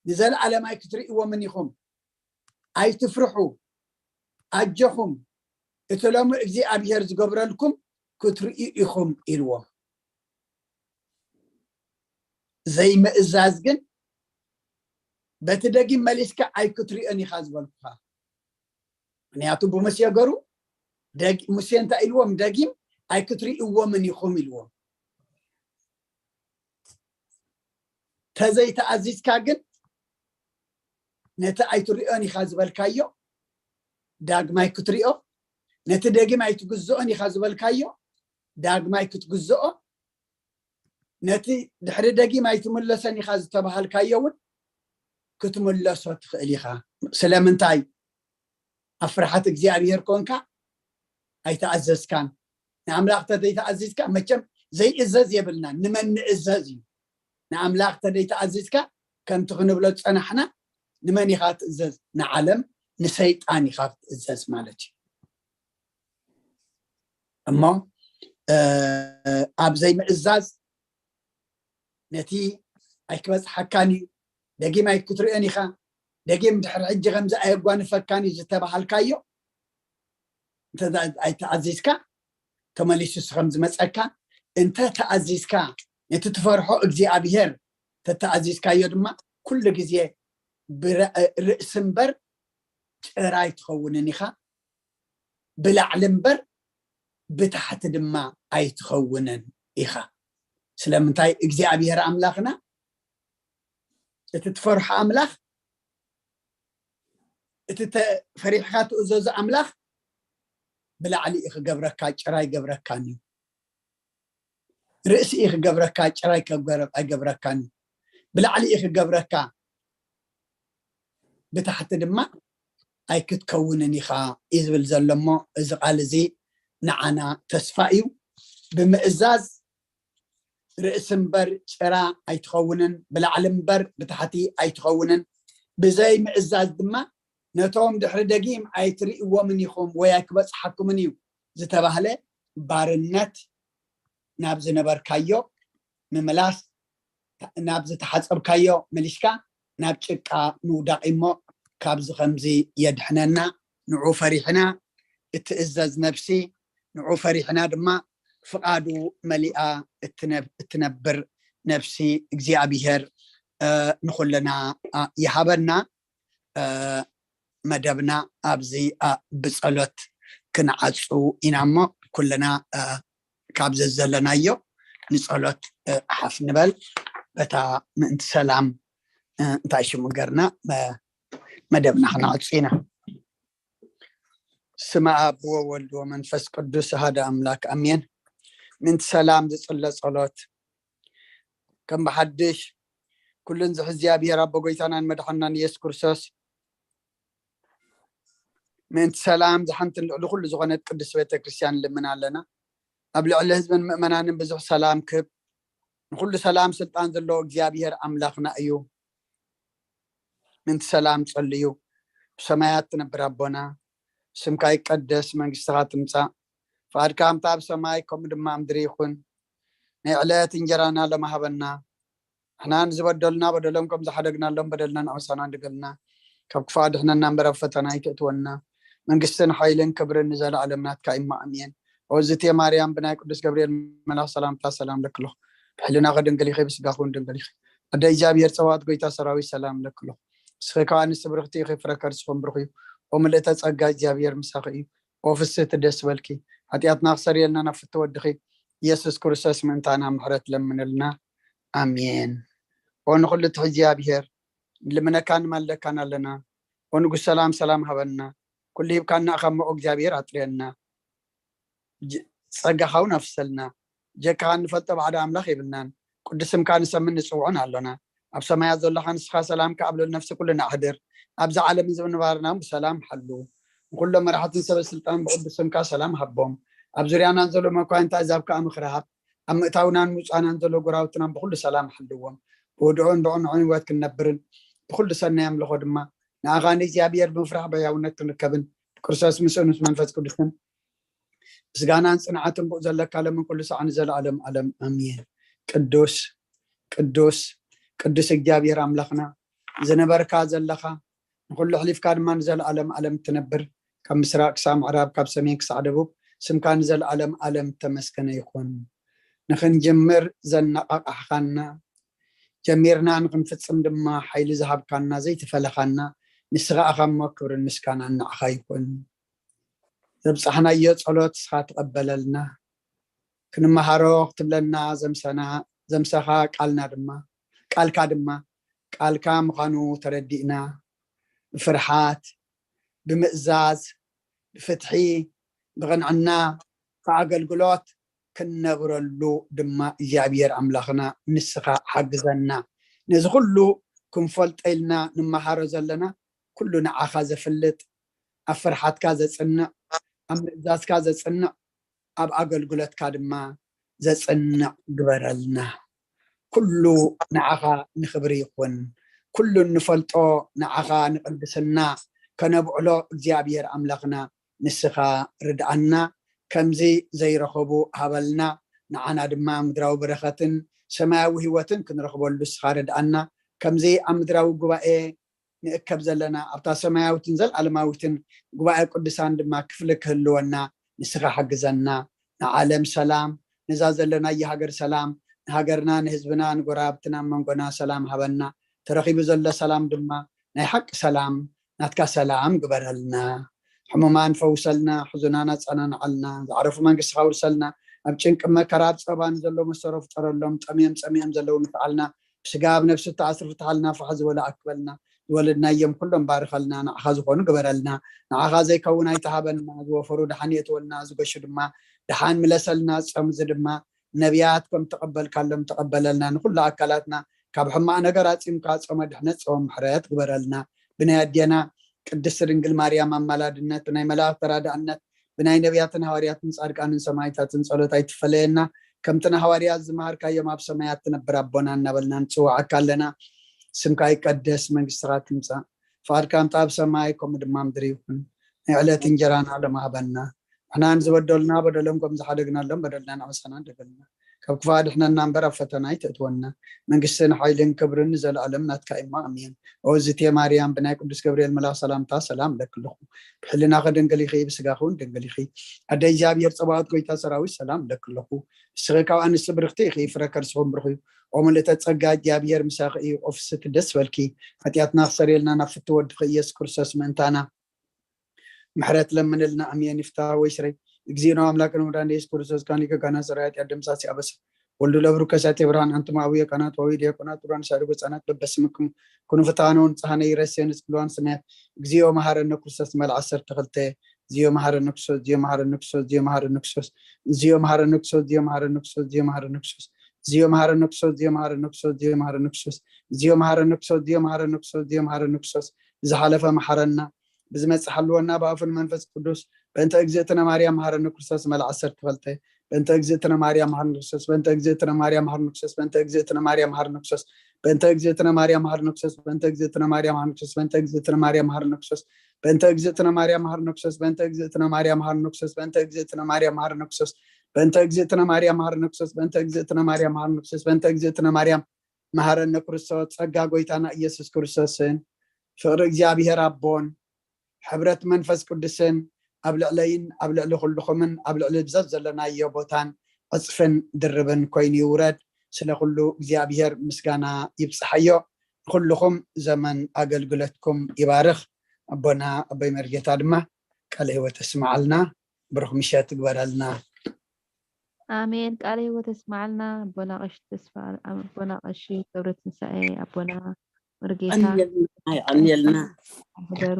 ንዘለኣለም ኣይክትርእይዎምን ኢኹም። ኣይትፍርሑ፣ ኣጆኹም፣ እቲ ሎሚ እግዚኣብሄር ዝገብረልኩም ክትርእዩ ኢኹም ኢልዎም። ዘይምእዛዝ ግን በቲ ደጊም መሊስካ ኣይክትርእዮን ኢኻ ዝበልኩኻ። ምክንያቱ ብሙሴ ገሩ ሙሴ እንታይ ኢልዎም? ደጊም ኣይክትርእይዎምን ኢኹም ኢልዎም። ተዘይተኣዚዝካ ግን ነቲ ኣይትርእዮን ኢኻ ዝበልካዮ ዳግማይ ክትርእዮ፣ ነቲ ደጊም ኣይትግዝኦን ኢኻ ዝበልካዮ ዳግማይ ክትግዝኦ፣ ነቲ ድሕሪ ደጊም ኣይትምለሰን ኢኻ ዝተባሃልካዮ እውን ክትምለሶ ትኽእል ኢኻ። ስለምንታይ? ኣብ ፍርሓት እግዚኣብሄር ኮንካ ኣይተኣዘዝካን። ንኣምላኽ ተዘይተኣዚዝካ፣ መቸም ዘይእዘዝ የብልናን። ንመን ንእዘዝ እዩ? ንኣምላኽ ተዘይተኣዚዝካ፣ ከምቲ ክንብሎ ዝጸናሕና፣ ንመን ኢኻ ትእዘዝ? ንዓለም፣ ንሰይጣን ኢኻ ትእዘዝ ማለት እዩ። እሞ ኣብ ዘይምእዛዝ ነቲ ኣይክበጽሓካን እዩ፣ ደጊም ኣይክትርእዮን ኢኻ፣ ደጊም ድሕሪ ሕጂ ከምዚ ኣየጓንፈካን እዩ ዝተባሃልካዮ ኣይተኣዚዝካ፣ ተመሊሱ ከም ዝመፀካ፣ እንተ ተኣዚዝካ፣ ነቲ ትፈርሖ እግዚኣብሔር ተተኣዚዝካዮ ድማ፣ ኩሉ ግዜ ርእሲ እምበር ጭራ ኣይትኸውንን ኢኻ። ብላዕሊ እምበር ብታሕቲ ድማ ኣይትኸውንን ኢኻ። ስለምንታይ እግዚኣብሔር ኣምላኽና፣ እቲ ትፈርሖ ኣምላኽ፣ እቲ ፈሪሕካ ትእዘዞ ኣምላኽ፣ ብላዕሊ እዩ ክገብረካ፣ ጭራ ኣይገብረካን እዩ። ርእሲ እዩ ክገብረካ፣ ጭራ ኣይገብረካን እዩ። ብላዕሊ እዩ ክገብረካ፣ ብታሕቲ ድማ ኣይክትከውንን ኢኻ እዩ ዝብል ዘሎ። እሞ እዚ ቃል እዚ ንዓና ተስፋ እዩ። ብምእዛዝ ርእሲ እምበር ጭራ ኣይትኸውንን፣ ብላዕሊ እምበር ብታሕቲ ኣይትኸውንን። ብዘይ ምእዛዝ ድማ ነቶም ድሕሪ ደጊም ኣይትርእይዎምን ኢኹም ወይ ኣይክበጽሓኩምን እዩ ዝተባህለ ባርነት ናብ ዝነበርካዮ ምምላስ፣ ናብ ዝተሓጸብካዮ መሊስካ ናብ ጭቃ ምውዳቕ እሞ ካብዚ ከምዚ የድሕነና። ንዑ ፈሪሕና እትእዘዝ ነብሲ፣ ንዑ ፈሪሕና ድማ ፍቓዱ መሊኣ እትነብ-፣ እትነብር ነብሲ እግዚኣብሔር፣ እ፣ ንኹልና፣ እ፣ ይሃበና። እ፣ መደብና ኣብዚ፣ እ፣ ብጸሎት ክንዓጹ ኢና እሞ ኩልና፣ እ፣ ካብ ዘዘለናዮ ንጸሎት፣ እ፣ ሓፍ ንበል። በታ ምእንቲ ሰላም፣ እ፣ እንታይ ሽሙ ገርና፣ እ፣ መደብና ክነዕጹ ኢና። ስመ ኣብ ወወልድ ወመንፈስ ቅዱስ ኣሃደ ኣምላክ ኣሜን። ምእንቲ ሰላም ዝጽለ ጸሎት ከም ብሓድሽ ኩሉን ዝሕዚ እግዚኣብሔር ኣቦ ጎይታናን መድሓናን ኢየሱስ ክርስቶስ ምእንቲ ሰላም ዝሓንትን ልዕሊ ኩሉ ዝኾነት ቅድስት ቤተ ክርስቲያን ንልምን ኣለና። ኣብ ልዕሊ ህዝብን ምእመናንን ብዙሕ ሰላም ክብ። ንኩሉ ሰላም ስልጣን ዘለዎ እግዚኣብሔር ኣምላኽና እዩ። ምእንቲ ሰላም ጸልዩ። ብሰማያት ትነብር ኣቦና፣ ስምካ ይቀደስ፣ መንግስትኻ ትምጻእ፣ ፍቓድካ ከምታ ኣብ ሰማይ ከምኡ ድማ ኣብ ምድሪ ይኹን። ናይ ዕለት እንጀራና ሎሚ ሃበና። ንሕና ንዝበደሉና በደሎም ከም ዝሓደግናሎም በደልና ንኣውሳና እንድገልና፣ ካብ ክፉእ ኣድሕነና እምበር ኣብ ፈተና ኣይተእትወና። መንግስትን ሓይልን ክብርን ንዘለኣለም ናትካ እሞ ኣሜን። ኦዝቴ ማርያም ብናይ ቅዱስ ገብርኤል መልኣኽ ሰላምታ ሰላም ለክሎ። ብሕልናኺ ድንግል ኢኺ፣ ብስጋኺ እውን ድንግል ኢኺ። ኣደ እግዚኣብሔር ጸባኦት ጎይታ ሰራዊት ሰላም ለክሎ። ንስኺ ከኣ ንስብርኽቲ ኢኺ፣ ፍረ ከርስኹም ብሩኽ እዩ። ኦ ምልእተ ጸጋ እግዚኣብሔር ምሳኺ እዩ። ኦ ፍስህቲ ደስ በልኪ። ሓጢኣትና ክሰርየልና ናብ ፍትወ ወድኺ ኢየሱስ ክርስቶስ ምእንታና ምሕረት ለምንልና። ኣሜን። ኦ ንኹሉ ትሕዚ እግዚኣብሔር፣ ንልምነካን ንማልደካን ኣለና። ኦ ንጉስ ሰላም፣ ሰላም ሃበና። ኩሉ ሂብካና እኻ እሞ እግዚኣብሔር ኣጥርየና። ጸጋኻ እውን ኣፍሰልና። ጀካኻ እንፈልጦ ባዕዲ ኣምላኽ የብልናን። ቅዱስ ስምካ ንሰምን ንጽውዖን ኣሎና። ኣብ ሰማያት ዘሎኻ ንስኻ ሰላምካ ኣብ ልዕሊ ነፍሲ ኩልና ኣሕድር። ኣብዚ ዓለም እዚ ምንባርና እውን ብሰላም ሓሉ። ንኩሎም መራሕትን ሰበ ስልጣን ብቅዱስ ስምካ ሰላም ሃቦም። ኣብ ዙርያናን ዘሎ መኳንንቲ ኣሕዛብ ከኣ ምኽሪ ሃብ። ኣብ ምእታውናን ምውጻእናን ዘሎ ጎራውትናን ብኩሉ ሰላም ሓልዎም። ብውድዑ እንድዑ ንዑን ህይወት ክንነብርን ብኩሉ ሰናይ ኣምልኾ ድማ ንኣኻ ንእግዚኣብሔር ብምፍራሕ ብሕያውነት ክንርከብን ብክርስቶስ ምስኡን ምስ መንፈስ ቅዱስን ምስጋናን ጽንዓትን ብኡ ዘለካ ለምን ኩሉ ሳዕ ንዘለኣለም ኣለም ኣሜን። ቅዱስ ቅዱስ ቅዱስ እግዚኣብሔር ኣምላኽና ዝነበርካ ዘለኻ ንኹሉ ኣሕሊፍካ ድማ ንዘለኣለም ኣለም እትነብር ካብ ምስራቅ ክሳብ ምዕራብ ካብ ሰሜን ክሳዕ ደቡብ ስምካ ንዘለኣለም ኣለም እተመስገነ ይኹን። ንኽንጅምር ዘነቓቓሕኻና ጀሚርና ንኽንፍጽም ድማ ሓይሊ ዝሃብካና ዘይትፈለኻና ንስኻ ኢኻ እሞ ክብርን ምስጋናን ንዓኻ ይኹን። ዘብጻሕናዮ ጸሎት ንስኻ ትቐበለልና። ክንመሃሮ ክትብለና ዘምሰና ዘምሰኻ ቃልና ድማ ቃልካ ድማ ቃልካ ምዃኑ ተረዲእና ብፍርሓት ብምእዛዝ ብፍትሒ ብቕንዕና ብኣገልግሎት ክንነብረሉ ድማ እግዚኣብሔር ኣምላኽና ንስኻ ሓግዘና። ነዚ ኩሉ ክንፈልጦ ኢልና ንመሃሮ ዘለና ኩሉ ንዓኻ ዘፍልጥ ኣብ ፍርሓትካ ዘጽንዕ ኣብ ምእዛዝካ ዘጽንዕ ኣብ ኣገልግሎትካ ድማ ዘጽንዕ ግበረልና። ኩሉ ንዓኻ ንኽብሪ ይኹን። ኩሉ እንፈልጦ ንዓኻ ንቕድስና ከነብዕሎ እግዚኣብሔር ኣምላኽና ንስኻ ርድኣና። ከምዚ ዘይረኸቡ ሃበልና። ንዓና ድማ ምድራዊ በረኸትን ሰማያዊ ህይወትን ክንረኽበሉ ንስኻ ርድኣና። ከምዚ ኣብ ምድራዊ ጉባኤ ንእከብ ዘለና ኣብታ ሰማያዊትን ዘለኣለማዊትን ጉባኤ ቅዱሳን ድማ ክፍሊ ክህልወና ንስኻ ሓግዘና። ንዓለም ሰላም፣ ነዛ ዘለናያ ሃገር ሰላም፣ ንሃገርና፣ ንህዝብና፣ ንጎረባብትና፣ መንጎና ሰላም ሃበና። ተረኺቡ ዘሎ ሰላም ድማ ናይ ሓቂ ሰላም፣ ናትካ ሰላም ግበረልና። ሕሙማን ፈውሰልና፣ ሕዙናን ኣጸናንዓልና፣ ዝዓረፉ መንግስትኻ ውርሰልና፣ ኣብ ጭንቂ መከራ ኣብ ጸባ ንዘለዉ መሰሮ ፍጠረሎም፣ ጠምዮም ጸሚኦም ዘለዉ ንፍዓልና፣ ብስጋ ኣብ ነፍሲ እተኣስሩ ፍትሓልና፣ ፋሕ ዝበሉ ኣክበልና፣ ዝወለድናዮም ኩሎም ባርኸልና፣ ንዓኻ ዝኾኑ ግበረልና፣ ንዓኻ ዘይከውን ኣይትሃበና፣ ዝወፈሩ ደሓን የእትወልና፣ ዝገሹ ድማ ደሓን ምለሰልና፣ ዝጸምዙ ድማ ነቢያት ከም ተቐበልካሎም ተቐበለልና፣ ንኹሉ ኣካላትና ካብ ሕማቕ ነገር ኣጺምካ ጾመ ድሕነት ጾመ ምሕረት ግበረልና፣ ብናይ ኣዴና ቅድስት ድንግል ማርያም ኣማላድነት፣ ብናይ መላእኽት ተራዳእነት፣ ብናይ ነቢያትን ሃዋርያትን ጻድቃንን ሰማዕታትን ጸሎት ኣይትፈለየና። ከምቲ ንሃዋርያት ዝመሃርካዮም ኣብ ሰማያት ትነብር ኣቦና እናበልና ንጽውዓካ ኣለና። ስምካ ይቀደስ፣ መንግስትኻ ትምጻእ፣ ፍቓድካ ከምቲ ኣብ ሰማይ ከምኡ ድማ ምድሪ ይኹን። ናይ ዕለት እንጀራና ሎም ሃበና። ንሕና ንዝበደሉና በደሎም ከም ዝሓደግናሎም በደልና ንዕመሰና ንደገልና። ካብ ክፉእ ኣድሕነና እምበር ኣብ ፈተና ኣይተእትወና። መንግስትን ሓይልን ክብርን ንዘለኣለም ናትካ እሞ ኣሜን። ኦ ዝቴ ማርያም ብናይ ቅዱስ ገብርኤል መልኣኽ ሰላምታ ሰላም እለኪ ኣለኹ። ብሕልናኺ ድንግል ኢኺ፣ ብስጋኺ እውን ድንግል ኢኺ። ኣደ እግዚኣብሔር ጸባኦት ጎይታ ሰራዊት ሰላም እለኪ ኣለኹ። ንስኺ ካብ ኣንስቲ ብርኽቲ ኢኺ፣ ፍረ ከርስኹም ብሩኽ እዩ። ኦ ምልእተ ጸጋ እግዚኣብሔር ምሳኺ እዩ፣ ኦ ፍስሕቲ ደስ በልኪ። ሓጢኣትና ክሰርየልና ናብ ፍትው ወድኺ ኢየሱስ ክርስቶስ ምእንታና ምሕረት ለምንልና። ኣሜን። ይፍታ ወይ ስረይ። እግዚእነ ኣምላክነ መድኃኒነ ኢየሱስ ክርስቶስ ካኒ ከጋና ሰራይ ኃጢአት ደምሳሲ ኣበሳ ወልዱ ለብሩ ከሳቴ ብርሃን። ኣንቱም አበው ዲያቆናት ወአበው ዲያቆናት ብርሃን ሳድጉ ህፃናት በበስምኩም ኩኑ ፍትሐነ ወንጽሐነ ይረሴነ ጽልዋን ሰማያት። እግዚኦ መሐረነ ክርስቶስ መልዓ ዓሰርተ ክልተ። እግዚኦ መሐረነ ክርስቶስ፣ እግዚኦ መሐረነ ክርስቶስ፣ እግዚኦ መሐረነ ክርስቶስ፣ እግዚኦ መሐረነ ክርስቶስ፣ እግዚኦ መሐረነ ክርስቶስ፣ እግዚኦ መሐረነ ክርስቶስ፣ እግዚኦ መሐረነ ክርስቶስ፣ እግዚኦ መሐረነ ክርስቶስ፣ እግዚኦ መሐረነ ክርስቶስ፣ እግዚኦ መሐረነ ክርስቶስ፣ እግዚኦ መሐረነ ክርስቶስ። ብዝሓለፈ መሐረና፣ ብዝመጽእ ሓልወና ብኣፉን መንፈስ ቅዱስ። በእንተ እግዝእትነ ማርያም መሐረነ ክርስቶስ መልዓ ዓሰርተ ክልተ። በእንተ እግዝእትነ ማርያም መሐረነ ክርስቶስ፣ በእንተ እግዝእትነ ማርያም መሐረነ ክርስቶስ፣ በእንተ እግዝእትነ ማርያም መሐረነ ክርስቶስ፣ በእንተ እግዝእትነ ማርያም መሐረነ ክርስቶስ፣ በእንተ እግዝእትነ ማርያም መሐረነ ክርስቶስ፣ በእንተ እግዝእትነ ማርያም መሐረነ ክርስቶስ፣ በእንተ እግዝእትነ ማርያም መሐረነ ክርስቶስ፣ በእንተ እግዝእትነ ማርያም መሐረነ ክርስቶስ፣ በእንተ እግዝእትነ ማርያም መሐረነ ክርስቶስ፣ በእንተ እግዝእትነ ማርያም መሐረነ ክርስቶስ፣ በእንተ እግዝእትነ ማርያም መሐረነ ክርስቶስ፣ በእንተ እግዝእትነ ማርያም መሐረነ ክርስቶስ። ጸጋ ጎይታና ኢየሱስ ክርስቶስን ፍቕሪ እግዚኣብሔር ኣቦን ሕብረት መንፈስ ቅዱስን ኣብ ልዕለይን ኣብ ልዕሊ ኩልኹምን ኣብ ልዕሊ ብዘት ዘለናዮ ቦታን ዕጽፍን ድርብን ኮይኑ ይውረድ። ስለ ኩሉ እግዚኣብሔር ምስጋና ይብጽሓዮ። ንኹልኹም ዘመን ኣገልግሎትኩም ይባርኽ። ኣቦና ኣቦይ መርጌታ ድማ ቃለ ህይወት የስምዓልና። ብሩኽ ምሸት ይግበረልና። ኣሜን። ቃለ ህይወት የስምዓልና ኣቦና ቀሺ ተስፋ፣ ኣቦና ቀሺ ገብረ ትንሳኤ፣ ኣቦና መርጌታ። የቐንየልና፣ የቐንየልና። ሕደሩ።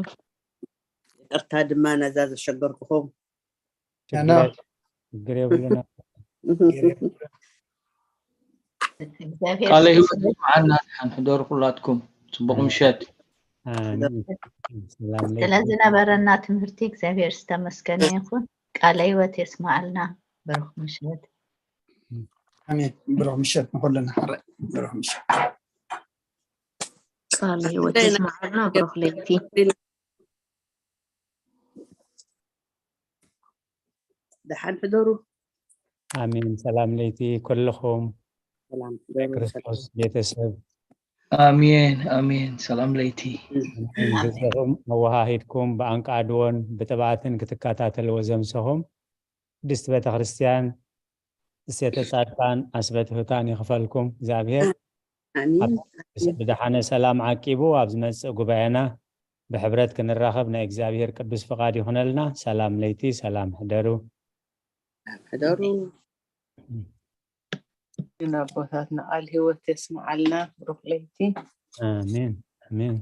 ይቅርታ ድማ ነዛ ዘሸገርኩኹም። ችግር የብሉና። ቃለ ህይወት ይስምዓልና። ደሓን ሕደሩ ኩላትኩም። ጽቡቕ ምሸት። ኣሜን። ሰላም ለይኩም። ስለዝነበረና ትምህርቲ እግዚኣብሔር ዝተመስገነ ይኹን። ቃለ ህይወት የስምዓልና። ብሩኽ ምሸት። ኣሜን። ብሩኽ ምሸት ንኹልና። ሕራይ ብሩኽ ምሸት። ቃለ ህይወት የስምዓልና። ብሩኽ ለይቲ። ደሓን ሕደሩ። ኣሜን። ሰላም ለይቲ ኩልኹም። ሰላም ሕደሩ። ክርስቶስ ቤተሰብ። ኣሜን፣ ኣሜን። ሰላም ለይቲ። ኣሜን። ግዜኹም ኣወሃሂድኩም ብኣንቃድዎን ብትብዓትን ክትከታተልዎ ዘምሰኹም ቅድስቲ ቤተክርስትያን እሴተ ጻድቃን ኣስበትህታን ይኽፈልኩም እግዚኣብሔር። ኣሜን። ኣብ ብድሓነ ሰላም ዓቂቡ ኣብ ዝመጽእ ጉባኤና ብሕብረት ክንራኸብ ናይ እግዚኣብሔር ቅዱስ ፍቓድ ይኹነልና። ሰላም ለይቲ፣ ሰላም ሕደሩ። ሕደሩ። ንኣቦታትና ቃል ህይወት የስምዓልና። ብሩኽ ለይቲ። ኣሜን፣ ኣሜን።